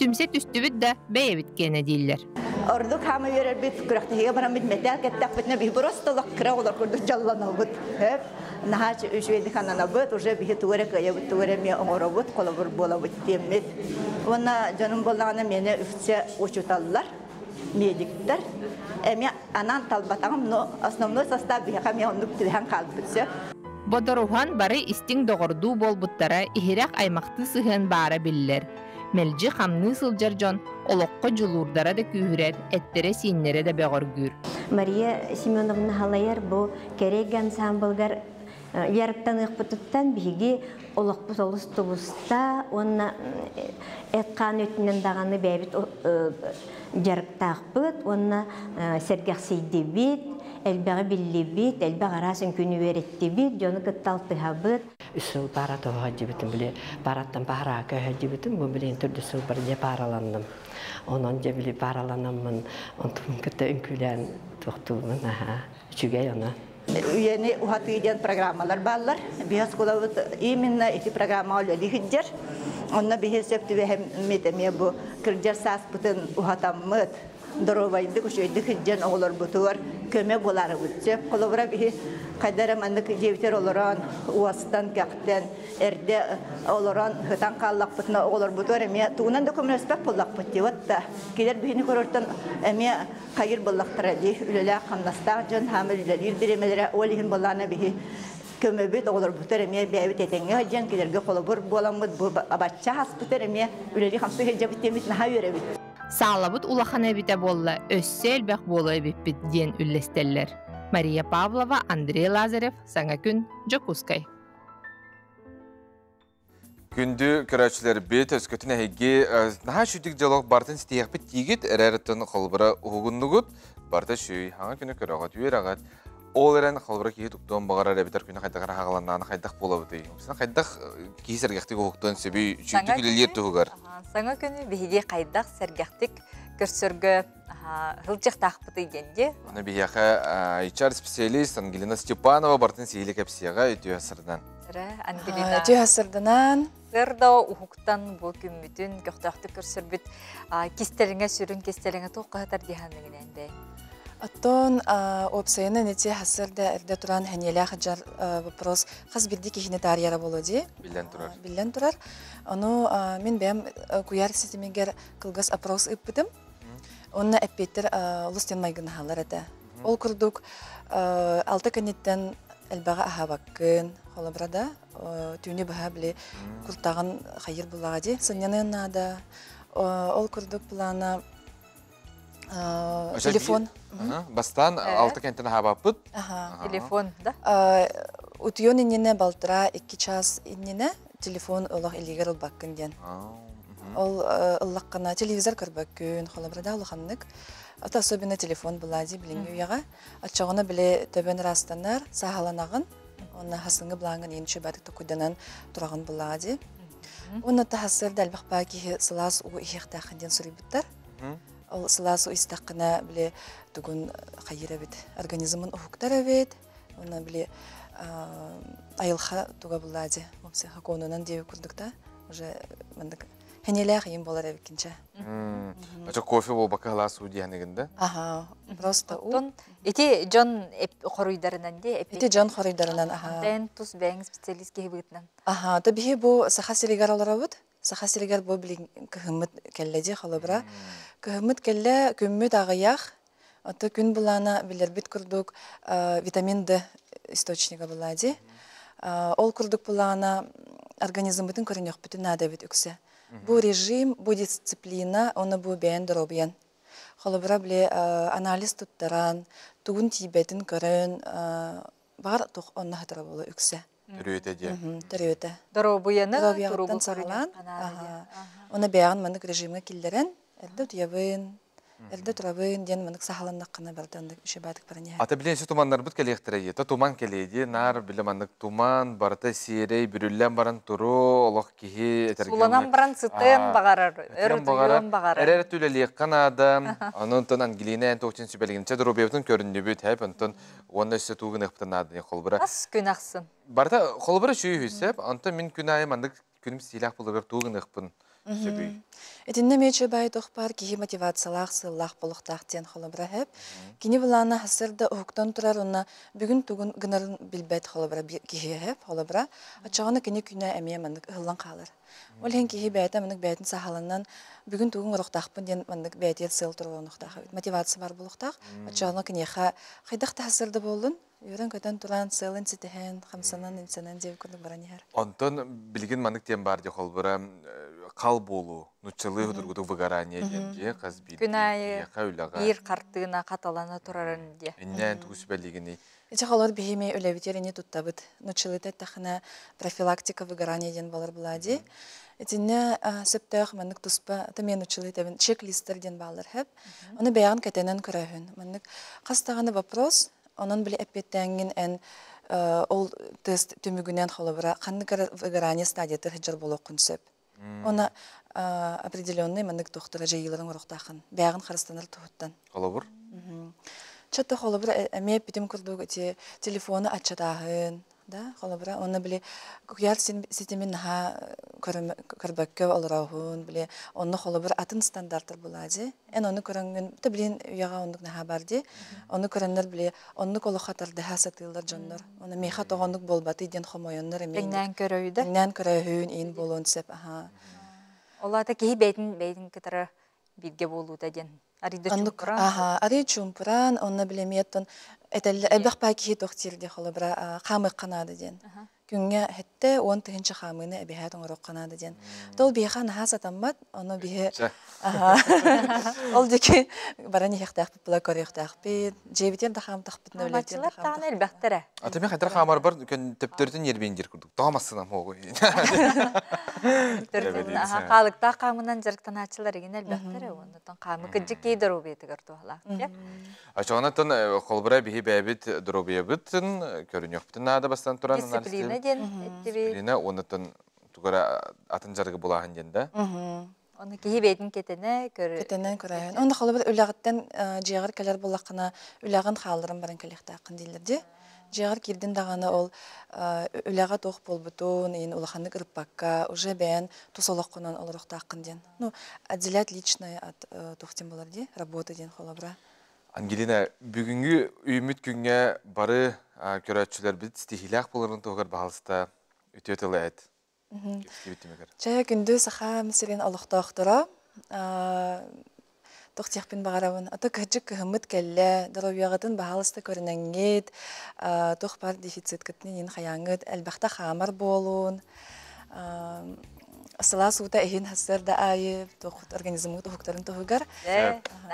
Түмсэ түстүбүт да бэйэбит киэнэ дииллэр. Ордук хаама үөрэрбит күрэхтэһиигэ бараммыт мэтээл кэттэхпитинэ биһи просто олох кыра оҕолор курдук дьоллонобут. Хөп наһаа үчүгэйдик ананабыт, уже биһи тугу эрэ кыайабыт, тугу эрэ эмиэ оҥоробут, холобур буолабыт диэммит. Уонна дьонум буоллаҕына миэнэ үксэ учууталлар, медиктэр. Эмиэ анаан талбатаҕым, но основной состав биһиэхэ эмиэ оннук түбэһэн хаалбыт сөп. Бодоруһан бары истиҥ доҕордуу буолбуттара иһирэх аймахтыы сыһыан баара биллэр. Мэлдьи хамныы сылдьар дьон олоххо дьулуурдара да күүһүрэр, эттэрэ-сииннэрэ да бөҕөргүүр. Мария Семеновна халайар бу кэрэ ансамблыгар дьарыктаныахпытыттан биһиги олохпут олус тубуста уонна эт-хаан өттүнэн даҕаны бэйэбит дьарыктаахпыт уонна сэргэхсийдибит, элбэҕи биллибит, элбэх араас үҥкүүнү үөрэттибит, дьону кытта алтыһабыт. Үс сыл пара тоһо дьибитим, били параттан пара көһө дьибитим, бу билин төрдүс сылбар дьэ параланным. Онон дьэ били параланаммын, онтум кытта үҥкүүлээн туохтуубун, аха, үчүгэй оно. Үйэни уһатыы диэн программалар бааллар. Биһи оскуолабыт именно ити программаҕа үлэлии сылдьар. Онно биһи сөп түбэһэммит эмиэ бу кырдьар сааспытын уһатаммыт, доруобайдык, үчүгэйдик сылдьан оҕолорбутугар көмө буоларыбыт сөп. Холобура биһи хайда эрэ маннык дьиэбитигэр олорон, уостан, кэхтэн, эрдэ олорон сытан хааллахпытына оҕолорбутугар эмиэ тугунан да көмөлөспөт буоллахпыт дии. Вот да кинилэр биһини көрөртөн эмиэ хайыр буоллахтара дии. Үлэлээх, хамнастаах дьон хаама үлэлиир бириэмэлэрэ ол иһин буоллаана биһи көмөбүт оҕолорбутугар эмиэ бэйэбит этэҥҥэ сылдьан кинилэргэ холобур буоламмыт бу абачча хаспытар эмиэ үлэлии хамсыы сылдьабыт диэммит наһаа үөрэбит. Саалабыт улахан эбитэ буолла, өссө элбэх буолуо эбиппит диэн үллэстэллэр. Мария Павлова, Андрей Лазарев, Саҥа күн, Дьокуускай. Күндү көрөөччүлэрбит, өскөтүн эһиги наһаа үчүгдүк диалог бартын ситиһиэхпит тиигит, эрээртэн холбура уһугуннугут, барыта үчүгэй, хаҥа күнү көрөҕүт, үөрэҕит. Ол эрэн холбура киһи туктуон баҕарар эбэтэр күнү хайдах хаҕаланнааны хайдах буолабытый? Сен хайдах киһи сэргэхтик уһуктуон сөбүй, үчүгдүк үлэлиир туһугар? Саҥа күнү биһиги хайдах сэргэхтик көрсөргө сылдьыахтаахпытый диэн дии. Аны биһиэхэ HR-специалист Ангелина Степанова бартын сиһили кэпсиэҕэ үтүө сырдан. Ангелина. Үтүө сырдынан. Сырда уһуктан бу күммүтүн көхтөөхтүк көрсөрбүт кистэлиҥэ сүрүн кистэлиҥэ туох хаһытар диһаныгынан бэй. Оттон уопсайынан ити хасырда эрдэ туран хэньиэлээх дьар вопрос хас бирди киһини таарыйара боло дии. Биллэн турар. Биллэн турар. Ону мин бэйэм куйаар ситимигэр кылгас опрос ыыппытым. Онно эппиэттэр олус диэн майгынаһаллар этэ. Ол курдук алта кэнниттэн элбэҕи аһаабаккын, холобура да, түүнү быһа били куртаҕын хайыр буллаҕа дии, сынньаныан наада. Ол курдук плана телефон. Бастаан алта кэнтэн аһаабаппыт. Телефон, да? Утуйуон иннинэ балтараа икки час иннинэ телефон олох илиигэр ылбаккын диэн. Ол ыллаххына телевизор көрбөккүн, холобура да улаханнык. Ото особенно телефон булади билиҥҥи үйэҕэ. Оччоҕуна били төбөн ыраастанар, сааһыланаҕын. Онно хасыҥҥы былааҥҥын иин үчүгэйдик токуйданан тураҕын булаади. Уонна таһасыр да элбэх баа киһи сылаас уу иһиэхтээххин диэн суруйбуттар. Ол сылаас уу истэххинэ били тугун хайыыр эбит, организмын уһуктар эбит. Уонна били Айылҕа туга буллаа дии. Вообще хаконунан диэби курдук да уже мандык хэнилээх иин болар эбиккинчэ. Ача кофе буолбакка халаас уу диэхэнигин да? Аха, просто уу. Оттон ити дьон хоруйдарынан ди Ити дьон хоруйдарынан, аха. Бэйэн тус бэйэҥ специалист киһи быһыытынан. Аха, то биһи бу Саха сиригэр олоробут. Саха сиригэр бу билигин кыһыммыт кэллэ дии холобура. Кыһыммыт кэллэ, күммүт аҕыйах. Ото күн былаана билэрбит курдук витамин Д источнига была дии. Ол курдук былаана организммытын көрүнүөхпүтүн наада эбит үксэ. Бу режим, бу дисциплина, оны бу бэйэн доруобуйан. Холобура, били анализ туттаран, тугун тиийбэтин көрөн, баҕар туох онно хатара буола үксэ. Төрүөтэ диэн. Төрүөтэ. Доруобуйаны Доруобуйаҕыттан саҕалаан, Оны бэйэҕин маннык режимҥэ киллэрэн, эрдэ утуйабын, эрдэ турабын диэн маннык саһаланнаххына барыта оннук үчүгэйдик баран иһэр. Ата билин туманнарбыт кэлиэхтэрэ ийэтэ туман кэлиэ дии наар били маннык туман барыта сиэрэй бүрүллэн баран туру олох киһи этэргэ Суланан баран сытыан баҕарар, өр утуйуон баҕарар. Эрэр үлэлиэххэ наада. Онон Ангелина эн туохчин сүбэлигинчэ доруобуйабытын көрүннүбүт хэп онтон уонна өссө туу гыныахпытын наада холбура. Ас күн ахсын. Барыта холобура сүүһү сөп. Онтон мин күн аайы маннык күнүм сиилээх буларгар туу гыныахпын сөбүй. Итиннэ эмиэ баай тохпар киһи мотивациялаах, сыаллаах болохтаах диэн холобура хэп. Кини былаана хасыр да уһуктан турар уонна бүгүн тугун гынарын билбэт холобура киһи хэп холобура. Оччоҕуна кини күнэ эмиэ маннык ыһыллан хаалар. Ол иһин киһи бэйэтэ маннык бэйэтин саһаланан бүгүн тугун оруохтаахпын диэн маннык бэйэтигэр сыал туруоруохтаах эбит. Мотивация бар буолуохтаах. Оччоҕуна киниэхэ хайдах да хасыр да буоллун, үөрэн-көтөн туран, сыалын ситиһэн, хамсанан, имсэнэн диэбит курдук баран иһэр. Онтон билигин маннык диэн баар дии холбура хал буолуу, нуччалыы худургутук выгорание диэн дии хас биирдии Күн аайы киһиэхэ үлэҕэ. биир хартыына хаталана турарын диэ. Иннээн тугу сүбэлиигиний? Ити холор биһими үлэбитигэр ини туттабыт. Нуччалыыта эттэххинэ профилактика выгорания диэн буолар булаа дии. Итиннэ сөптөөх маннык туспа, это мен нуччалыы этэбин, чек-листтэр диэн бааллар хэп. Ону бэйэҕин кэтэнэн көрөөһүн. Маннык хас даҕаны вопрос, онон били эппиэттээҥҥин эн ол тест түмүгүнэн холобура ханнык эрэ выгорание стадията сылдьар буолуоххун сөп. Она определенный маннык туохтара дьайыыларын оҥоруохтааххын. Бэйэҕин харыстанар туһуттан. Холобур? Чато холобур эмиэ эппитим курдук ити телефону аччатааһын, да, холобура уонна били куйаар ситимин наһаа көрбөккө олороһун, били онно холобур атын стандарттар булаа дии. Эн ону көрөҥҥүн, да билин үйэҕэ оннук наһаа бар дии. Ону көрөннөр били оннук олоххо тардыһа сатыыллар дьоннор. Оны миэхэ тоҕо оннук буолбатый диэн хомойоннор эмиэ. Тэҥнээн көрөйдө. Тэҥнээн көрөөһүн иин буолуон сөп, аха. Ол аата киһи бэйэтин бэйэтин кытары бииргэ буолуута диэн. Арыйда чуумпуран. Аха, арый чуумпуран, онно билэмиэттэн этэллэ элбэх баа киһи туох диир дии холобура хаамыахха наада диэн. Күҥҥэ хэттэ 10 000 хаамыыны эбиһээт оҥоруохха наада диэн. Тол биһиэхэ наһаа сатаммат, ону биһи ол диэки баран иһиэхтээхпит була көрүөхтээхпит. Дьиэбитин да хаамтахпытына үлэтин да хаамтахпытына элбэхтэрэ. Ата мен хайтар хаамарбар төптөрүтүн нервин дир курдук. Тоомассынан хоогу. Хаалыктаах хаамынан дьарыктанааччылар игин элбэхтэрэ. Оннотон хаамы кыдьык кии доруобуйатыгар туһалаах. Ачоҕонаттан холбура биһи бэйэбит доруобуйабытын көрүнүөхпүтүн наада бастан туран Дисциплина диэн эттибит. Дисциплина оннотон тугара атын жарыгы булааһын диэн да. Оны киһи бэйтин кетене көр Кетенен көрөһүн. Онно холобур үлэҕиттэн дьиэҕэр кэлэр буллаххына үлэҕин хаалларан баран кэлиэхтээххин дииллэр дии. Дьиэҕэр киирдин даҕаны ол үлэҕэ туох буолбутун, иин улаханнык ырыппакка, уже бэйэн тус олоххунан олоруохтааххын диэн. Ну, отделять личное от туох диэн буолар дии, работа диэн холобура. Ангелина, бүгүҥҥү үүммүт күҥҥэ бары көрөөччүлэрбит ситиһиилээх буоларын туһугар баһалыста үтүө тылы эт. Чэ, күндү Саха сирин олохтоохторо, туох диэхпин баҕарабын. Ото кыһдьык кыһыммыт кэллэ, доруобуйаҕытын баһаалыста көрүнэҥҥит, туох баар дефициткытын иһин хайааҥҥыт, элбэхтэ хаамар буолун, сылаас уута иһин сарсыарда аайы туох организмҥыт уһуктарын туһугар.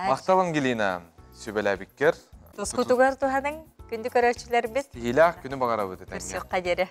Махтал Ангелина, сүбэлээбиккэр. Тускутугар туһаныҥ, күндү көрөөччүлэрбит. Тиһиилээх күнү баҕарабыт этэҥҥэ. Көрсүөххэ диэри.